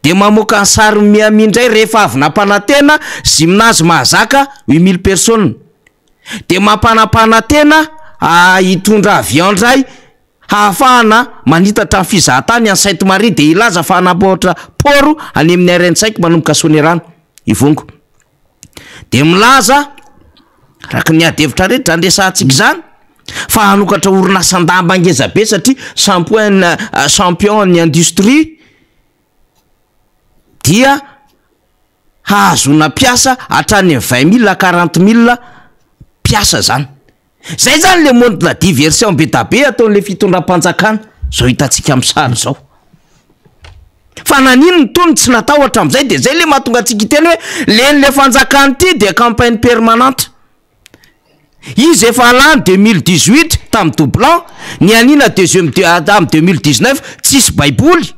Dia mamoaka ny sarin'i Miami indray rehefa avy nampanantena gymnase mahazaka 8000 personnes. Dia mampanampanantena hitondra avion indray hahafahana manitatra ny fizahatany any Sainte Marie dia hilaza fa hanamboatra port any amin'ny RN cinq manomboka Soanierana Ivongo. Dia milaza araka ny ady hevitra rehetra izany resahantsika izany fa hanokatra orinasan-damba ngeza be satria champoint champion ny industrie dia hahazoana mpiasa hatrany amin'ny 20 mille à 40 mille mpiasa zany. Zay zany le monde de la diversion be da be ataon'le fitondram-panjakana zao hitantsika amin'ny sary zao. Fa nanino ny tony tsy natao hatramin'izay dia zay le mahatonga antsika hiteny hoe len'le fanjakana ity dia campagne permanente. Izy efa lany 2018 tamin'ny doublant, nianiana deuxième tamin'ny 2019 tsisy baiboly.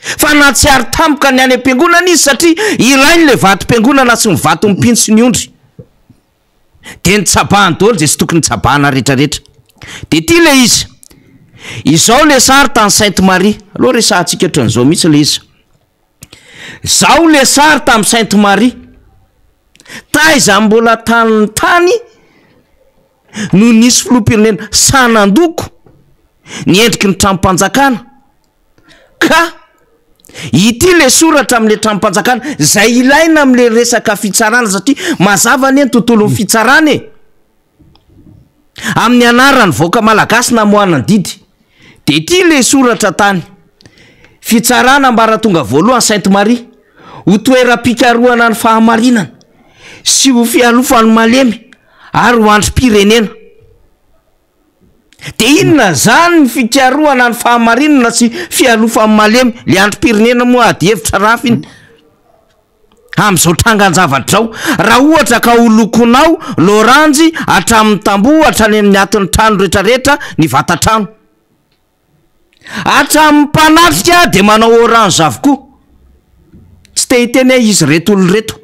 Fa nahatsiaro tampoka ny any am-piangonana izy satria ilainy le vatom-piangonana sy ny vaton'ny mpino sy ny ondry. Dia nitsabahany daholo izay tsy tokony nitsabahana retraretra. Dia ity ilay izy. Izao ilay sary tany Sainte Marie. Aleo resahantsika ohatran'izao mihitsy ilay izy. Izao ilay sary tamin'ny Sainte Marie. Taiza mbola tany tany no nisy filoham-pirenena sahy nandoko ny endriky ny tranom-panjakana. Ka ity le soratra amle tranom-panjakana zay ilaina amle resaka fitsarana satria mazava anie ny tontolon'ny fitsarana e! Amin'ny anaran'ny vahoaka malagasy namoahana ny didy. De ity le soratra tany fitsarana ambaratonga voalohany Sainte Marie ho toeram-pikarohana ny fahamarinana sy ho fialofan'ny malemy ary ho andrim-pirenena. De inona zany ny fikarohana ny fahamarinana sy fialofan'ny malemy? Le andrim-pirenena moa ady hevitra rafy iny. Amin'izao trangan-javatra izao, raha ohatra ka ho lokonao loranjy hatramin'ny tamboho hatrany amin'ny atin'ny trano retraretra ny vatan-trano. Hatramin'ny mpanatrika dia manao orange avokoa. Tsy te hiteny aho izy ireto olona ireto.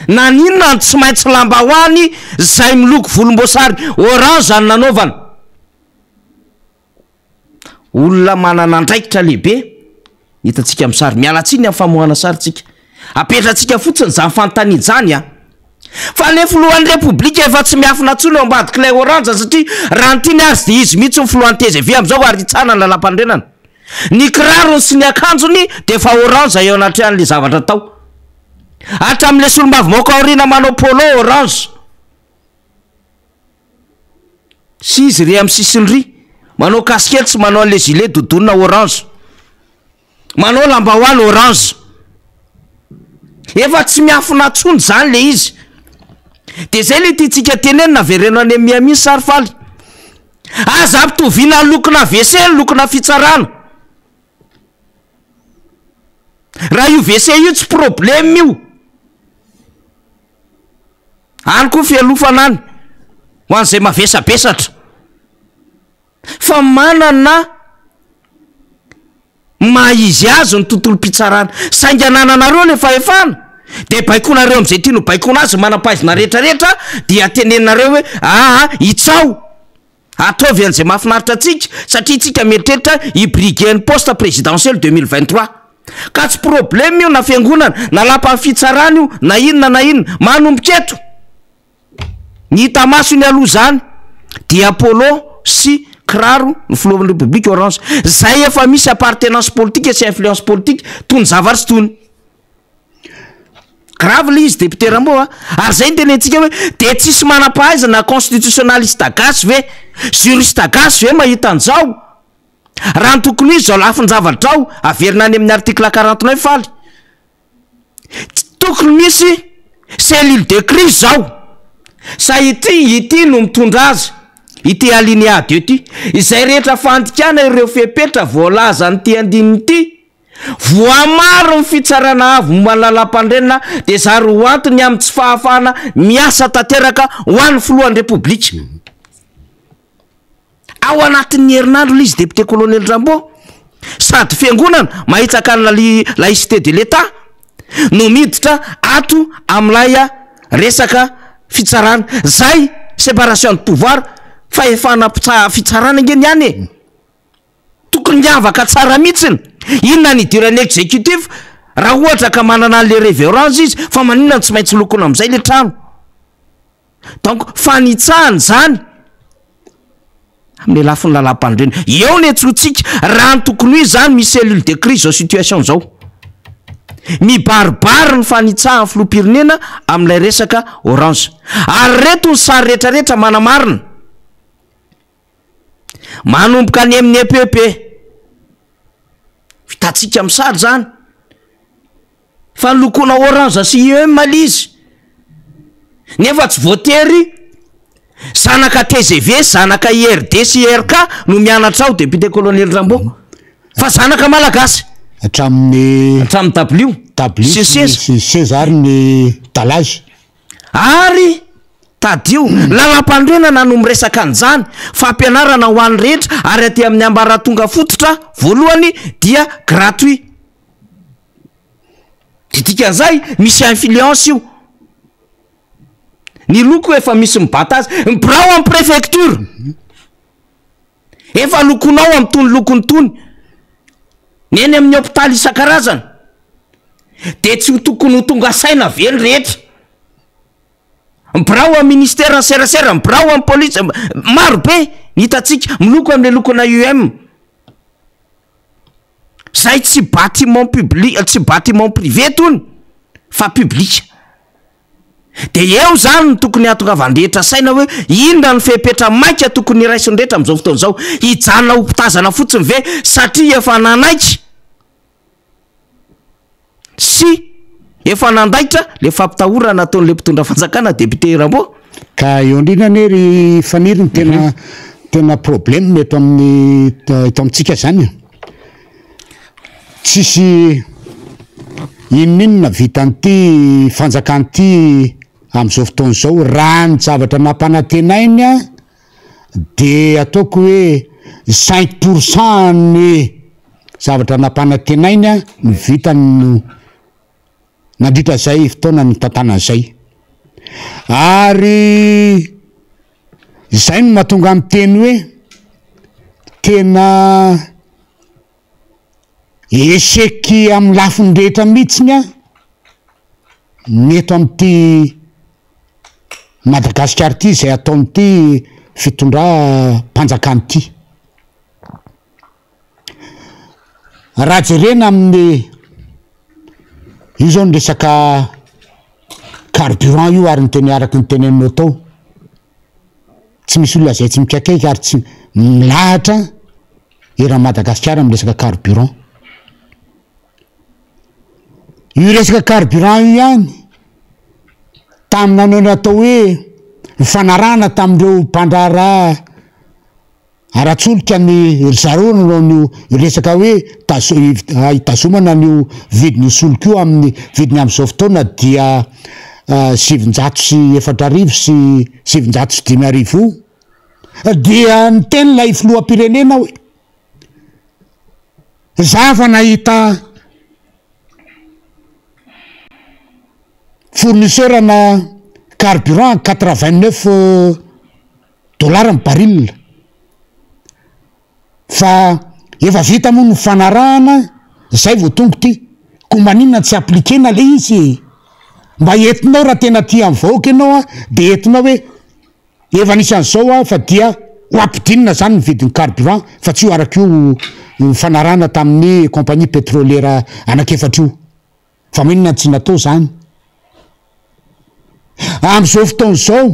Naninona no tsy maintsy lambahoany izay miloko volomboasary orange no nanaovana? Olona manana andraikitra lehibe ny hitantsika amin'ny sary. Miala tsiny amin'ny famoahana sary tsika. Apetratsika fotsiny izany fanontaniana izany an! Fa le filohan'ny repoblika efa tsy miafina intsony ao ambadik'ilay orange satria raha ny tiany azy dia izy mihitsy no filohan'ny tgv amin'izao ary hitsahana ny lalàmpanorenana. Ny kirarony sy ny akanjony dia efa orange eo anatrehan'ilay zavatra atao. Hatramin'ilay solombavambahoaka aoriana manao polo orange. Sy izy ry amin'ny sisiny ry, manao kasikety sy manao an'ilay gilet dodonina orange. Manao lambahoany orange. Efa tsy miafina tsony zany le izy. De zay le tiantsika tenenina avereno any amin'ny Miami sary faly. Aza ampitoviana lokona WC ny lokona fitsarana. Raha io WC io tsy problème io. Any koa fialofana any ho an'izay mavesabesatra. Fa manana maha izy azy ny tontolom-pitsarana. Saingy anananareo ilay fahefana, dia baikoinareo amin'izay tiany ho baikoina azy ny manam-pahaizana rehetra rehetra, dia teneninareo hoe aa itsao, ataovy an'izay mahafinaritra antsika, satria isika mieritreritra hi-briguer ny poste présidentiel 2023. Ka tsy problème io na fiangonana, na lapan'ny fitsarana io, na inona na inona. Manomboka eto. Ny hita maso iny aloha izany dia polo sy kiraro ny filohan'ny Repoblika orange. Zay efa misy appartenance politique sy influence politique tony zavatra tony. Grave le izy député Rambo a. Ary zay no tenentsika hoe de tsisy manam-pahaizana constitutionnaliste gasy ve, juriste gasy ve mahita an'izao? Raha ny tokony ho izy izao lafin-javatra izao, averina any amin'ny article 49 faly. Tsy tokony misy cellule de crise zao sa ity ity no mitondra azy ity alinéa deux ity. Izay rehetra fandikana ireo fepetra voalazan'ity andininy ity, voamaro ny fitsarana avo momba ny lalàmpanorenana dia zary ho antony amin'ny tsy fahafahana miasa tanteraka ho an'ny filohan'ny Repoblika. Ao anatin'ny herinandro ilay izy député colonel Rambo sady fiangonana mahitsaka ny laïcité de l'Etat no miditra ato amin'ilay resaka fitsarana. Zay séparation de pouvoir, fahefana fitsarana ange ny any e. Tokony miavaka tsara mihitsiny. Inona ny idiran'ny exécutif raha ohatra ka manana an'le révérence izy fa maninona no tsy maintsy lokona amin'izay le trano. Donc fanitsahana izany amin'ny lafiny lalàmpanorenana. Eo ny antsointsika, raha ny tokony ho izy izany misy cellule de crise izao situation izao. Mibaribary ny fanitsahan'ny filoham-pirenena amin'ilay resaka orange. Ary ireto ny sary rehetrarehetra manamarina. Manomboka any amin'ny EPP. Vitantsika amin'ny sary izany. Fa nolokoina orange sy IEM le izy. Nefa tsy voatery zanaka tgv, zanaka IRD sy IRK no mianatra ao, député colonel Rambo. Fa zanaka malagasy. Hatramin'ny. Hatramin'ny dabilio. Dabilio sy ny seza. Sy ny seza ary ny dallage. Ary tadidio, lalampanorenana no miresaka an'izany, fampianarana ho an'ny rehetra ary aty amin'ny ambaratonga fototra voalohany dia gratuit. De dikan'izay misy influence io. Ny loko efa misy mibata azy. Ny birao amin'ny préfecture. Efa lokonao amin'itony lokony itony. Ny eny amin'ny hopitaly isan-karazany. Dia tsy ho tokony ho tonga saina ve ny rehetra? Ny birao amin'ny ministeran'ny serasera, ny birao amin'ny polisy, maro be ny hitantsika miloko amin'ilay lokona UM. Zay tsy bâtiment public, tsy bâtiment privé tony fa public. De eo zany no tokony hahatongavan'ny rehetra saina hoe inona no fepetra maika tokony hiraisin'ny rehetra amin'izao fotoana izao? Hijanona ho mpitazana fotsiny ve satria efa nanaiky sy efa nandaitra le fampitahorana ataon'le mpitondra fanjakana député Rambo? Ka eo indrindra anie ry Faniry ny tena tena problème eto amin'ny eto amintsika zany e. Tsisy inoninona vitan'ity fanjakana ity amin'izao fotoana izao raha ny zavatra nampanantenainy de ataoko hoe cinq pour cent ny zavatra nampanantenainy no vitany no nandritra izay fotoana nitantanany izay ary izay no mahatonga ahy miteny hoe tena Échec amin'ny lafiny rehetra mihitsiny an, ny eto amin'ity Madagasikara ity izay ataon'ity fitondram-panjakana ity. Raha jerena amin'ny, io zao ny resaka carburant io ary ny teny araka ny teneninao tao, tsy misy olona izay tsy mikaikaika ary tsy milahatra eran'i Madagasikara amin'ny resaka carburant. Io resaka carburant io ihany, tamin'ny nanao ny atao hoe nifanarahana tamin'ireo mpandraharaha ara-tsolika ny ry zareo nanao an'io resaka hoe tazo- hitazomana an'io vidin'io solika io amin'ny vidiny amin'izao fotoana dia 4900 sy 5900 io. Dia niteny ilay filoham-pirenena hoe, Za fa nahita fournisseur ana carburant à 89 dollars ny baril. Fa efa vita moa ny fanarahana, zay vao tonga ity. Koa maninona tsy appliquer-na le izy e? Mba entinao raha tena tia ny vahoaka ianao an, de entinao hoe Efa nisy an'izao aho fa dia ho ampidinina zany ny vidin'ny carburant fa tsy io araka io nifanarahana tamin'ny compagnie petrolière anak'efatra io. Fa maninona no tsy natao zany? Amin'izao fotoana izao,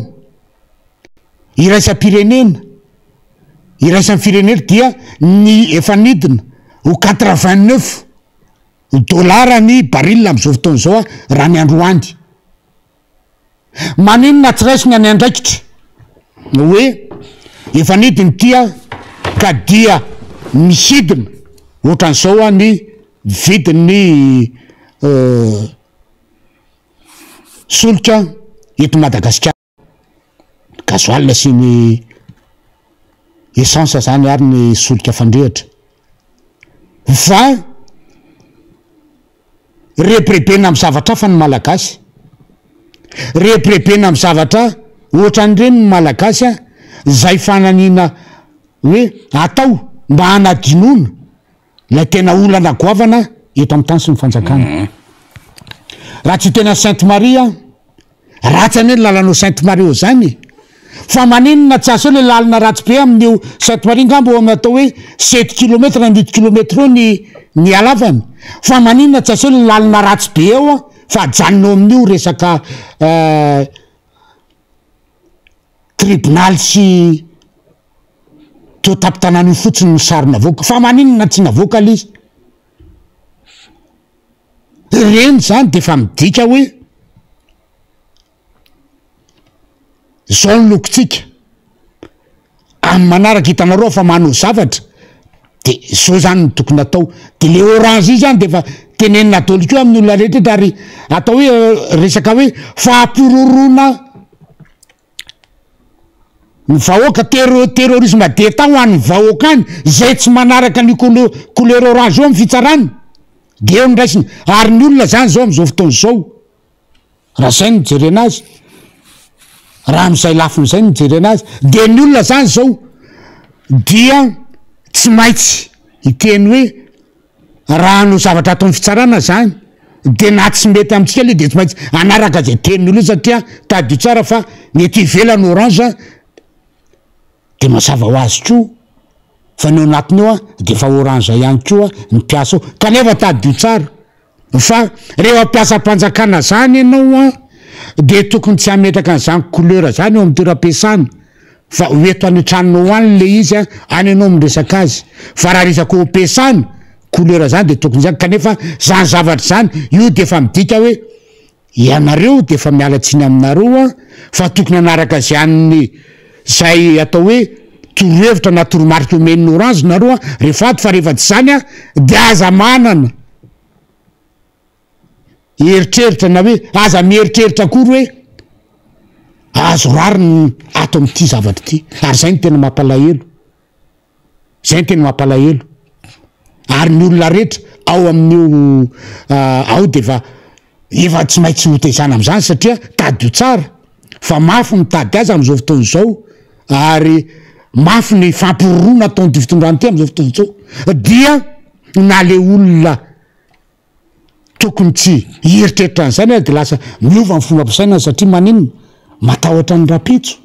iraisam-pirenena, iraisan'ny firenena dia ny efa nidina ho 89 dollars ny baril amin'izao fotoana izao raha ny androany. Maninona tsy raisina ny andraikitra hoe efa nidina ity aho ka dia misidina ohatran'izao aho ny vidin'ny solika eto Madagasikara, gasoil sy ny essence zany ary ny solika fandrehitra fa Rebirebena amin'ny zavatra hafa ny Malagasy. Rebirebena amin'ny zavatra ohatran'ireny ny Malagasy a, izay fananiana hoe atao mba hanadinoana ilay tena olana goavana eto amin'ny tany sy ny fanjakana. Raha tsy tena Sainte Marie aho, Ratsy anie ny lalana ao Sainte Marie ao zany e! Fa maninona tsy aseho le lalana ratsy be amin'io Sainte Marie ngamba eo amin'ny atao hoe sept kilomètre na huit kilomètre eo ny ny halavany? Fa maninona tsy aseho le lalana ratsy be eo an fa ajanona eo amin'io resaka tribonaly sy teo tampon-tanàna io fotsiny ny sary navoaka? Fa maninona tsy navoaka le izy? Ireny zany de efa midika hoe zao ny lokontsika, amin'ny manaraka hitanareo fa manao zavatra. De zao zany no tokony atao. De le orange io zany de efa tenenina daholo koa amin'ny olona rehetra eto ary atao hoe resaka hoe fampiroroana ny vahoaka, terro- terrorisme d'Etat ho an'ny vahoaka any zay tsy manaraka an'io couleur couleur orange io amin'ny fitsarana de eo no raisina. Ary ny olona zany zao am'zao fotoana zao Raha zay no jerena azy, raha am'zay lafiny zay no jerena azy, de ny olona zany zao dia tsy maintsy hiteny hoe raha hanao zavatra ataon'ny fitsarana zany de na tsy mety amintsika aloha de tsy maintsy hanaraka zay tenin'ny olona satria tadidio tsara fa ny ety ivelany orange de mazava ho azy koa fa ny ao anatiny ao de efa orange ihany koa ny mpiasa ao kanefa tadidio tsara Fa rehefa mpiasam-panjakana zany ianao an, de tokony tsy hametraka an'izany couleur zany eo amin'ny toeram-piasana fa ho eto any an-tranonao any le izy an, any ianao miresaka azy, fa raha resaka eo am-piasana, couleur zany de tokony zany, kanefa zany zavatra zany, io de efa midika hoe ianareo de efa miala tsiny aminareo an, fa tokony hanaraka zay an'ny zay atao hoe torohevitra na toromarika omen'ny orange nareo an, rehefa ato fa rehefa tsy zany an de aza manana. Eritreritra na hoe aza mieritreritra akory hoe azo rariny ato amin'ity zavatra ity. Ary zay no tena mampalahelo. Zay no tena mampalahelo. Ary ny olona rehetra ao amin'io ao de efa efa tsy maintsy hotezana amin'izany satria tadidio tsara fa mafy mitady azy amin'izao fotoana izao ary mafy ny fampiroroana ataon'ity fitondrana ity amin'izao fotoana izao dia na le olona tokony tsy hieritreritra an'izany ary de lasa miova ny fomba fisainana satria maninona? Matahotra ny rahampitso,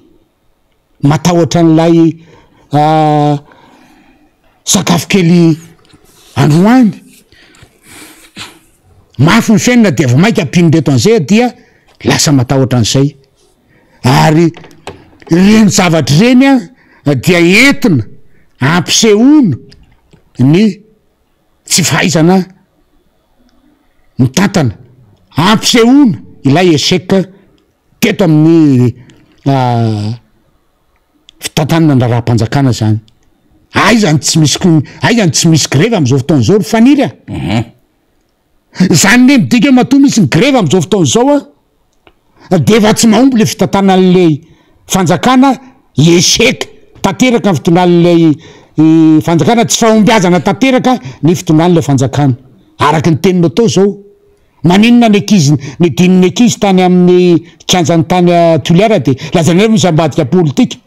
matahotra an'ilay sakafo kely androany, mafy ny fiainana de vao mainka ampian'ireto an'izay dia lasa matahotra an'izay. Ary ireny zavatra ireny an dia entina ampisehoana ny tsy fahaizana mitantana, ampisehoana ilay échec teto amin'ny fitantanana ny raharaham-panjakana zany. Aiza ny tsy misy aiza ny tsy misy grevy am'zao fotoana zao ry Faniry a? Zany ne midika hoe matoa misy ny grevy am'zao fotoana zao a, de efa tsy mahomby le fitantanan'le fanjakana, échec tanteraka ny fitondran'ilay fanjakana, tsy fahombiazana tanteraka ny fitondran'ilay fanjakana, araky ny teninao tao zao. Maninona ny ankizy, ny dinin'ny ankizy tany amin'ny kianjan'ny tany Toliara de lazaina hoe misy ambadika politika.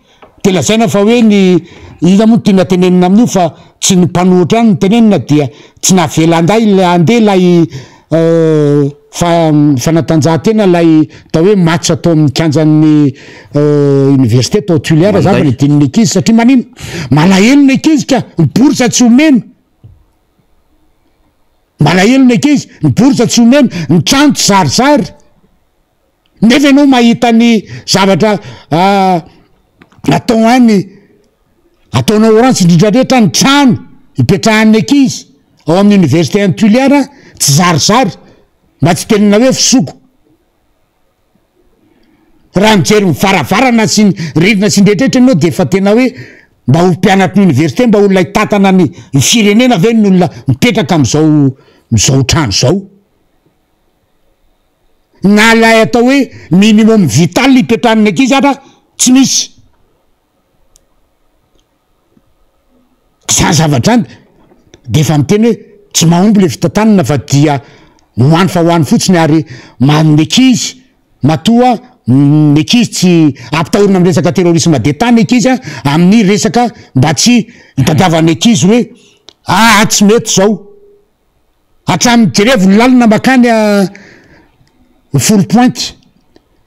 De lazaina fa hoe ny inona moa no tiana tenenina amin'io fa tsy ny mpanohitra ihany no tenenina dia tsy navela handay ilay handeha ilay fa fanatanjahantena ilay atao hoe match atao amin'ny kianjan'ny université tao Toliara zany fa ny dinin'ny ankizy satria manino? Malahelo ny ankizy ka, ny bourse tsy omena. Malahelo ny ankizy, ny bourse tsy omena, ny trano tsy zarizary. Nefa ianao mahita ny zavatra atao any, ataonao orange indrindra rehetra ny trano ipetrahan'ny ankizy ao amin'ny université any Toliara tsy zarizary, mba tsy tenenina hoe fisoko. Raha mijery ny varavarana sy ny rindrina sy ny rehetrarehetra ianao dia efa tena hoe mba ho mpianatry ny université, mba olona hitantana ny firenena ve ny olona mipetraka amin'izao izao trano izao. Na ilay atao hoe minimum vital ipetrahan'ny ankizy ara tsy misy. Zany zavatra zany de efa miteny hoe tsy mahomby le fitantanana fa dia ho any fa ho any fotsiny ary ma- ny ankizy matoa ny ankizy tsy ampitahorina amin'ny resaka terrorisme d'Etat ny ankizy a, amin'ny resaka mba tsy hitadiavan'ny ankizy hoe aa tsy mety zao. Hatramin'ny jerevo ny lalana makany Foulpointe,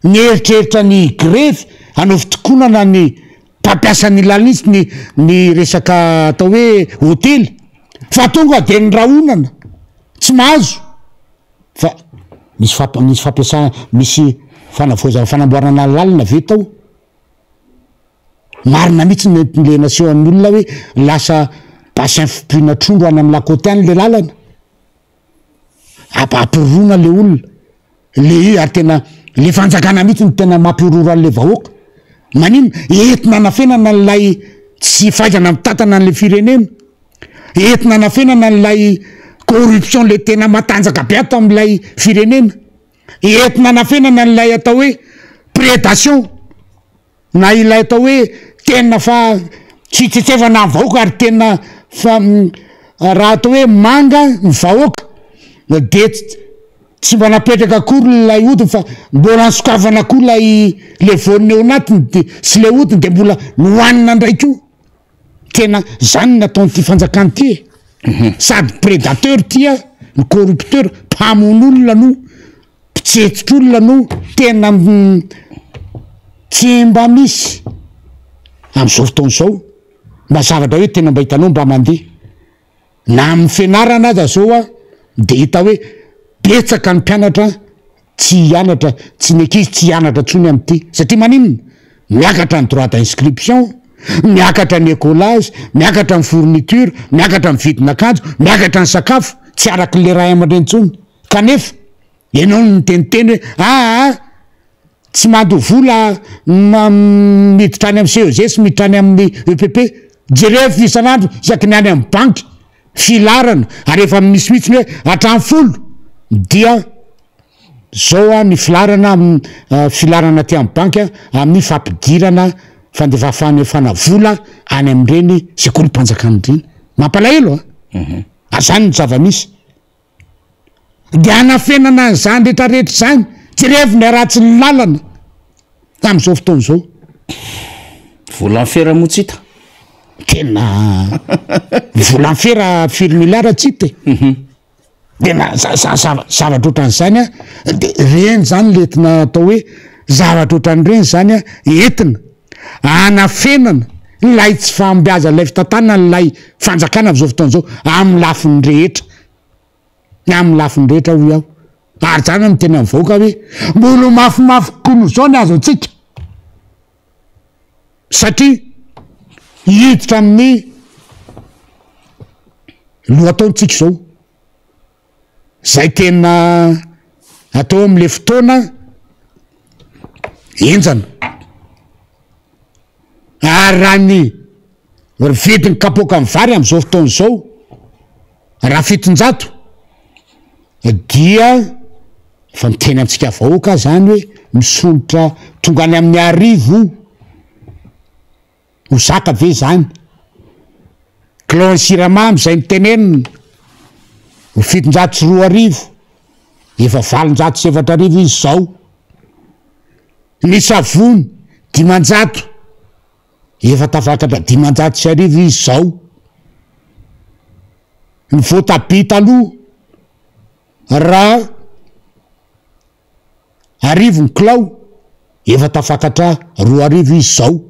mieritreritra ny grevy hanao fitokonana ny mpampiasa ny lalana izy ny ny resaka atao hoe hotely fa tonga de ny rahonana tsy mahazo fa misy famp- misy fampiasana misy fanavaozana fanamboarana lalana ve tao? Marina mihitsy ny le naseho an'ny olona hoe lasa bassin fiompiana trondro any amin'ny la côte any le lalana. Ampiroroana le olona. Le io ary tena le fanjakana mihitsy no tena mampihorohoro an'le vahoaka. Maninona? Entina anafenana an'ilay tsy fahaizana mitantana an'le firenena. Entina anafenana an'ilay corruption le tena matanjaka be ato amin'ilay firenena. Entina anafenana an'ilay atao hoe prédation na ilay atao hoe tena fa fitsetsefana ny vahoaka ary tena fa raha atao hoe manga ny vahoaka de tsy mba napetraka akory ilay hodiny fa mbola nosokafana koa ilay le voany eo anatiny de sy le hodiny de mbola nohanina indray koa. Tena zany ny nataon'ity fanjakana ity e! Sady predateur ty a, no corrupteur, mpamono olona no mpitsetsitr'olona no tena tsy mba misy am'zao fotoana zao mba zavatra hoe tena mba hitanao mba mandeha. Na amin'ny fianarana aza zao a de hita hoe betsaka ny mpianatra tsy hianatra, tsy ny ankizy tsy hianatra intsony amin'ity satria maninona? Miakatra ny droit d'inscription, miakatra ny écolage, miakatra ny fourniture, miakatra ny vidin'akanjo, miakatra ny sakafo, tsy arak'le ray aman-dreny intsony kanefa ianao no niteniteny hoe aa tsy mandoa vola miditra any amin'ny CEG sy miditra any amin'ny EPP, jereo isan'andro isaky ny any amin'ny banky filarana ary efa misy mihitsy ny hoe hatramin'ny folo dia zao a ny filarana am filarana aty amin'ny banky amin'ny fampidirana fandefafana vola any amin'ireny sekolim-panjakana ireny, mampalahelo a, ary zany ny zava-misy. Dia hanafenana an'izany rehetra rehetra izany, jerevo ny haratsin'ny lalana amin'izao fotoana izao. Vola fera moa tsy hita. Tena vola fera firy milliards tsy hita e. Mhm. Tena zavatra ohatran'izany a, de reny zany le entina atao hoe zavatra ohatran'ireny zany a entina hanafenana ilay tsy fahombiazan'ilay fitantanana ilay fanjakana amin'izao fotoana izao amin'ny lafiny rehetra. Ny amin'ny lafiny rehetra hoy aho. Ary zany no tena mivoaka hoe mbola ho mafimafy kokoa noho izao ny azo antsika. Satria hiditra amin'ny lohataontsika izao. Zay tena atao amin'le fotoana henjana. Ary raha ny vidin'ny kapoakan'ny vary amin'izao fotoana izao, raha 700 dia efa miteny antsika vahoaka aho zany hoe misondrotra tonga any amin'ny 1000. Ho zaka ve izany? Kilao siramamy izay notenenina ho 2007, efa 4008 izy izao. Ny savony 500, efa tafakatra 1500 izy izao. Ny voatabia taloha raha 1000 ny kilao, efa tafakatra 2000 izy zao.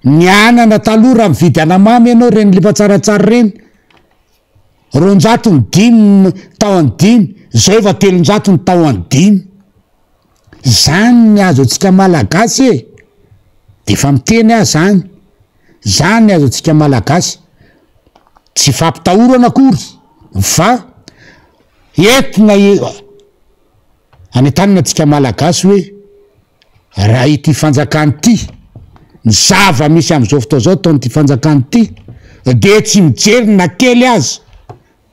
Ny anana taloha raha mividy anamamy ianao reny lipa tsaratsara reny, 200 ny dimy tahony dimy, zao efa 300 ny tahony dimy. Zany ny azo antsika malagasy e! De efa miteny aho zany, zany ny azo antsika malagasy, tsy fampitahorana akory fa entina anentanana antsika malagasy hoe raha ity fanjakana ity, ny zava-misy am'izao fotoana zao ataon'ity fanjakana ity de tsy mijery na kely aza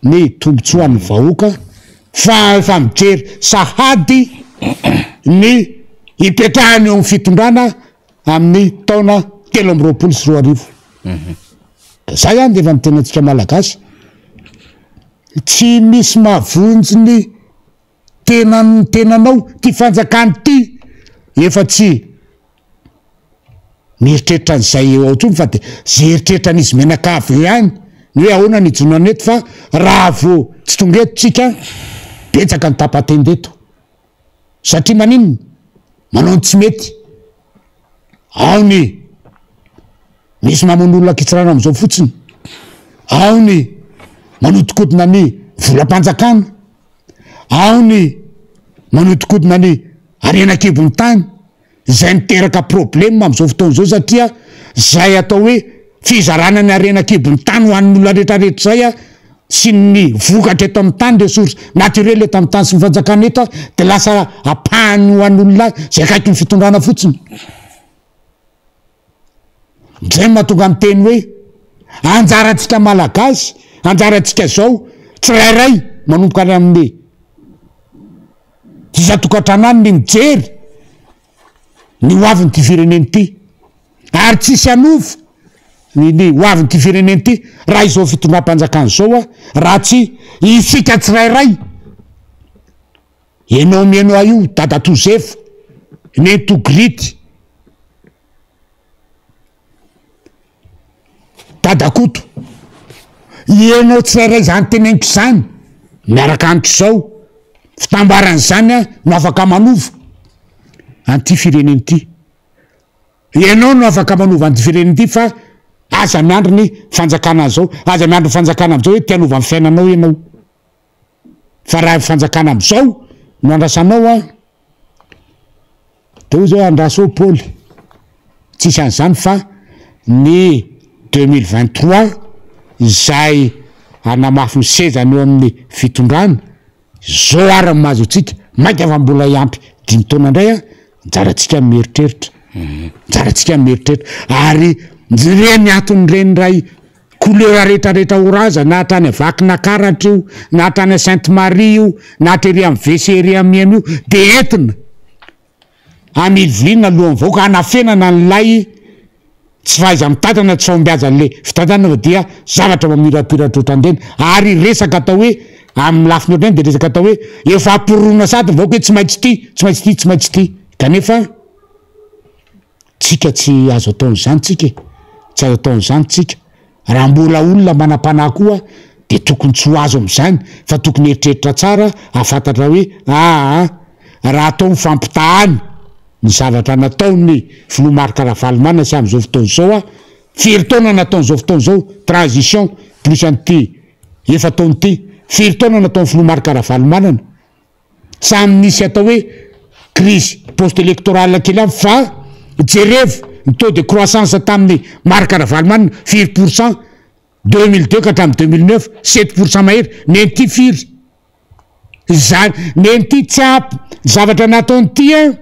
ny tombotsoan'ny vahoaka fa efa mijery sahady ny hipetrahany eo amin'ny fitondrana amin'ny taona 2023. Zay ihany de efa miteny antsika malagasy, tsy misy mahavonjy ny tenan'ny tenanao ty fanjakana ty, efa tsy mieritreritra an'izay eo ao intsony fa de zay eritreritra an'izy mianakavy eo ihany ny hoe ahoana ny hijonana eto fa raha vao tsy tonga eto tsika betsaka ny tapa-tenda eto satria maninona manao ny tsy mety ao ny misy mamono olona an-kitsirano am'izao fotsiny ao ny manodikodina ny volam-panjakana ao ny manodikodina ny harena an-kibon'ny tany izay miteraka problème am'izao fotoana izao satria zay atao hoe fizarana ny harena an-kibon'ny tany ho an'ny olona rehetrarehetra zay a sy ny vokatra eto amin'ny tany, ressources naturelles eto amin'ny tany sy ny fanjakana eto a de lasa ampahany ho an'olona zay akaiky ny fitondrana fotsiny. Zay no mahatonga ny teny hoe. Anjarantsika Malagasy, anjarantsika zao tsirairay manomboka any amin'ny isan-tokantrano any ny mijery ny ho avin'ity firenena ity. Ary tsisy hanova ny ny ho avin'ity firenena ity raha izao fitondram-panjakana izao a, raha tsy isika tsirairay. Ianao mihaino ahy io, Dadatoa Zefa, Nenitoa Grity, Dadakoto, ianao tsirairay izany teneniko izany, miaraka amiko izao, fitambaran'izany no afaka manova an'ity firenena ity. Ianao no afaka manova an'ity firenena ity fa aza miandry ny fanjakana an'izao, aza miandry ny fanjakana amin'izao hoe te hanova ny fiainanao ianao. Fa raha fanjakana amizao no andrasanao an, de hoy zao andraso eo Paoly, tsisy an'izany fa ny 2023 izay hanamafy ny sezany eo amin'ny fitondrana, zao ary ny mahazo antsika, mainka fa mbola hiampy dimy taona indray an, anjarantsika ny mieritreritra, anjarantsika ny mieritreritra, ary ireny anton'ireny indray Couleur rehetra rehetra orange na hatrany Vakinakaratra io na hatrany Sainte Marie io na hatrery amin'ny WC ery amin'ny iem io dia entina hamiliviliana alohan'ny vahoaka hanafenana an'ilay tsy fahaiza-mitantana tsy fahombiazan'ilay fitantanana fa dia zavatra mamirapiratra ohatran'ireny ary resaka atao hoe amin'ny lafiny ohatran'ireny dia resaka atao hoe efa ampiroroana sady ny vahoaka hoe tsy maintsy ity tsy maintsy ity tsy maintsy ity kanefa Tsika tsy azo atao an'izany tsika e! Tsy azo atao an'izany tsika. Raha mbola olona manam-panahy koa dia tokony tsy ho azo amin'izany fa tokony hieritreritra tsara hahafantatra hoe aa raha atao ny fampitahana ny zavatra nataon'ny filoha Marc Ravalomanana sy amin'izao fotoana izao a, firy taona nataon'izao fotoana izao transition plus an'ity efa-taona ity, firy taona nataon'ny filoha Marc Ravalomanana? Samy misy atao hoe crise post électorale kely ihany fa jerevo ny taux de croissance tamin'ny Marc Ravalomanana firy pour cent 2002 ka hatramin'ny 2009, 7% mahery, nen'ity firy? Izany nen'ity tsy ampy, ny zavatra nataon'ity an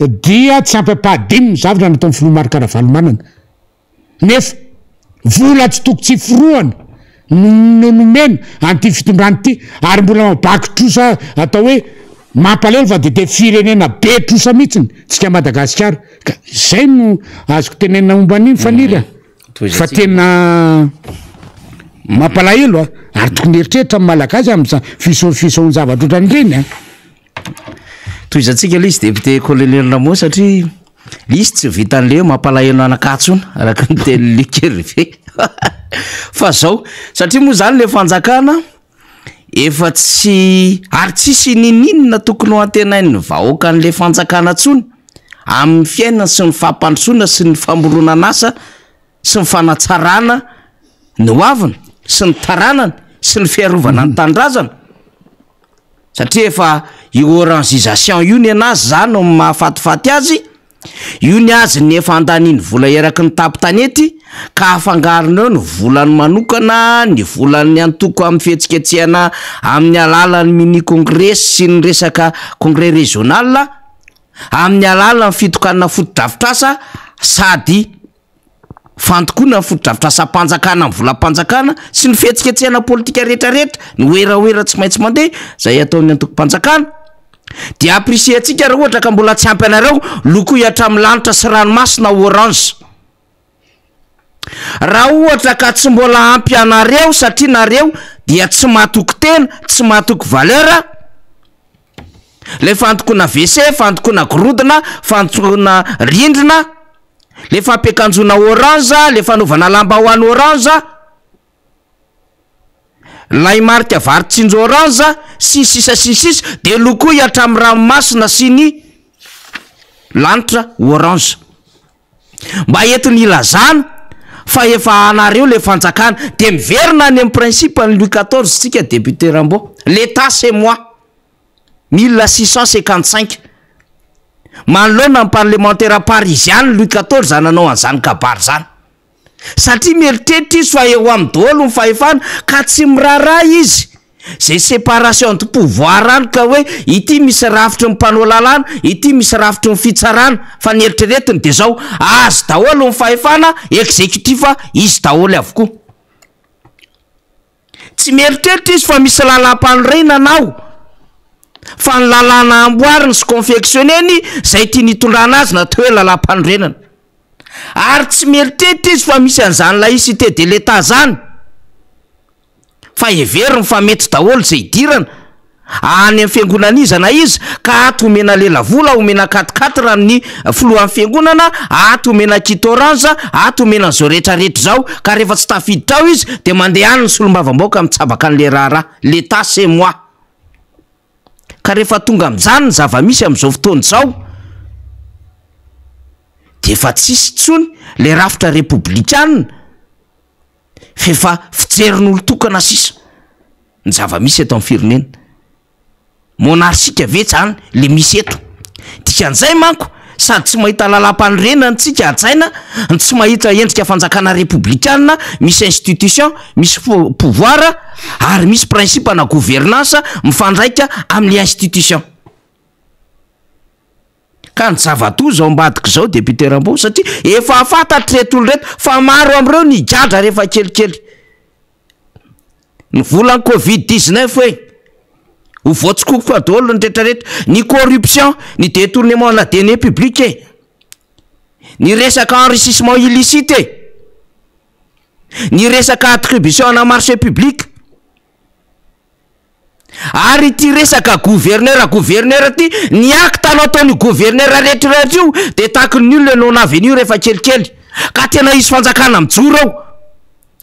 dia tsy ampy ampahadimy ny zavatra nataon'ny filoha Marc Ravalomanana. Nefa vola tsy toko tsy forohana no nomena an'ity fitondrana ity ary mbola mabaky trosa atao hoe mampalahelo fa de de firenena be trosa mihitsiny tsika Madagasikara ka zay no azoko tenenina momba an'iny Faniry a! Fa tena mampalahelo a! Ary tokony hieritreritra ny Malagasy amin'izany fisehoan-javatra ohatran'ireny a! Tohizantsika ilay izy député colonel Rameau satria ilay izy tsy vitan'ilay hoe mampalahelo an'Ankatso iny araka ny tenin'i Luc Hervé fa zao satria moa zany ilay fanjakana efa tsy ary tsisy ninininona tokony ho antenain'ny vahoakan'ilay fanjakana intsony amin'ny fiainana sy ny fampandrosoana sy ny famoronan'asa sy ny fanatsarana ny hoaviny sy ny taranany sy ny fiarovana ny tanindrazana. Satria efa io orangisation io nenazy zany no mahafatifaty azy, io ny azy ny efa andaniany vola eraky ny tapo-tanety ka afangarony eo ny volany manokana, ny volan'ny antoko amin'ny fihetsiketsehana amin'ny alalan'ny mini congrès sy ny resaka congrès régional, amin'ny alalan'ny fitokanana fotodrafitrasa sady Fandokoana ny fotodrafitrasam-panjakana amin'ny volam-panjakana sy ny fihetsiketsehana politika rehetrarehetra, ny werawera tsy maintsy mandeha izay ataon'ny antokom-panjakana dia apprécier-ntsika raha ohatra ka mbola tsy ampy anareo, lokoy hatramin'ny lanitra sy ranomasina orange. Raha ohatra ka tsy mbola ampy anareo satria nareo dia tsy matoky tena, tsy matoky valeur, ilay fandokoana WC, fandokoana gorodona, fandokoana rindrina, Le fampiakanjoana orange, le fanaovana lambahoany orange, lay marika vary tsinjo orange, sy ny sisa sy ny sisa de lokoy hatramin'ny ranomasina sy ny lanitra orange. Mba entiny hilazana fa efa anareo le fanjakana. De miverina any amin'ny principe ny Louis quatorze tsika député Rambo, l'Etat c'est moi. 1655. Manoloana ny parlemantera pariziana Louis quatorze nanao an'izany kabary izany. Satria mieritreritra izy fa eo aminy daholo ny fahefana ka tsy miraharaha izy izay séparation de pouvoir any ka hoe ity misy rafitry ny mpanao lalàna, ity misy rafitry ny fitsarana fa ny eritreretiny dia izao, azy daholo ny fahefana, exécutif izy daholo avokoa. Tsy mieritreritra izy fa misy lalam-panorenana ao, fa ny lalàna amboariny sy confectionner-ny izay tiany hitondrana azy no atao hoe lalam-panorenana. Ary tsy mieritreritra izy fa misy an'izany laïcité de l'Etat zany, fa heveriny fa mety daholo izay idirana, any amin'ny fiangonana iza na iza, ka ato omena lelavola, omena quatre quatre ny filohan'ny fiangonana, ato omena kit orange, ato omena an'izao rehetra rehetra izao, ka rehefa tsy tafiditra ao izy dia mandeha any ny solombavambahoaka mitsabaka an'ilay raharaha, l'Etat c'est moi. Ka rehefa tonga amin'izany ny zava-misy amin'izao fotoana izao dia efa tsisy intsony ilay rafitra repoblikana fa efa fijerin'olon-tokana sisa ny zava-misy eto amin'ny firenena. Monarchika ve zany le misy eto? Dikan'izay manko sady tsy mahita lalam-panorenana tsika hajaina no tsy mahita endrika fanjakana repoblikana misy institution, misy pouvoir ary misy principe ana gouvernance mifandraika amin'le institution. Ka ny zava-doza ao ambadik'izao député Rambo satria efa fantatr'ireto olona ireto fa maro amin'ireo nigadra rehefa kelikely. Ny volan'ny covid 19 hoe ho voatsikokoka daholo ny retraretra, ny corruption, ny detournement ana deniers publics e, ny resaka enrichissement illicite e, ny resaka attribution ana marché public, ary ity resaka gouverneur gouverneur ity, ny acte nataon'io gouverneur retraretra io de takin'ny olona non avenu rehefa kelikely, ka tena hisy fanjakana mijoro eo.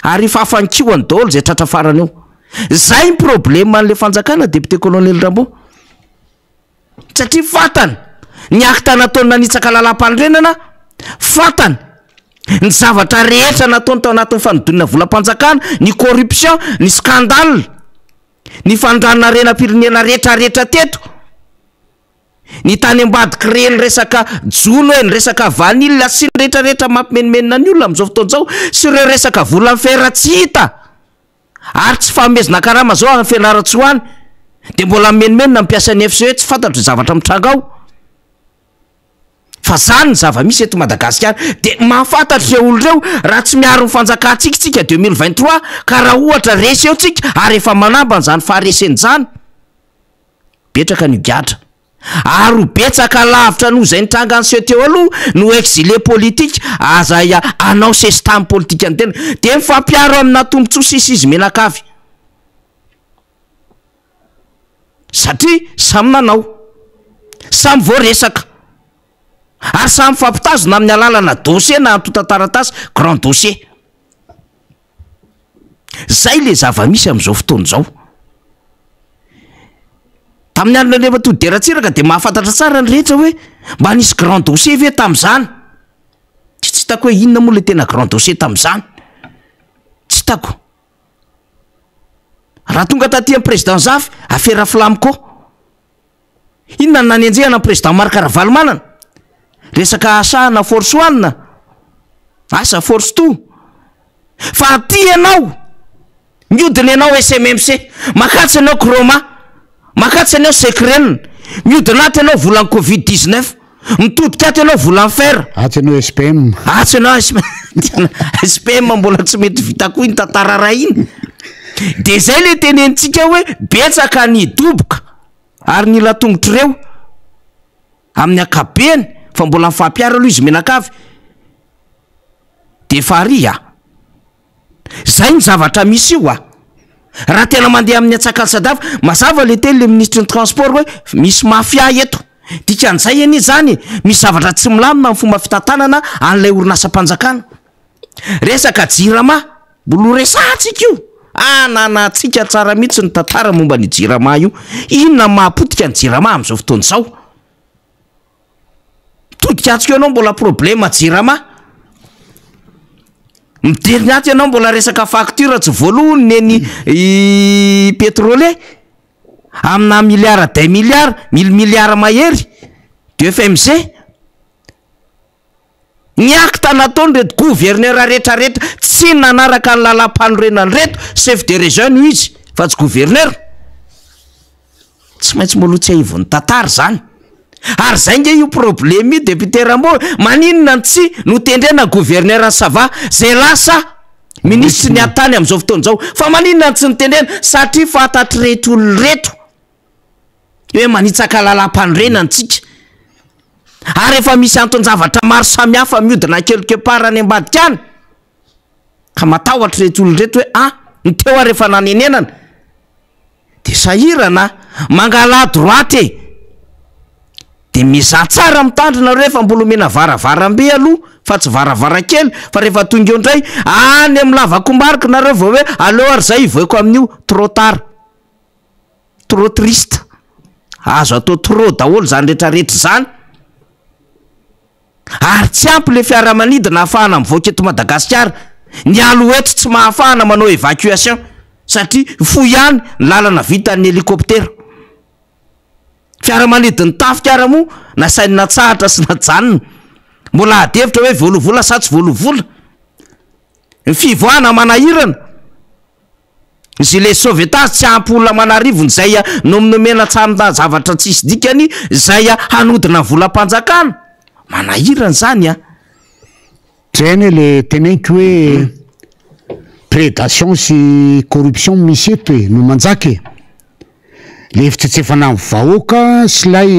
Ary efa afa-nikihoany daholo izay tratra farany eo. Zay ny problème an'le fanjakana député colonel Rambo. Satria fantany ny acte nataony nanitsaka lalam-panorenana, fantany ny zavatra rehetra nataony tao anatin'ny fanodinana volam-panjakana, ny corruption, ny scandale, ny fanondranana harena-pirenena rehetra rehetra teto. Ny tany ambadiky ireny resaka jono e, ny resaka vanille sy ny rehetra rehetra mampimenomenona ny olona amin'izao fotoana izao sy ireo resaka vola fer tsy hita ary tsy fanomezana karama zao any Fianarantsoa any de mbola mimenomenona ny mpiasan'ny FCE tsy fantatro izay zavatra mitranga ao fa zany ny zava-misy eto Madagasikara de mahafantatra ireo olona ireo raha tsy miaro ny fanjakantsika isika 2023 ka raha ohatra resy eo tsika ary efa manambana izany faharesena izany Betraka ny gadra. Ary ho betsaka lavitra noho izay nitranga niseho teo aloha no exilé politique azay anao sesitany politikan'ny tena. Dia mifampiaro amina tombotsoa sisa izy mianakavy. Satria samy nanao. Samy voaresaka. Ary samy mifampitazona amin'ny alalana dossier na antontan-taratasy grand dossier. Zay le zava-misy amin'izao fotoana izao. Tamin'ny andron'i Andriamatoa Didier Ratsiraka dia mahafantatra tsara ny rehetra hoe mba nisy grand dossier ve tamin'izany? Tsy tsy hitako hoe inona moa le tena grand dossier tamin'izany. Tsy hitako. Raha tonga taty amin'ny président Zafy, afera Flamco. Inona no nanenjehana ny président Marc Ravalomanana? Resaka asa na force one? Asa force two? Fa aty ianao, miodina ianao SMMC, makatsy ianao Chroma, makatsy ianao Secren, miodina ato ianao volan'ny covid 19, mitodika ato ianao volan'ny fer. Atsy ianao SPM. Atsy ianao SPM mbola tsy mety vita koa iny tantara ray iny. De zay le tenenintsika hoe betsaka ny doboka. Ary ny ila tongotr'ireo, amin'ny ankapobeny, fa mbola mifampiaro aloha izy mianakavy, dia efa ary a! Zay ny zavatra misy io a! Raha tena mandeha amin'ny antsakany-sadava, mazava le teny le minisitry ny transport hoe misy mafia eto. Dikan'izay anie zany e, misy zavatra tsy milamina amin'ny fomba fitantanana an'ilay orinasam-panjakana. Resaka jirama, mbola ho resahantsika io. Ananantsika tsara mihitsy ny tantara momba an'io jirama io. Inona no mahapotika ny jirama amin'izao fotoana izao? Mitodika atsy koa ianao mbola problema jirama. Mijery ny ato ianao mbola resaka facture tsy voalohany ny eny pétrolier. Amina milliard des milliards, mille milliards mahery de FMC. Ny acte nataon'ireto gouverneur rehetra rehetra tsy nanaraka ny lalam-panorenana ireto, chef de region no izy fa tsy gouverneur. Tsy maintsy mbola ho tsiahivin'ny tantara izany. Ary izay nge io problème io député Rambo e, maninona no tsy notendrena gouverneur any Sava zay lasa. Minisitry ny atany amin'izao fotoana izao. Fa maninona no tsy nitenena? Satria fantatr'ireto olona ireto hoe manitsaka lalam-panorenana tsika. Ary efa misy anton-javatra maro samihafa mihodina quelque part any ambadika any. Ka matahotra ireto olona ireto hoe ah, ny teo ary efa nanenenana. De sahirana a! Mangalà droite e! De miezaha tsara mitandrina nareo fa mbola omena varavarambe aloha fa tsy varavarankely fa rehefa tonga eo indray any amin'ny lavakombarika nareo vao hoe aleo ary zay hivoaka amin'io, trop tard, trop triste, azo atao trop daholo zany retraretra zany. Ary tsy ampy le fiaramanidina ahafahana mivoaka eto Madagasikara, ny alouette tsy mahafahana manao evacuation satria fohy ihany ny lalana vitan'ny hélicoptère. Fiaramanidin'ny tafika ara moa nasainy natsahatra sy najanona. Mbola ady hevitra hoe voaloa vola sa tsy voaloa vola. Ny fivoahana manahirana. Gilet sauvetage tsy ampy olona aman'arivony izay nominomena tsarina zavatra tsisy dikany izay hanodina volam-panjakana. Manahirana izany an! Zay anie le teneniko hoe prédation sy corruption misy eto e, no manjaka e! Le fitsetsefana ny vahoaka sy lay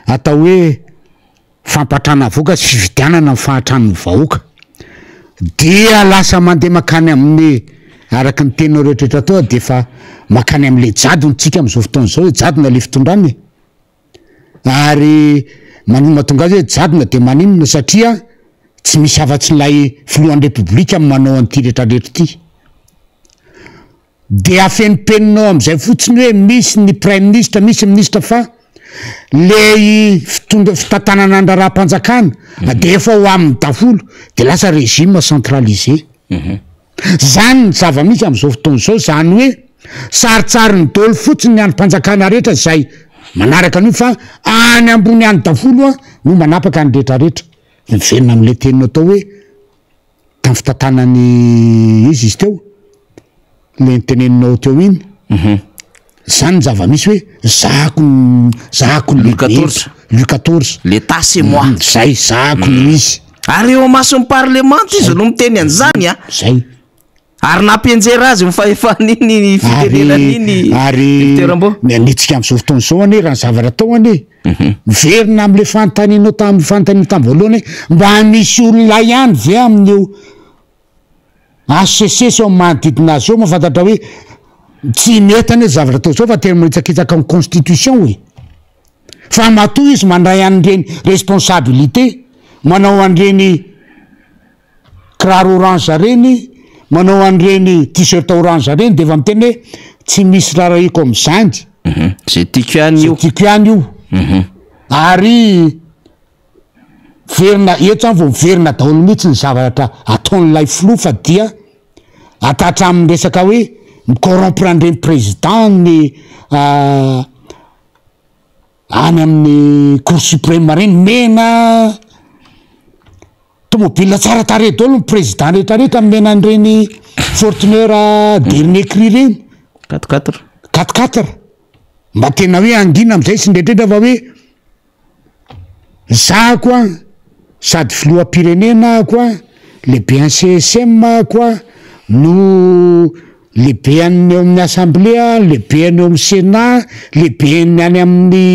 atao hoe fampatrana avoaka sy fividianana ny fahatran'ny vahoaka dia lasa mandeha makany amin'ny araka ny teninao rehetrarehetra teo dia efa makany amin'le jadona tsika amin'izao fotoana izao hoe jadona le fitondrana e ary maninona mahatonga azy hoe jadona dia maninona satria tsy misy afa-tsy ilay filohan'ny repoblika manao an'ity rehetrarehetra ity. Dia afenimpeninao amin'izay fotsiny hoe misy ny praiminisitra, misy ny minisitra fa lay fitondra- fitantanana ny raharaham-panjakana dia efa ao aminy daholo, dia lasa régime centralisé. Zany ny zava-misy amin'izao fotoana izao, zany hoe sarintsariny daholo fotsiny ny andrim-panjakana rehetra izay manaraka an'io fa any ambony any daholo no manapaka ny rehetrarehetra. Miverina amin'ilay teninao tao hoe. Tamin'ny fitantanany iza izy teo? Le niteneninao teo iny. Zany ny zava-misy hoe zahako ny zahako ny Louis lehibe quatorze. eto. Louis quatorze. L'Etat c'est moi. Zay, zahako no misy. Ary eo imason'ny parlemanta izy no miteny an'izany an. Zay. Ary nampianjera azy ny fahefan'iny fitenenana iny Ary Député Rambo. ny anitsika amin'izao fotoana izao anie raha ny zavatra atao anie miverina amin'ilay fanontanianao tamin'ny fanontaniana tamin'ny voalohany hoe mba misy olona ihany ve amin'io HCC sy eo amin'ny manodidina azy eo mahafantatra hoe tsy mety anie zavatra atao izao fa tena manitsakitsaka ny constitution e. Fa matoa izy mandray an'ireny responsabilité manao an'ireny Kiraro orange reny, manao an'ireny t-shirt orange reny de efa miteny hoe tsy misy rarahiko amin'izany. Zay tiako ihany io. Zay tiako ihany io. Ary miverina eto zany vao miverina daholo mihitsy ny zavatra ataon'ilay filoha fa dia hata hatramin'ny resaka hoe mi-corrompre an'ireny président ny any amin'ny cour supreme reny, mena Tomobile tsara tarehy daholo ny président rehetra rehetra nomena an'ireny Fortuner dernier cri ireny. Quatre quatre. Quatre quatre. Mba tena hoe hangina amizay sy ny rehetra rehetra fa hoe za ko an, sady filoham-pirenena aho ko an, lehiben'ny CSM aho ko an, no lehiben'ny eo amin'ny assemblée aho, lehiben'ny eo amin'ny sénat, lehiben'ny any amin'ny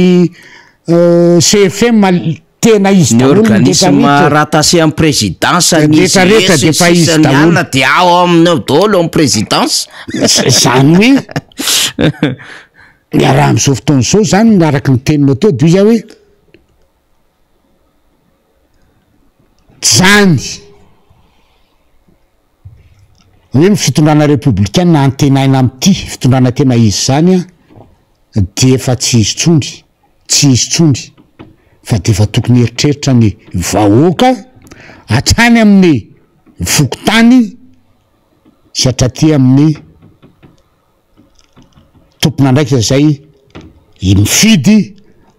CFM. Tena izy Ny daholo ny organisme retraretra e. rattaché amin'ny présidence Ny ny retraretra IGS dia efa sy izy ny daholo. anona dia ao aminy ao daholo ao amin'ny présidence. Zany hoe ny raha amin'izao fotoana izao zany ny araka ny teninao teo dia hoy aho hoe zany hoe ny fitondrana repoblikanina antenaina amin'ity fitondrana tena izy zany an dia efa tsy izy tsony, tsy izy tsony fa dia efa tokony hieritreritra ny vahoaka hatrany amin'ny fokontany sy hatraty amin'ny tompon'andraikitra izay mifidy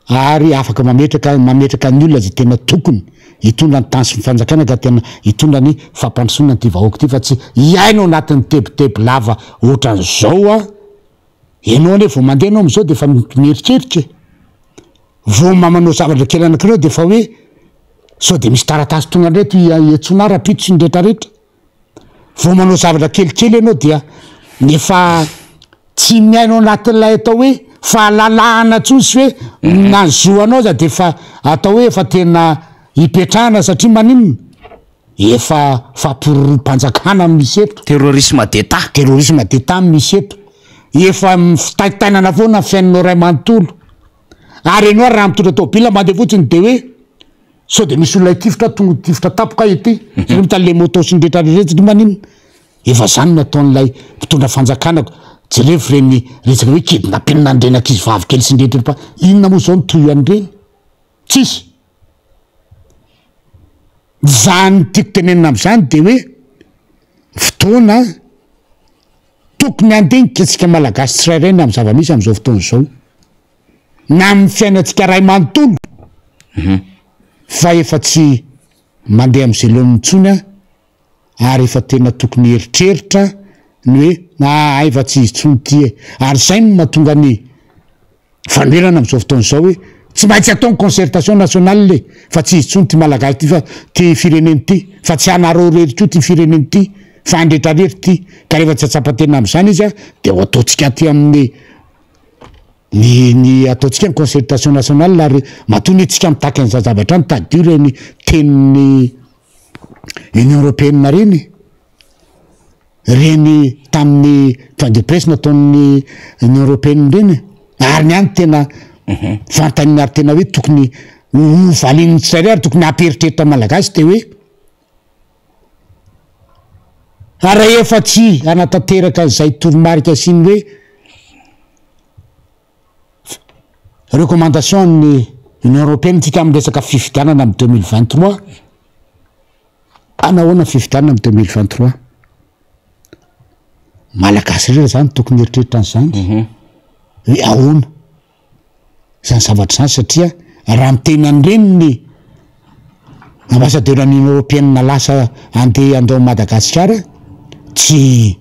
ary afaka mametraka mametraka ny olona izay tena tokony hitondra ny tany sy ny fanjakana ka tena hitondra ny fampandrosoana an'ity vahoaka ity fa tsy hiaina ao anatin'ny tebiteby lava ohatran'izao an! Ianao anie vao mandeha ianao amin'izao dia efa mieritreritra e! Vao mba manao zavatra kely anankiray dia efa hoe sao dia misy taratasy tonga indray eto hiantsoana ahy rahampitso sy ny retraretra. Vao manao zavatra kelikely ianao dia efa tsy miaina ao anatin'ilay atao hoe fahalalahana intsony sy hoe na ny zo anao aza dia efa atao hoe efa tena ipetrahana satria maninona? Efa fampiroroam-panjakana no misy eto. Terrorisme d'Etat. Terrorisme d'Etat no misy eto. Efa fitaintainana foana ny fiainanao iray manontolo. Ary ianao ary raha mitondra tôbila mandeha fotsiny dia hoe sao dia misy olona hitifitra tonga hitifitra tampoka aho ety. Satria mahita an'ilay moto sy ny rehetra rehetra satria maninona? Efa zany no ataon'ilay mpitondra fanjakana ko. Jerevo ireny resaka hoe kidnapping an'ireny ankizy vavy kely sy ny rehetra ireny fa inona moa zao no tohiny an'ireny? Tsisy. Zany tiako tenenina am'zany de hoe fotoana tokony handinika antsika Malagasy tsirairay ny amin'ny zava-misy am'zao fotoana izao, na amin'ny fiainantsika ray manontolo fa efa tsy mandeha am'zay laoniny intsony an, ary efa tena tokony hieritreritra ny hoe ah hay fa tsy izy intsony ity e, ary zay no mahatonga ny fanoherana amin'izao fotoana izao hoe tsy maintsy atao ny concertation nationale e, fa tsy izy intsony ity malagasy ity fa ity firenena ity, fa tsy anareo irery koa ity firenena ity fa an'ny rehetra rehetra ity, ka rehefa tsy hahatsapa tena amin'izany izy an dia ho ataontsika aty amin'ny ny ny ataontsika ny concertation nationale ary matoa anie tsika mitaky an'izany zavatra izany tadidio ireny tenin'ny Union Européenne ireny, ireny tamin'ny point de presse nataon'ny Union Européenne ireny, ary ny any tena fanontaniana ary tena hoe tokony ho valian'ny tsirairay ary tokony hampieritreritra ny Malagasy dia hoe rehefa tsy hanatanteraka an'izay toromarika sy ny hoe Recommandation ny Union Européenne tsika amin'ny resaka fifidianana amin'ny 2023. Anahoana ny fifidianana amin'ny 2023? Malagasy rehetra zany tokony hieritreritra an'izany. Mhm. Hoe ahoana zany zavatra zany satria raha miteny an'ireny ny ambassadeur ny Union Européenne lasa andeha handao Madagasikara tsy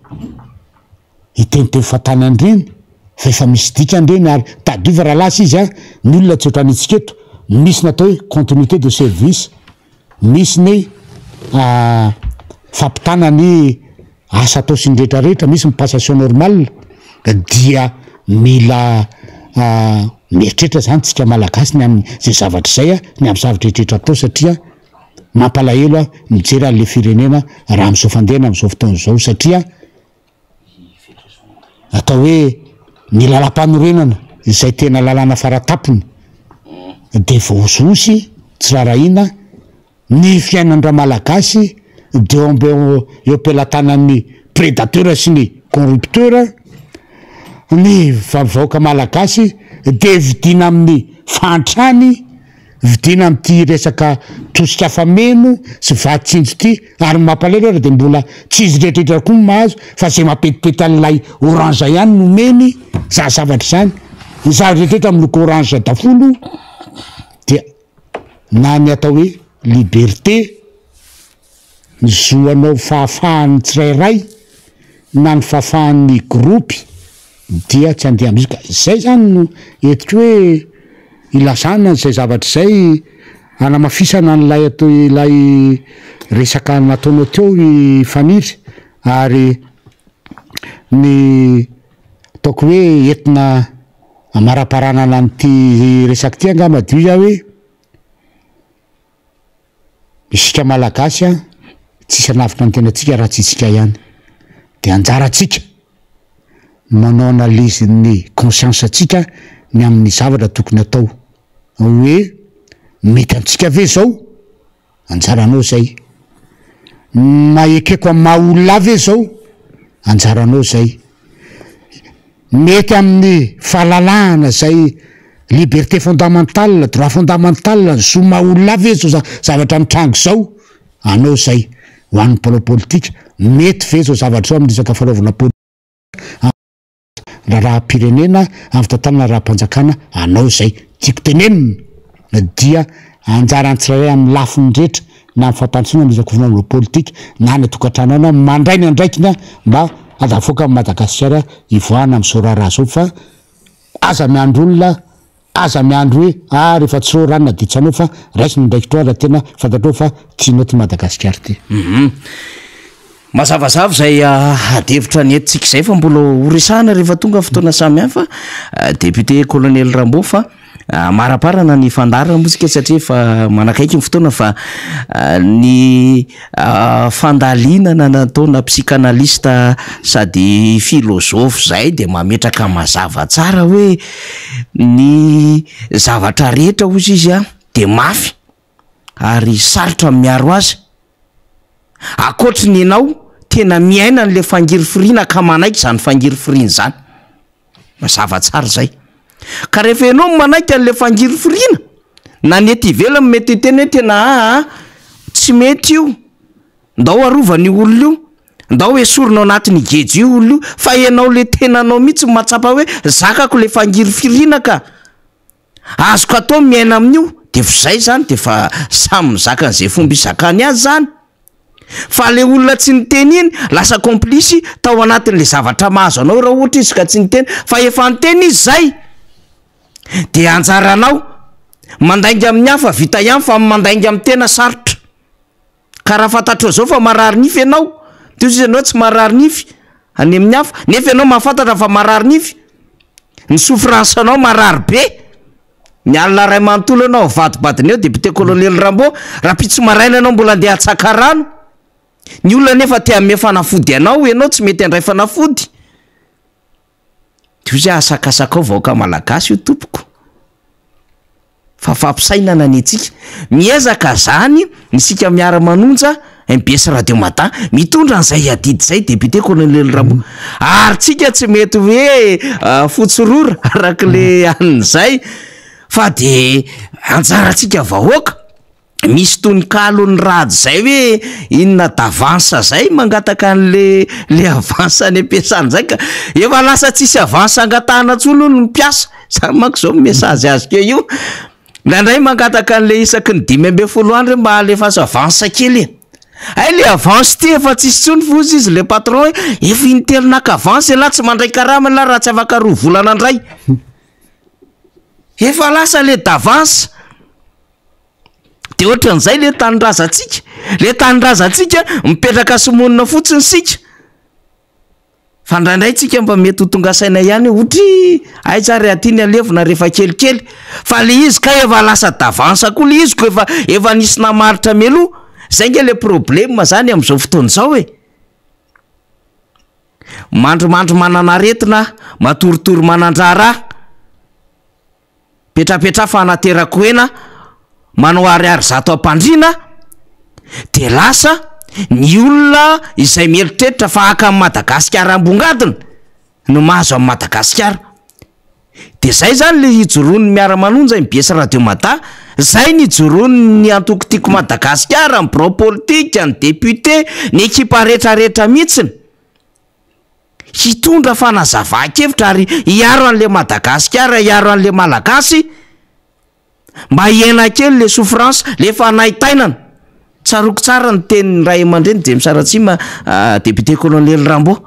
hiteniteny fahatany an'ireny fa efa misy dikany ireny ary tadidio fa raha lasa izy an, ny olona tsy ohatran'ny antsika eto, misy ny atao hoe continuité de service, misy ny fampitana ny asa atao sy ny rehetra rehetra, misy ny passation normale dia mila mieritreritra zany tsika malagasy ny amin'izay zavatra izay an, ny amin'ny zavatra rehetra rehetra atao satria mampalahelo aho mijery an'le firenena raha amin'izao fandehany amin'izao fotoana izao satria Atao hoe ny lalam-panorenana izay tena lalàna faratapony dia voahosihosy, tsy rarahiana, ny fiainan-dRamalagasy dia eo ambe eo am-pelatanan'ny predateur sy ny corrupteur, ny vahoaka malagasy dia vidiana amin'ny fahantrany, Vidiana amin'ity resaka tosika fameno sy vato tsinjo ity ary ny mampalahelo ary dia mbola tsy izy rehetra rehetra koa no mahazo fa izay mampetipety an'ilay orange ihany no omeny zany zavatra izany, ny zavatra rehetra rehetra miloko orange daholo dia na ny atao hoe liberté, ny zo hanao fahafahan'ny tsirairay na ny fahafahan'ny gropy dia tsy handeha amin'izay ka izay zany no entiko hoe ilazana an'izay zavatra izay hanamafisana an'ilay atao ilay resaka nataonao teo i Faniry ary ny ataoko hoe entina hamaraparanana an'ity resaka ity angamba dia hoy aho hoe Isika Malagasy an, tsisy hanavotra ny tenantsika raha tsy isika ihany. Dia anjarantsika manao analyse ny conscience antsika ny amin'ny zavatra tokony atao. Hoe mety amintsika ve izao? Anjaranao izay. Na ekeko amin'ny maha olona ahy ve izao? Anjaranao izay. Mety amin'ny fahalalahana izay liberté fondamentale, droit fondamental, ny zo maha olona ve izao zavatra mitranga izao? Anao izay. Ho an'ny mpanao politika, mety ve izao zavatra izao amin'ny resaka fanaovana politika, amin'ny raharaham-pirenena, amin'ny fitantanana raharaham-panjakana? Anao izay. Tiako tenenina dia anjaran'ny tsirairay amin'ny lafiny rehetra na amin'ny fampandrosoana ny resaka fanaovana politika na any an-tokantrano any mandray ny andraikiny mba hahavoaka an'i Madagasikara hivoahana amin'izao raharaha izao fa aza miandry olona, aza miandry hoe ah rehefa tsy eo ranona dia tsy hanao fa raiso ny andraikitrao raha tena fantatrao fa tianao ity Madagasikara ity. Mazavazava izay adihevitra nentintsika izay fa mbola ho resahana rehefa tonga fotoana samihafa Député Colonel Rambo fa amaraparana ny fandaharana moa isika satria efa manakaiky ny fotoana fa ny fandalinana nataona psychanalyste sady philosophe izay dia mametraka mazava tsara hoe ny zavatra rehetra hozy izy a dia mafy ary sarotra ny miaro azy Ankoatry ny enao tena miaina an'le fangirifiriana ka manaiky izany fangirifiriana izany. Mazava tsara izay. Ka rehefa enao no manaiky an'le fangirifiriana, na ny ety ivelany mety hiteny hoe tena aa tsy mety io, ndao arovana io olona io, ndao esorina ao anatin'io gejo io olona io, fa enao le tenanao mihitsy no mahatsapa hoe zakako le fangirifiriana ka. Azoko atao ny miaina amin'io de efa zay zany de efa samy mizaka an'izay fomba izakany azy zany. Fa le olona tsy niteny iny lasa complice tao anatin'le zavatra mahazo anao raha ohatra izy ka tsy niteny fa efa niteny izy zay de anjaranao mandainga amin'ny hafa vita ihany fa ny mandainga amin'ny tena sarotra. Ka raha fantatrao zao fa marary nify ianao, de hoy izy ianao tsy marary nify any amin'ny hafa, nefa ianao mahafantatra fa marary nify, ny souffrance anao marary be, ny alina iray manontolo ianao avadibadiny eo député colonel Rambo, rahampitso maraina ianao mbola andeha hatsaka rano, ny olona nefa te hanome fanafody anao, ianao tsy mety handray fanafody, de hoy izy hoe asakasakao vahoaka malagasy io tompoko. Fa fampisainana ny antsika. Miezaka zany isika miara manonja mbs radio mada mitondra an'izay adidy izay député colonel Rambo. Ary tsika tsy mety hoe fotsy rora araka le an'izay fa de anjarantsika vahoaka. Misy tononkalon'i Rado zay hoe inona d'avance zay mangataka an'le le avance any am-piasana zay ka efa lasa tsisy avance angatahana intsony hono ny mpiasa, zany manko zao message azoko eo io, indraindray mangataka an'le isaky ny 15 andro hoe mba alefaso avance kely e, hay le avance ty efa tsisy intsony fa hozy izy le patron hoe efa intelo naka avance ialahy tsy mandray karama ialahy raha tsy afaka roa volana indray, efa lasa le d'avance. De ohatran'izay le tanindrazantsika, le tanindrazantsika mipetraka sy monina fotsiny isika, fa indraindray tsika mba mety ho tonga saina ihany hoe otry aiza ary aty ny alevina rehefa kelikely, fa le izy kay efa lasa d'avance koa le izy ko efa efa nisy namaritra mialoha, zay nge le problème zany am'zao fotoana izao e. Mandrimandry manana aretina, matoritory manan-draharaha. Petrapetra fa anaterako hena manao ariary 100 am-pandriana dia lasa ny olona izay mieritreritra fa haka an'i Madagasikara ambongadiny no mahazo an'i Madagasikara. Dia zay zany le ijoroan'ny miara-manonja mbs radio mada, zay ny ijoroan'ny antoko Tiako Madagasikara, ny birao politika, ny député, ny ekipa retraretra mihitsiny. Hitondra fanazavan-kevitra ary hiaro an'le Madagasikara, hiaro an'le Malagasy mba hihena kely le souffrance, le fanaintainana. Tsaroako tsara ny tenin'ny ray aman-dreny James Ratsima, député colonel Rambo.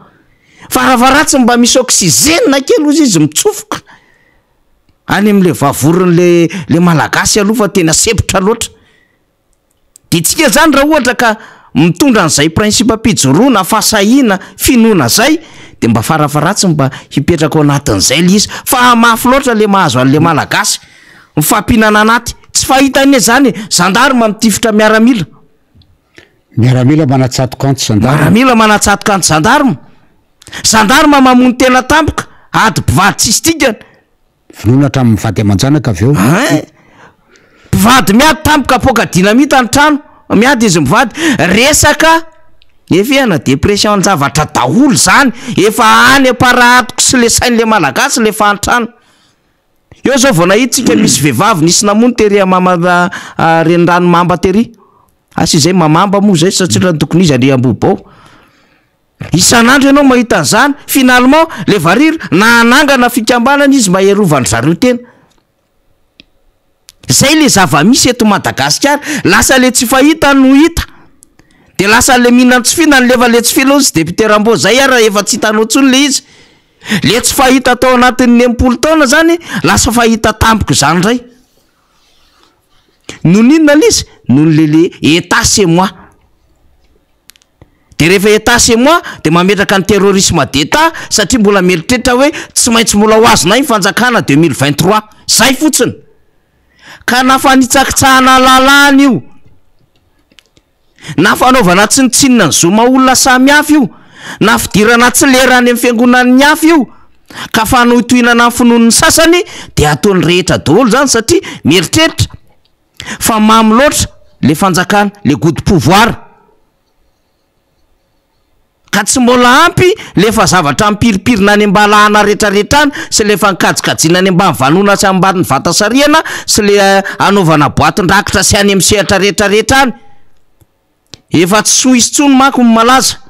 Farafaharatsiny mba misy oxygène kely hozy izy mitsofoka any amin'le vavoron'le le Malagasy aloha fa tena sempotra loatra. Dia tsika zany raha ohatra ka mitondra an'izay principe am-pijoroana, fahasahiana, finoana zay de mba farafaharatsiny mba hipetraka ao anatin'izay le izy fa mafy loatra le mahazo an'le malagasy, mifampihinana anaty, tsy fahita anie zany e, gendarme mitifitra miaramila. Miaramila manatsatoka antsy gendarme. Miaramila manatsatoka antsy gendarme, gendarme mamono tena tampoka, ady mpivady tsisy dikany. Vonoina hatramin'ny vady aman-janaka avy eo. Hein? Mpivady miady tampoka apoaka dynamite ny trano, miady izy mivady. Resaka efehana dépression an-javatra daholo zany, efa any am-parahatoky sy le sain'le malagasy le fahantrana. Eo zao vao nahita tsika misy vehivavy nisy namono tery amama renirano mamba tery. Asa izay mamamba moa zay satria raha ny tokony izy any Ambohibao. Isan'andro ianao mahita an'izany, finalement le variry na hanangana fikambanana izy mba hiarovan-dry zareo tena. Zay le zava-misy eto Madagasikara, lasa le tsy fahita no hita, de lasa le mihinan tsy fihinana nefa le tsy fihinana hozy député Rambo zay ary efa tsy hitanao intsony le izy, le tsy fahita tao anatin'ny 60 taona zany lasa fahita tampoka izany indray. Noho ny inona le izy? Noho ny le le Etat c'est moi. De rehefa Etat c'est moi de mametraka ny terrorisme d'Etat satria mbola mieritreritra hoe tsy maintsy mbola ho azonay ny fanjakana 2023. Zay fotsiny. Ka na fanitsakitsahana lalàna io, na fanaovana tsinontsinona ny zo maha olona samy hafa io, na fidirana tsy lera any amin'ny fiangonan'ny hafa io, ka fanohintohinana ny finoan'ny sasany dia ataony rehetra daholo zany satria mieritreritra fa mamy loatra le fanjakana, le gout de pouvoir. Ka tsy mbola ampy le efa zavatra mipirimpirina any ambalahana retraretra any sy le efa nikajikajiana any ambany vanona sy ambany vata sarihana sy le anaovana boatin-drakitra sy any amin'ny sehatra retraretra any. Efa tsy Suisse tsony manko ny malaza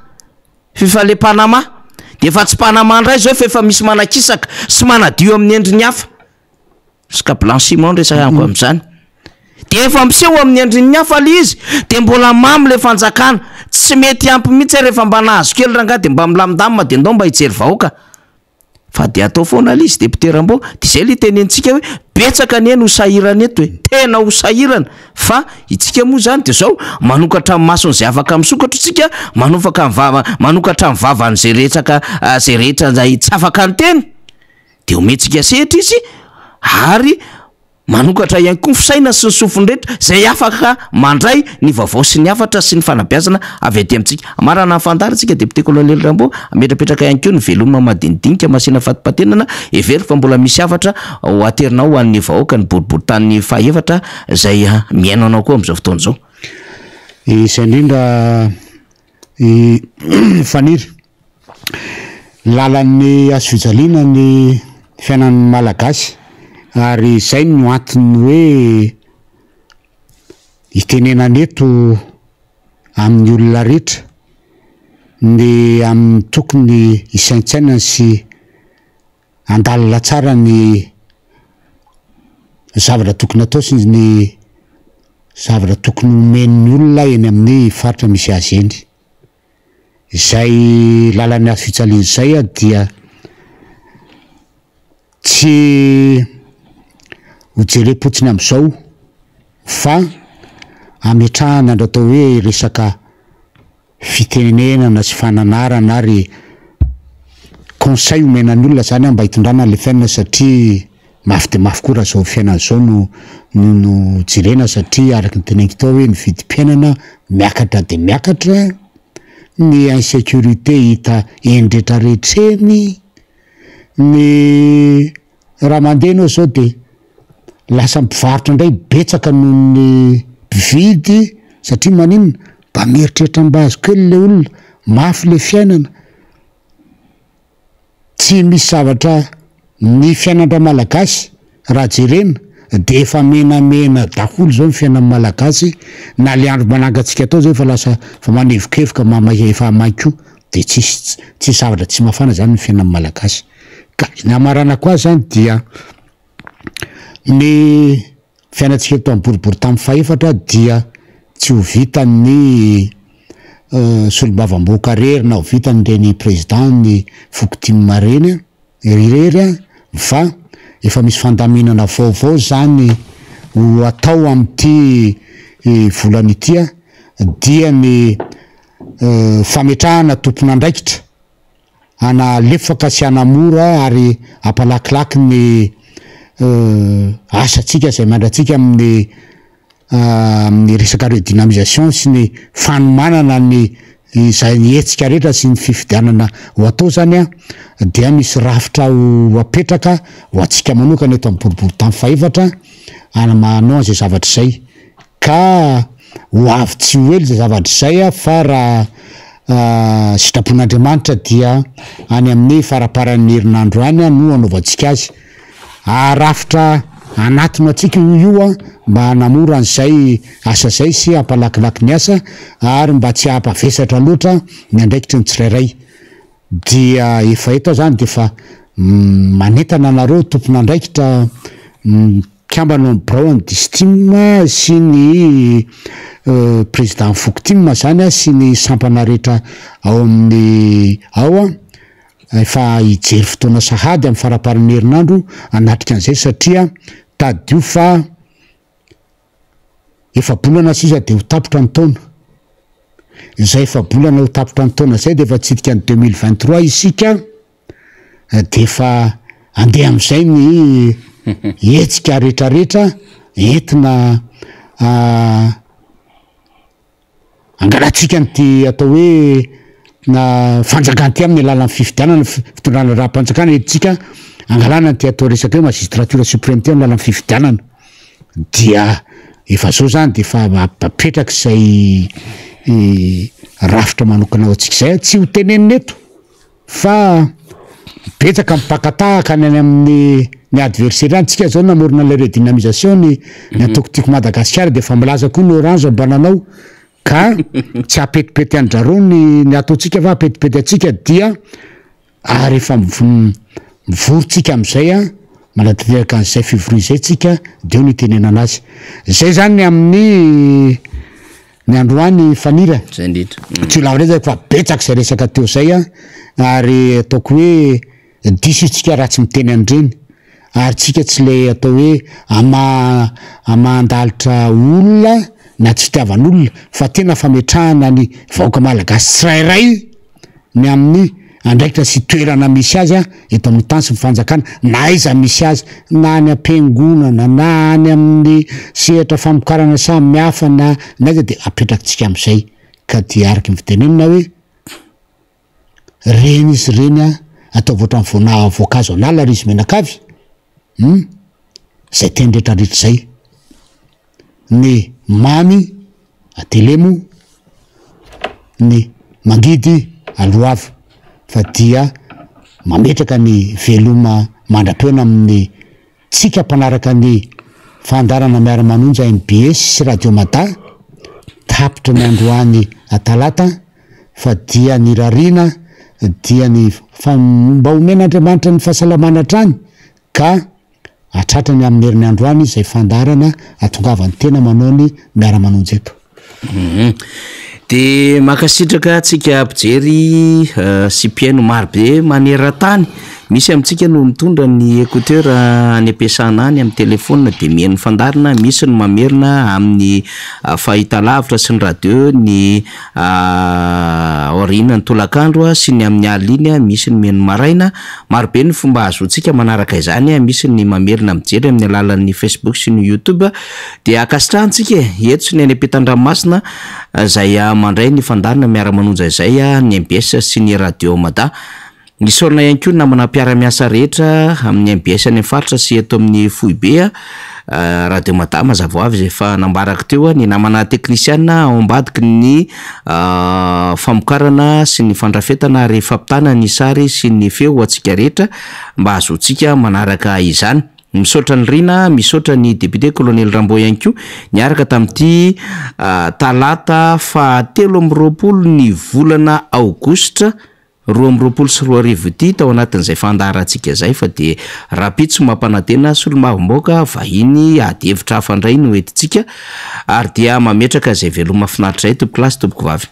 f'efa le Panama. De efa tsy Panama ndray zao f'efa misy manakisaka sy manadio amin'ny endriny hafa. Resaka blanchiment no resahako amin'izany. Dia efa miseho amin'ny endriny hafa ilay izy, dia mbola mamy ilay fanjakana. Tsy mety ampy mihitsy aho rehefa mba nahazo kely rangahy dia mba milamindamina dia ndao mba hijery vahoaka. Fa dia atao foana ilay izy député Rambo. Dia izay ilay itenentsika hoe betsaka anie no sahirana eto e. Tena ho sahirana. Fa itsika moa izany dia izao, manokatra ny mason'izay afaka misokatra isika, manofaka ny vava, manokatra ny vavan'izay rehetra izay rehetra izay tsy afaka niteny. Dia omentsika sehatra izy ary manokatra ihany koa ny fisainana sy ny sofiny rehetra izay afaka mandray ny vaovao sy ny hafatra sy ny fanabeazana avy aty amintsika. Hamarana ny fandaharantsika Député Colonel Rambo, hametrapetraka ihany koa ny veloma madinidinika masina fatipatenana, heveriko fa mbola misy hafatra ho aterinao ho an'ny vahoaka ny boriborintany fahaefatra izay mihaino anao koa amin'izao fotoana izao. Izay indrindra i Faniry. Lalan'ny hazo fijaliana ny fiainan'ny Malagasy ary izay no antony hoe itenenana eto amin'ny olona rehetra ny amin'ny tokony hisaintsainana sy handalina tsara ny zavatra tokony atao sy ny zavatra tokony homen'ny olona eny amin'ny faritra misy azy eny. Izay lalan'ny hazo fijaliana izay dia tsy ho jerem-potsiny amin'izao fa ametrahana ny atao hoe resaka fitenenana sy fananarana ary conseil omena ny olona zany mba hitondrana an'ilay fiainana satria mafy dia mafy koa raha izao fiainana izao no no no jerena satria araka ny teneniko tao hoe ny vidim-piainana miakatra dia miakatra, ny insécurité hita eny retraretra eny, ny raha mandeha enao zao de lasa mpivarotra indray betsaka noho ny mpividy satria maninona? Mba mieritreritra mba azo kely le olona, mafy le fiainana. Tsy misy zavatra ny fiainan-dRamalagasy raha jerena dia efa menamena daholo izao ny fiainan'ny Malagasy na le andro manangantsika tao zao efa lasa efa manevokevoka mamay efa may koa dia tsisy tsisy zavatra tsy mafana zany ny fiainan'ny Malagasy ka ny hamaranako azy zany dia ny fiainantsika eto amin'ny boriborintany fahefatra dia tsy ho vitan'ny solombavambahoaka irery na ho vitan'ireny président ny foko tim ireny irery fa efa misy fandaminana vaovao zany ho atao amin'ity volana ity dia ny fametrahana tompon'andraikitra hanalefaka sy hanamora ary hampalakilaky ny asantsika izay miandry antsika amin'ny amin'ny resaka redynamisation sy ny fanomanana ny izay hetsika rehetra sy ny fifidianana ho atao zany an, dia misy rafitra ho apetraka ho antsika manokana eto amin'ny boriborintany fahefatra manao an'izay zavatra izay. Ka ho avy tsy ho ela izay zavatra izay fa raha sitrapon'Andriamanitra dia any amin'ny faraparan'ny herinandro any no hanaovantsika azy. Arafitra anatona antsika io io mba hanamora an'izay asa izay sy hampalakilaky ny asa ary mba tsy hampavesatra loatra ny andraikitry ny tsirairay. Dia efa eto aho zany dia efa manentana anareo tompon'andraikitra mpikambana ao amin'ny birao an'ny Distim sy ny président Fokotim zany sy ny sampana rehetra ao amin'ny ao an, efa hijery fotoana sahady amin'ny faramparan'ny herinandro hanatrika an'izay satria tadidio fa efa-bolana sisa dia ho tapitra ny taona. Izay efa-bolana ho tapitra ny taona izay dia efa hitsidika ny 2023 isika dia efa andeha amin'izay ny hetsika retraretra entina Angalantsika an'ity atao hoe na fanjakana ity amin'ny alalan'ny fifidianana, fitondrana raharaham-panjakana entintsika angalana an'ity atao resaka hoe magistrature supreme ity amin'ny alalan'ny fifidianana. Dia efa zao zany de efa apetraka izay rafitra manokana ho antsika izay, tsy ho tenenina eto. Fa betsaka ny mpaka tahaka ny any amin'ny ny adversaire any, tsika zao namorona an'ilay redynamisation ny ny antoko Tiako Madagasikara dia efa milaza koa ny orange mba nanao ka tsy hapetipety an-drareo ny ny ataontsika fa hapetipety antsika dia ary efa mivory tsika amin'izay an, manatanteraka an'izay fivoriana izay tsika dia eo no itenenana azy. Zay zany ny amin'ny Ny androany Faniry a! Zay indrindra. Tsy ho lava indray zay fa betsaka izay resaka teo izay a! Ary ataoko hoe diso isika raha tsy miteny an'ireny. Ary tsika tsy ilay atao hoe ama amahan-dalitra olona na tsy fitiavan'olona fa tena fametrahana ny vahoaka malagasy tsirairay ny amin'ny andraikitra sy toerana misy azy eto amin'ny tany sy ny fanjakana na aiza misy azy na any am-piangonana na any amin'ny sehatra famokarana samy hafa na na aiza dia apetrakitsika amin'izay ka dia araka ny fitenenana hoe reny izy ireny a ataovy ohatran'ny voana voankazo an'ala ry izy mianakavy hum zay teny rehetra rehetra izay ny mamy atelemo ny mangidy aloavy fa dia mametraka ny veloma mandra-peona amin'ny tsika mpanaraka ny fandaharana miara-manonja mbs sy radio mada tapitra ny androany talata fa dia ny rariana dia ny fa mba omen'Andriamanitra ny fahasalamana hatrany ka Hatratra ny amin'ny herin'ny androany izay fandaharana atongavan'ny tena manao ny miara-manonja eto. Dia mankasitraka antsika mpijery sy mpihaino maro be maneran-tany. Misy amintsika no mitondra ny écouteur any am-piasana any amin'ny telephone dia mihaino ny fandaharana, misy ny mamerina amin'ny fahitalavitra sy ny radio ny aorian'ny tolakandro sy ny amin'ny alina iny, misy ny mihaino maraina. Marobe ny fomba ahazoantsika manaraka izany, misy ny mamerina mijery amin'ny alalan'ny Facebook sy ny YouTube. Dia ankasitrahantsika e, eto sy ny any ampitan-dranomasina izay mandray ny fandaharana miara-manonja izay, ny mbs sy ny Radio Mada. Isaorana ihany koa ny namana mpiara-miasa rehetra amin'ny mbs any amin'ny faritra sy eto amin'ny foibe. Radio Mada mazava ho avy izay efa nambarako teo, ny namana teknisiana ao ambadiky ny famokarana sy ny fandrafetana ary fampitana ny sary sy ny feo ho antsika rehetra mba hahazoantsika manaraka izany. Misaotra an'i Rina, misaotra ny député Colonel Rambo ihany koa niaraka tamin'ity talata faha 23 ny volana aogositra 2022 ity tao anatin'izay fandaharantsika izay fa dia rahampitso mampanantena solombavambahoaka vahiny ady hevitra hafa indray no entintsika ary dia mametraka izay veloma finaritra izay tompokolahy sy tompokovavy.